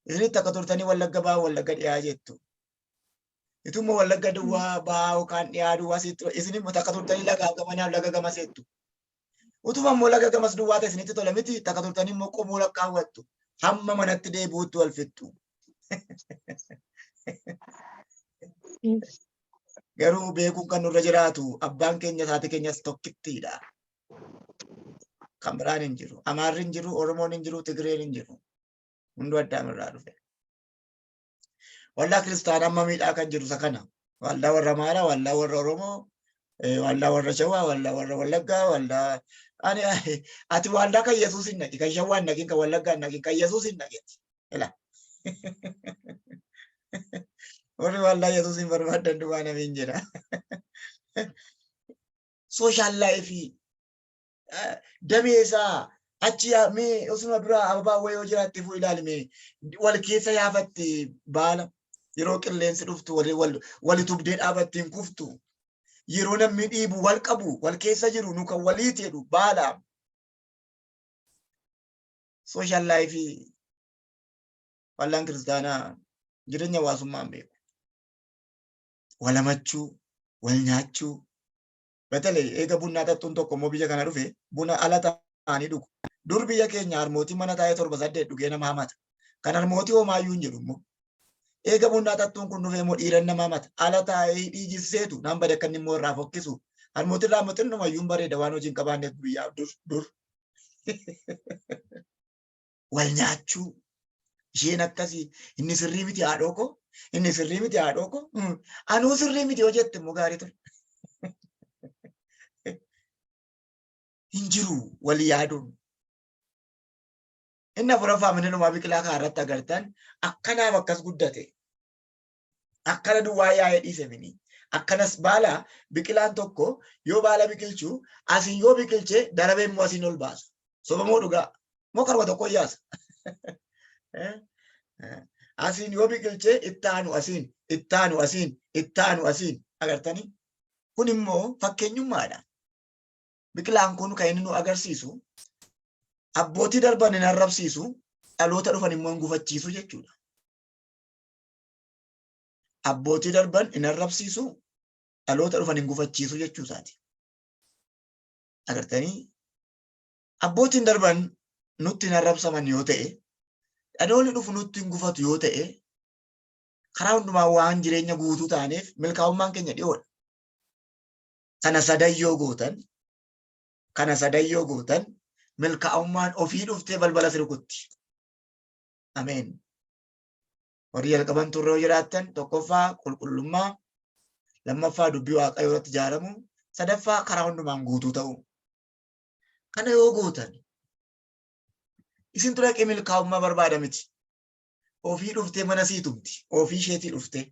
Isinitti akka turtanii Wallagga Bahaa, Wallagga Dhiyaa jettu. Ituummoo Wallagga duwwaa Bahaa yookaan Dhiyaa duwwaa sitti tola. Isin immoo takka turtanii lagaa gamanaaf laga gamas jettu. Utuma immoo laga gamas duwwaa ta'e isinitti tola miti? Takka turtanii immoo qomoo lakkaawwattu. Hamma manatti deebi'utti wal fixxu. Garuu beekuun kan nurra jiraatu abbaan keenya haati keenyas tokkittiidha. Kan biraan hin jiru. Amaarri hin jiru, Oromoon hin jiru, Tigreen hin jiru. Hunduu Addaamirraa dhufe. Waldaa kiristaanaa amma miidhaa kan jiru isa kana. Waldaa warra Amaaraa, waldaa warra Oromoo, waldaa warra Shawaa, waldaa warra Wallaggaa, waldaa ani ati waldaa kan Yesuus hin dhaqi, kan Shawaa hin dhaqin, kan Wallaggaa hin dhaqin, kan Yesuus hin dhaqi. Ila. Warri waldaa Yesuus hin barbaadan duwwaa namiin jedha. Social lifeii damee isaa achi mee osuma biraa ababaa wayii yoo jiraatte fuu ilaali, mee wal keessa yaafatti baala. Yeroo qilleensi dhuftu wal wal wali tubdee dhaabatti, hin kuftu. Yeroo namni dhiibu wal qabu, wal keessa jiru, nu kan waliiti jedhu baala. Social lifeii waldaan kiristaanaa jireenya hawaasummaa hin beeku. Walamachuu, wal nyaachuu. Batalee eega bunnaa xaxxuun tokko immoo biyya kana dhufe buna ala ta'anii dhugu. Dur biyya keenya harmootii mana taa'ee torba saddeet dhugee nama hamata. Kan harmootii homaayyuu hin jedhu immoo. Eega bunnaa xaxxuun kun dhufee immoo dhiiran nama hamata. Ala taa'ee hidhii jisseetu nan bade akka inni immoo irraa fokkisu. Harmootii irraa immoo xinnumayyuu hin bareeda waan hojii hin qabaanneef biyyaaf dur dur. Wal nyaachuu. Isheen akkasii, inni sirrii miti haadhoo koo, inni sirrii miti haadhoo koo, anuu sirrii miti yoo jette immoo gaarii ture. Hin jiru wal yaaduun. Inni afuraffaa inni dhumaa biqilaa kana irratti agartan akkanaaf akkas guddate. Akkana duwwaa yaa'ee dhiise mini. Akkanas baala biqilaan tokko yoo baala biqilchu asiin yoo biqilche darabee immoo asiin ol baasa. Soba moo dhugaa? Moo karuma tokko yaasa? Asiin yoo biqilche ittaanu asiin, ittaanu asiin, ittaanu asiin agartanii? Kun immoo fakkeenyummaadha. Biqilaan kun kan inni nu agarsiisu abbootii darban hin arrabsiisu, dhaloota dhufan immoo hin gufachiisu jechuudha. Abbootii darban hin arrabsiisu, dhaloota dhufan hin gufachiisu jechuu isaati. Agartanii? Abbootiin darban nutti hin arrabsaman yoo ta'e, dhaloonni dhufu nutti hin gufatu yoo ta'e, karaa hundumaa waan jireenya guutuu taaneef milkaa'ummaan keenya dhiyoodha. Kana sadan yoo gootan, kana sadan yoo gootan milkaa'ummaan ofii dhuftee balbala si rukutti. Ameen. Warri jalqaban turre yoo jiraattan tokkoffaa qulqullummaa, lammaffaa dubbii Waaqayyoo irratti ijaaramu, sadaffaa karaa hundumaan guutuu ta'uu. Kana yoo gootan isintu dhaqee milkaa'ummaa barbaada miti. Ofii dhuftee mana sii tumti. Ofii isheetii dhuftee.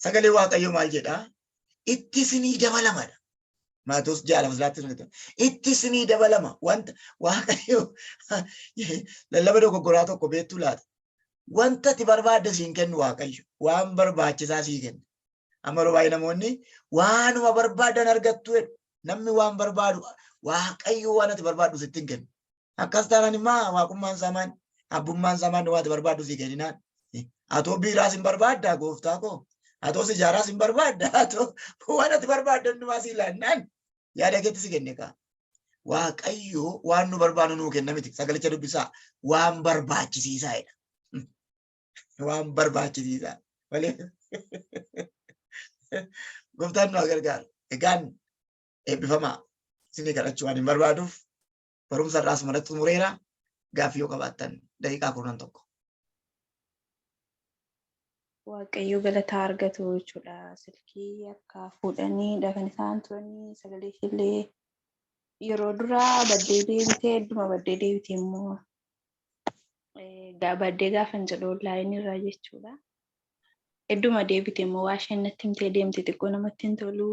Sagalee Waaqayyoo maal jedhaa? Itti isinii dabalamadha. Maatoos 6 2 sun itti isinii dabalama. Wanta Waaqayyo lallaba dogoggoraa tokko beektuu laata? Wanta ati barbaadde siin kennu Waaqayyo. Waan barbaachisaa sii kenna. Amma yeroo baay'ee namoonni waanuma barbaadan argattu jedhu. Namni waan barbaadu Waaqayyo waan ati barbaaddu sitti hin kennu. Akkas taanaan immoo waaqummaan isaa maal? Abbummaan isaa maal? Waan ati barbaaddu sii kenninaan. Atoo biiraas hin barbaaddaa gooftaa koo? Atoo sijaaraas hin barbaaddaa? Atoo waan ati barbaaddu hundumaa sii laannaan yaada keetti si kenne kaa. Waaqayyo waan nu barbaannu nuu kenna miti. Sagalicha dubbisaa. Waan barbaachisiisaa jedha. Waan barbaachisiisaa. Malee gooftaan nu haa gargaaru. Egaan eebbifamaa isinii kadhachuu waan hin barbaaduuf barumsa irraas malatti xumureera. Gaaffii yoo qabaattan daqiiqaa 11. Waaqayyo galataa argatu jechuudha. Silkii akka fuudhaniidha kan isaan turanii, sagalee isheellee yeroo duraa baddee deebitee, hedduma baddee deebite immoo, baddee gaafan jedhu onlaayinii irraa jechuudha. Hedduma deebite immoo waa isheen natti himtee deemte xiqqoo namatti hin tolu.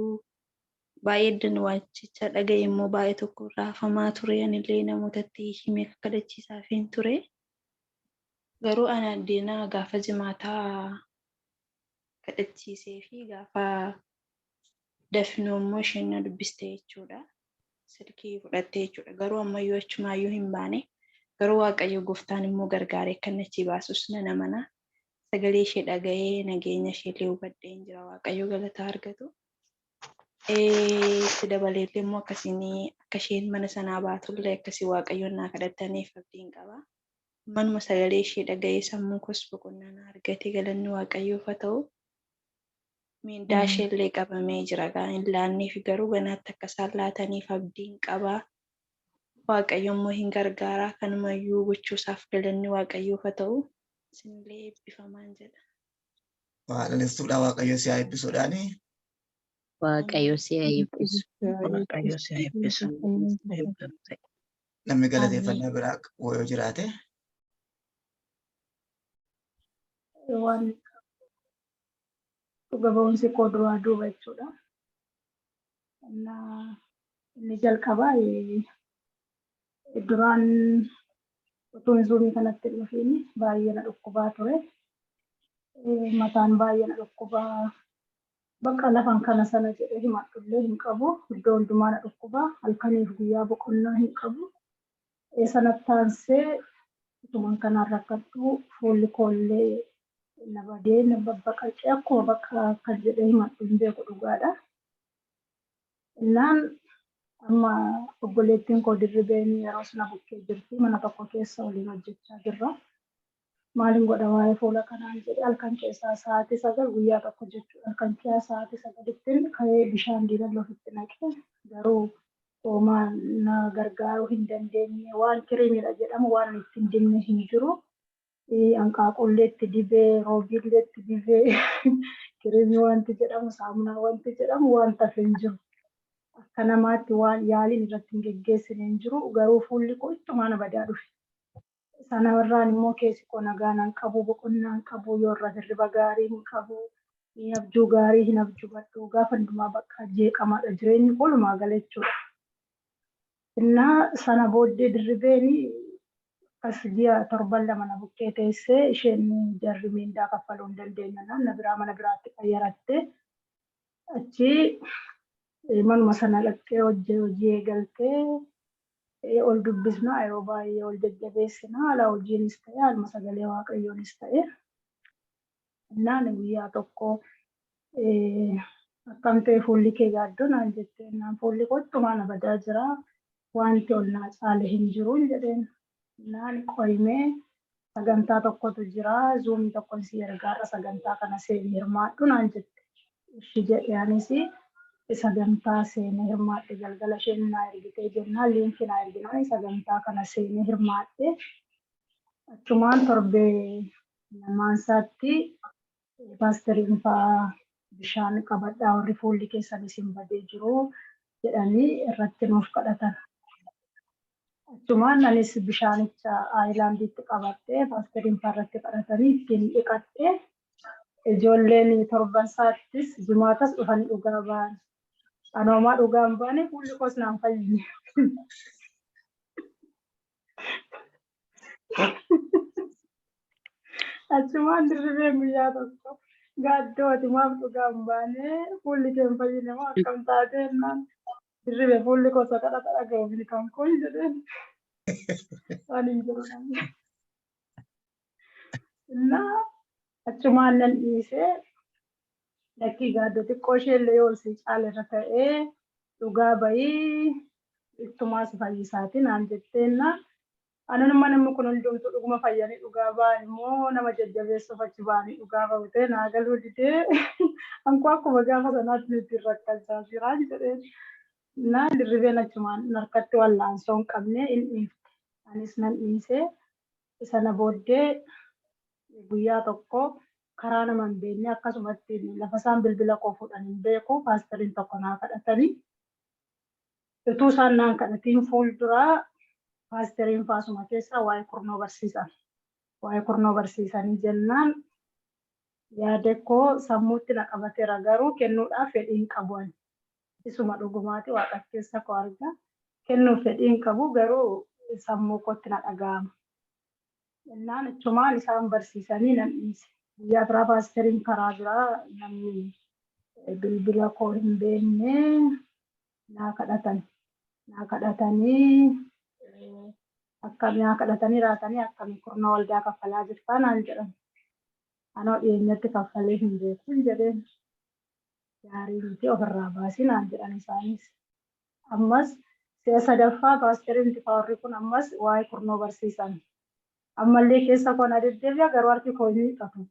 Baay'ee eddan waanchicha dhagaye immoo baay'ee tokko raafamaa ture, anillee namootatti himee kadhachiisaafin ture. Garuu ana addeenaa gaafa jimaataa kadhachiisee fi gaafa dafnoo immoo isheen na dubbiste jechuudha. Silkii fudhattee jechuudha. Garuu ammayyuu achumaayyuu hin baane. Garuu Waaqayyo gooftaan immoo gargaaree kan achi baasus nan amana. Sagalee ishee dhaga'ee nageenya isheellee hubadheen jira. Waaqayyo galataa argatu. Itti dabaleellee immoo akkasiin akka isheen mana sanaa baatullee akkasii Waaqayyoon naa kadhattaniif abdiin qaba. Manuma sagalee ishee dhaga'ee sammuu koos boqonnaa naa argate, galanni Waaqayyoof haa ta'u. Miindaa isheellee qabamee jira. Gaa hin laanneef, garuu ganaatti akka isaan laataniif abdiin qaba. Waaqayyo immoo hin gargaara. Kanumayyuu gochuusaaf galanni Waaqayyoof haa ta'u. Isinillee eebbifamaan jedha. Waa lalistuudha, Waaqayyo si haa eebbisuudhaani. Waaqayyo si haa eebbisu. Waaqayyo si haa eebbisu. Eebbifame. Namni galateeffannaa biraa yoo jiraate. Waan dhuga ba'umsi koo duraa duuba jechuudha. Inni jalqabaa duraan utuun Zoomii kanatti hin dhufiin baay'ee na dhukkubaa ture. Mataan baay'ee na dhukkubaa. Bakka lafan kana sana jedhee himadhullee hin qabu. Iddoo hundumaa na dhukkubaa. Halkaniif guyyaa boqonnaa hin qabu. Sanatti aansee utuman kanaan rakkadhu fuulli koollee na badee, na babbaqaqee, akkuma bakka akkas jedhee himadhu hin beeku dhugaadha. Innaan amma obboleettiin koo Dirribeen yeroo sana bukkee jirti, mana tokko keessa waliin hojjechaa jirra. Maalin godha waa'ee fuula kanaan jedhe, halkan keessaa sa'aatii 9 guyyaa tokko jechuudha. Halkan keessaa sa'aatii 9tti ka'ee bishaan diilalloo ofitti naqee, garuu homaa na gargaaruu hin dandeenye. Waan kiriimiidha jedhamu waan itti hin dibne hin jiru. Hanqaaqullee itti dibee, roobiillee itti dibee, kiriimii wanti jedhamu, saamunaa wanti jedhamu waan tafe hin jiru. Akka namaatti waan yaaliin irratti hin geggeessine hin jiru. Garuu fuulli koo ittumaa na badaa dhufe. Sana irraan immoo keessi koo nagaa nan qabu, boqonnaa hin qabu, yoo irra hirriba gaarii hin qabu, abjuu gaarii hin abjubadhu. Gaafa hundumaa bakka jeeqamaadha jireenyi koo walumaa gala jechuudha. Innaa sana booddee Dirribeen akkas ji'a torban 2 na bukkee teessee, isheen jarri miindaa kaffaluu hin dandeenye naan na biraa mana biraatti qayyaratte. Achi manuma sana dhaqxee hojii eegaltee ol dubbisna, yeroo baay'ee ol jajjabeessina, haala hojiinis ta'e haaluma sagalee Waaqayyoonis ta'e. Innaan guyyaa tokko, "Akkam ta'e fuulli kee, Gaaddoo?" naan jette. Innaan fuulli koo ittumaa na badaa jira, wanti ol naa caale hin jiru jedheen. Innaan qoyimee sagantaa tokkotu jira, Zoomii tokkon si ergaarra, sagantaa kana seeni hirmaadhu naan jette. Ishi jedhe. Anis sagantaa seenee hirmaadhe. Galgala isheen naa ergitee jennaan, liinkii naa erginaan sagantaa kana seenee hirmaadhe. Achumaan torbee lamaansaatti paasteriin fa'aa bishaan qabadhaa, warri fuulli keessan isin badee jiru jedhanii irratti nuuf kadhatan. Achumaan anis bishaanicha aayilaandiitti qabadhee, paasteriin fa'aa irratti kadhatanii ittiin dhiqadhee, ijoolleen torban isaattis jimaatas dhufanii dhugaa ba'an. Anoomaa dhugaa hin baane, fuulli koos naan fayyine. Achumaan Dirribeen guyyaa tokko, "Gaaddoo, ati maaf dhugaa hin baane? Fuulli kee hin fayyine moo akkam taatee?" jennaan, "Dirribe, fuulli koo isa kadhata dhaga'uuf kan kun," jedheen. Waan hin jiru. Innaa achumaan nan dhiisee, "Lakkii Gaaddoo, xiqqoo ishee illee yoo si caale irra ta'ee dhugaa bahii, ittumaa si fayyisaati," naan jetteenna. Anuma namni kun hundumtuu dhuguma fayyanii dhugaa ba'an immoo nama jajjabeessuuf achi ba'anii dhugaa ba'u ta'e naa galuu didee, ankoo akkuma gaafa sanaatti nuti rakkachaa jiraan jedheen. Naa Dirribeen achumaan harkatti wallaansoo hin qabne hin dhiifte. Anis nan dhiisee. Sana booddee guyyaa tokko karaa nama hin beekne akkasumatti lafa isaan bilbila koo fuudhan hin beeku, paasteriin tokko naa kadhatanii. Utuu isaan naan kadhatiin fuulduraa paasteriin faasuma keessaa waa'ee kurnoo barsiisan. Waa'ee kurnoo barsiisanii jennaan yaada koo sammuutti na qabateera, garuu kennuudhaaf fedhii hin qabu ani. Isuma dhugumaati waaqa keessa koo arga. Kennuuf fedhii hin qabu, garuu sammuu kootti na dhaga'ama. Innaan achumaan isaan barsiisanii nan dhiise. Guyyaa biraa paasteriin karaa biraa namni bilbila koo hin beekne naa kadhatan. Naa kadhatanii akkam naa kadhatanii raatanii, "Akkami, kurnoo waldaa kaffalaa jirtaa?" naan jedhan. "Anoo dhiyeenyatti kaffalee hin beeku," jedheen. "Gaarii miti, ofirraa baasii," naan jedhan isaanis. Ammas si'a sadaffaa paasteriin Tifawarri kun ammas waa'ee kurnoo barsiisan. Ammallee keessa koo na deddeebi'a, garuu harki koo hin hiixatu.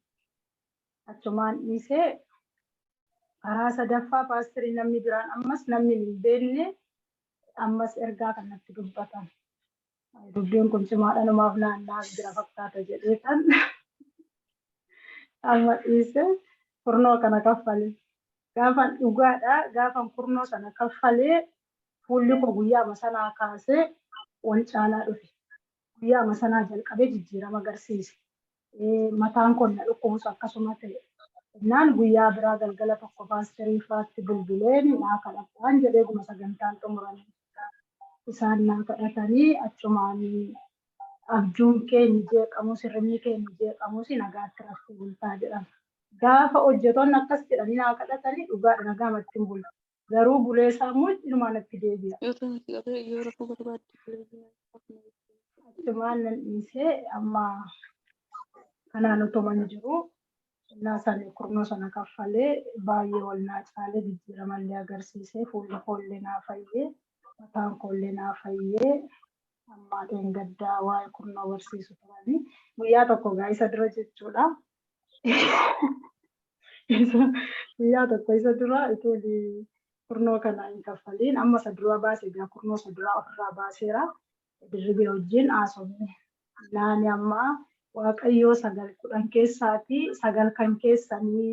Achumaan dhiisee karaa sadaffaa paasterii namni biraan ammas namni hin beekne ammas ergaa kanatti dubbatan. Dubbiin kun cimaadha, numaaf naannaa jira fakkaata jedhee kan amma dhiise, kurnoo kana kaffale. Gaafan dhugaadha, gaafan kurnoo sana kaffalee fuulli koo guyyaama sanaa kaasee wal caalaa dhufe. Guyyaama sanaa jalqabee jijjiirama agarsiise. Mataan koo na dhukkubus akkasuma ta'e. Innaan guyyaa biraa galgala tokko paasterii faatti bilbileen, naa kadhadhaan jedhee, guma sagantaan xumurame. Isaan naa kadhatanii achumaan abjuun kee ni jeeqamus, hirribni kee ni jeeqamus, nagaatti raftee bultaa jedhama. Gaafa hojjetoonni akkas jedhanii naa kadhatanii dhugaadha, nagaamatti hin bulu. Garuu bulee isaa immoo inumaa natti deebi'a. Achumaan nan dhiisee. Amma kanaan utuman jiru innaa sana kurnoo sana kaffalee baay'ee wal naa caalee, jijjiiramallee agarsiisee, fuulli koollee naa fayyee, mataan koollee naa fayyee. Amma dheengaddaa waa'ee kurnoo barsiisu turanii guyyaa tokko gaa isa dura jechuudha. Guyyaa tokko isa dura utuu kurnoo kana hin kaffaliin, amma isa dura baase gaa, kurnoo isa duraa ofirraa baaseera. Dirribee wajjin haasofne. Naani amma Waaqayyoo 9 10 keessaatii 9 kan keessanii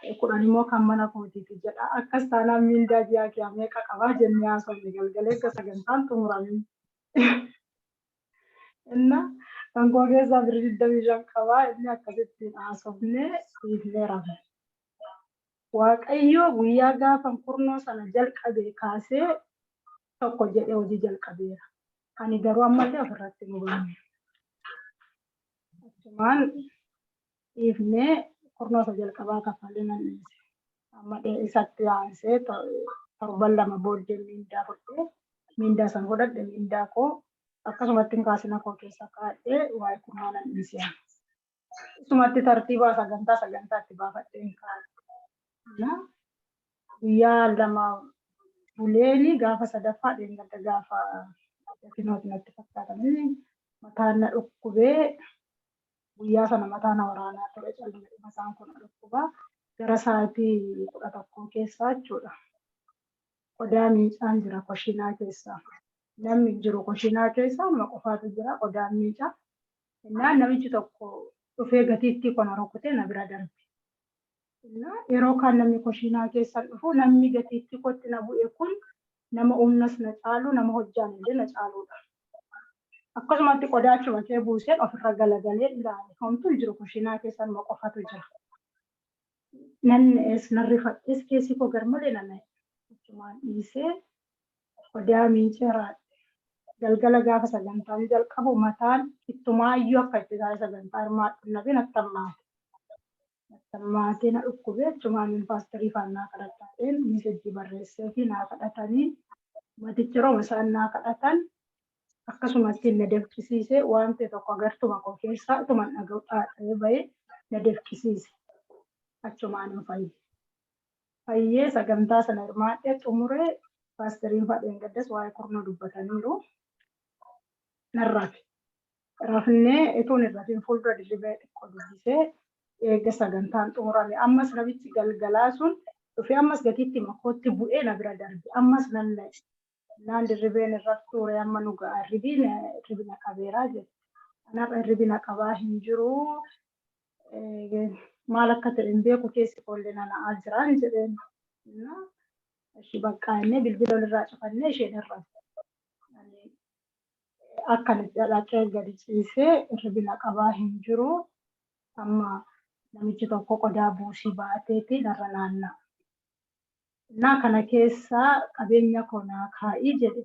10 immoo kan mana kootiiti jedha. Akkas taanaan miindaa ji'aa kee meeqa qabaa jennee haasofne galgala erga sagantaan xumurame. Inna kan koo keessaa birrii 25 qabaa, inni akkasittiin haasofnee dhiifnee rafne. Waaqayyo guyyaa gaafan kurnoo sana jalqabe kaasee tokko jedhee hojii jalqabeera. Ani garuu ammallee ofirratti hin hubanne. Achumaan dhiifnee kurnoo isa jalqabaa kaffalee nan dhiise. Amma isatti aansee torban 2 booddee miindaa fudhee, miindaa san fudhadhe, miindaa koo akkasumatti hin kaasina koo keessa kaa'adhee waa'ee kurnoo nan dhiise. Isumatti tartiibaa sagantaa sagantaatti baafadhee hin kaa'adhe. Guyyaa 2 buleeni gaafa sadaffaa dheengadda gaafa dafinooti natti fakkaatanii mataan na dhukkubee, guyyaa sana mataa na waraanaa ture, calluma mataan kun na dhukkubaa gara sa'aatii 11 keessaa jechuudha. Qodaa miicaan jira koshinaa keessa. Namni jiru koshinaa keessa nama qofaatu jira, qodaan miicaa. Innaan namichi tokko dhufee gatiittii kona rukutee na bira darbe. Innaa yeroo kaan namni koshinaa keessa dhufu, namni gatiittii kootti na bu'e kun nama humnas na caalu, nama hojjaan illee na caaludha. Akkasumatti qodaa achuma kee buuseen ofirra galagalee ilaale. Homtuu hin jiru, koshinaa keessa nama qofatu jira. Nan na'es, nan rifadhes, keessi koo garmalee na na'e. Achumaan dhiisee qodaa miicee raadhe. Galgala gaafa sagantaan jalqabu mataan ittumaayyuu akka itti taa'ee sagantaa hirmaadhu nabi natti hammaate. Natti hammaatee na dhukkubee, achumaan paasterii faan naa kadhadhaadheen message barreessee fi naa kadhatanii, matichi yeroo isaan naa kadhatan akkasumatti na dafqisiise. Waan ta'e tokko agartuma koo keessaa utuma dhaga'u xaaxa'ee bahee na dafqisiise. Achumaan hin fayye. Fayyee sagantaa sana hirmaadhee xumuree, paasteriin fadheen gaddas waa'ee kurnoo dubbataniiru. Nan rafe. Rafnee ituun hin rafin fuuldura Dirribee xiqqoo dubbisee, eega sagantaan xumurame ammas namichi galgalaa sun dhufee ammas gatiitti makootti bu'ee na bira darbe. Ammas nan na'e. Naan Dirribeen hin raftuure, amma nu ga'a, hirribiin hirribina qabeeraa jette. Anarra hirribina qabaa hin jiru. Maal akka ta'e hin beeku, keessi koollee na na'aa jiraan jedheen. Ishi bakka inni bilbila walirraa cufannee isheen irra. Akka dhaqee gadi ciisee hirribina qabaa hin jiru. Amma namichi tokko qodaa buusii baateeti narra naanna'a. Innaa kana keessaa qabeenya koo naa kaa'ii jedhe.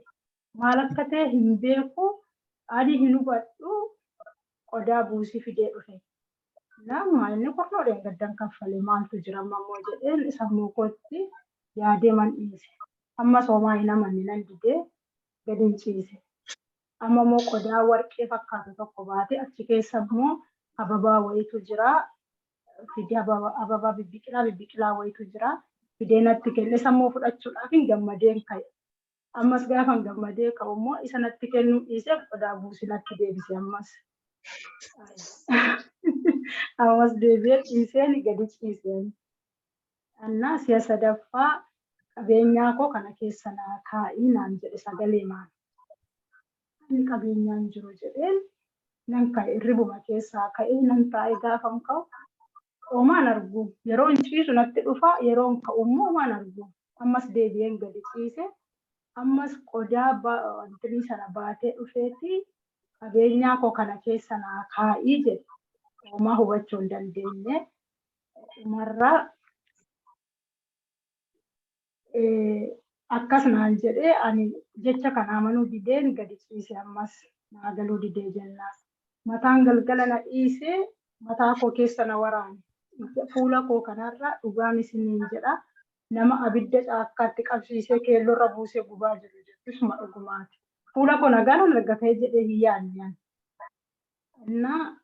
Maal akka ta'e hin beeku, ani hin hubadhu, qodaa buusii fidee dhufe. Nama inni kurnoo dheengaddan kaffale, maaltu jira amma immoo jedheen sammuu kootti yaadee man dhiise. Ammas homaa hin amanne, nan didee gadi hin ciise. Amma immoo qodaa warqee fakkaatu tokko baate, achi keessa immoo ababaa wayiitu jira. Fidee ababaa bibbiqilaa bibbiqilaa wayiitu jira. Fidee natti kenne, isa immoo fudhachuudhaaf hin gammadeen ka'e. Ammas gaafan gammadee ka'u immoo isa natti kennuu dhiisee qodaa buusii natti deebise ammas. Ammas deebi'ee ciiseen gadi ciiseen. Annaa si'a sadaffaa qabeenyaa koo kana keessa naa kaa'ii naan jedhe sagalee maan. Ani qabeenyaan jiru jedheen nan ka'e, hirribuma keessaa ka'ee nan taa'e. Gaafan ka'u homaan argu, yeroon ciisu natti dhufa, yeroon ka'u immoo homaan argu. Ammas deebi'een gadi ciise, ammas qodaa wantinii sana baatee dhufeeti qabeenyaa koo kana keessa naa kaa'ii jedhe. Homaa hubachuu hin dandeenye. Dhumarraa akkas naan jedhee, ani jecha kana amanuu dideen gadi ciise. Ammas naa galuu didee jennaan mataan galgala na dhiisee mataa koo keessa na waraane. Fuula koo kanarra, dhugaan isiniin jedha, nama abidda caakkaatti qabsiisee keellorra buusee gubaa jiru jettisuma dhugumaati. Fuula koo nagaan arga ta'e jedhee hin yaadne ani. Innaa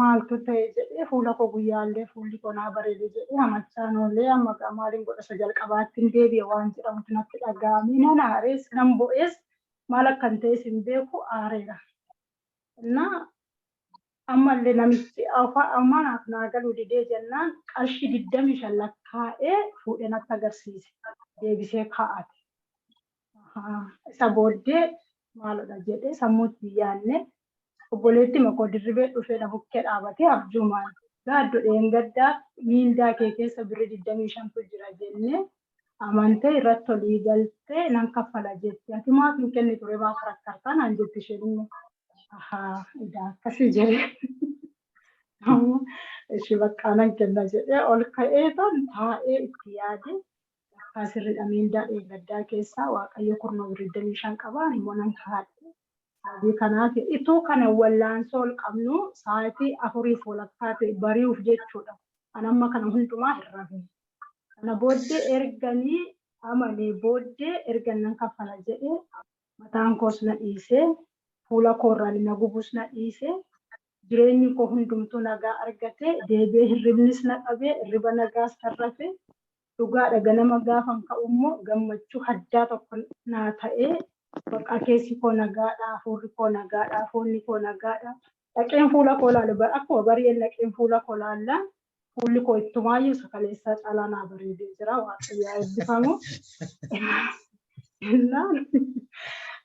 maaltu ta'e jedhee fuula koo guyyaallee fuulli koo naa bareede jedhee hamachaan oolee, amma gaa maaliin godha, isa jalqabaatti hin deebi'e waan jedhamutu natti dhaga'ame. Nan aarees, nan bo'ees, maal akkan ta'es hin beeku, aareera. Innaa ammallee namichi amma naaf naa galuu didee jennaan qarshii 25 lakkaa'ee fuudhee natti agarsiise. Deebisee kaa'ate. Isa booddee maalodha jedhee sammuutti hin yaadne. Obboleetti makoo Dirribee dhufee na bukkee dhaabatee abjuumaan. Gaaddu dheengaddaa miindaa kee keessa birri 25tu jira jennee amantee irratti olii galtee nan kaffala jetti. Ati maaf hin kennitu ree, maaf rakkartaa naan jetti isheen immoo. Ahaa, edaa akkasii jedhee. Ishii baqqaa nan kenna jedhee ol ka'ee tan taa'ee itti yaade, lakkaa sirriidha, miindaa dheengaddaa keessaa Waaqayyo kurnoo birri 25 qaba, ani immoo nan kaadhe. Sababii kanaaf ituu kana wallaansoo ol qabnu sa'aatii 4:30 ta'e, bari'uuf jechuudha. An amma kana hundumaa hin rafne. Kana booddee erganii amanee booddee ergan nan kaffala jedhee mataan koos na dhiisee, fuula koorraan na gubus na dhiisee, jireenyi koo hundumtuu nagaa argate, deebi'ee hirribnis na qabee, hirriba nagaas kan rafe. Dhugaadha, ganama gaafan ka'u immoo gammachuu haddaa tokko naa ta'ee, bakka keessi koo nagaadha, hafuurri koo nagaadha, foonni koo nagaadha. Dhaqeen fuula koo laalu, akkuma bari'een dhaqeen fuula koo laalla, fuulli koo ittumaayyuu sakaleessaa caalaa naa bareedee jira. Waaqayyo haa eebbifamu. Innaan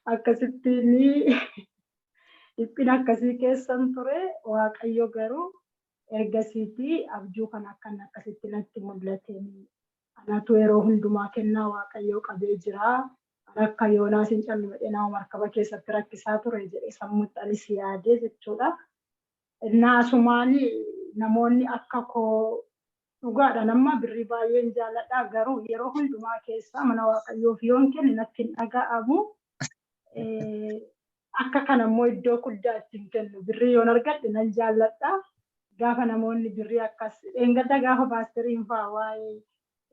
akkasittiin dhiphina akkasii keessan ture. Waaqayyo garuu ergasiitii abjuu kana akkan akkasitti natti mul'ateen anatu yeroo hundumaa kennaa Waaqayyoo qabee jira. An akka Yoonaas hin callu jedhee nama markaba keessatti rakkisaa ture jedhee sammuutti anis yaadee jechuudha. Innaa asumaan namoonni akka koo, dhugaadha, nama birrii baay'een jaalladha, garuu yeroo hundumaa keessaa mana Waaqayyoof yoon kenne natti hin dhaga'amu. Akka kana immoo iddoo guddaa ittiin kennu, birrii yoon argadhe nan jaalladha. Gaafa namoonni birrii akkas dheengadda gaafa paasteriin fa'aa waa'ee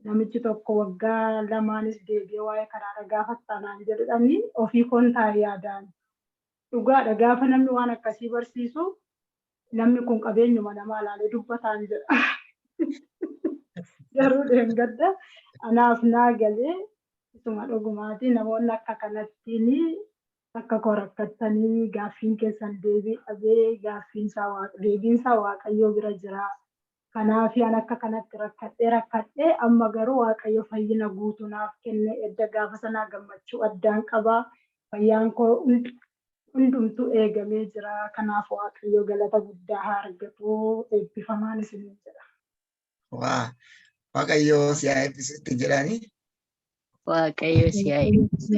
namichi tokko waggaa lamaanis deebi'ee waa'ee kanaarra gaafattaa naan jedhudhani ofii koon taa'ee yaadaan. Dhugaadha, gaafa namni waan akkasii barsiisu namni kun qabeenyuma namaa ilaalee dubbataan jedha. Garuu dheengadda anaaf naa galee, isuma dhugumaati, namoonni akka kanattiin akka koo rakkattanii gaaffiin keessan deebii dhabee, gaaffiin isaa deebiin isaa Waaqayyoo bira jira. Kanaaf an akka kanatti rakkadhee rakkadhee amma garuu Waaqayyo fayyina guutuu naaf kenne. Edda gaafa sanaa gammachuu addaan qaba. Fayyaan koo hundumtuu eegamee jira. Kanaaf Waaqayyo galata guddaa haa argatu. Eebbifamaan isiniin jedha. Waa, Waaqayyo si haa eebbisu ittiin jedhaani. Waaqayyo si haa eebbisu.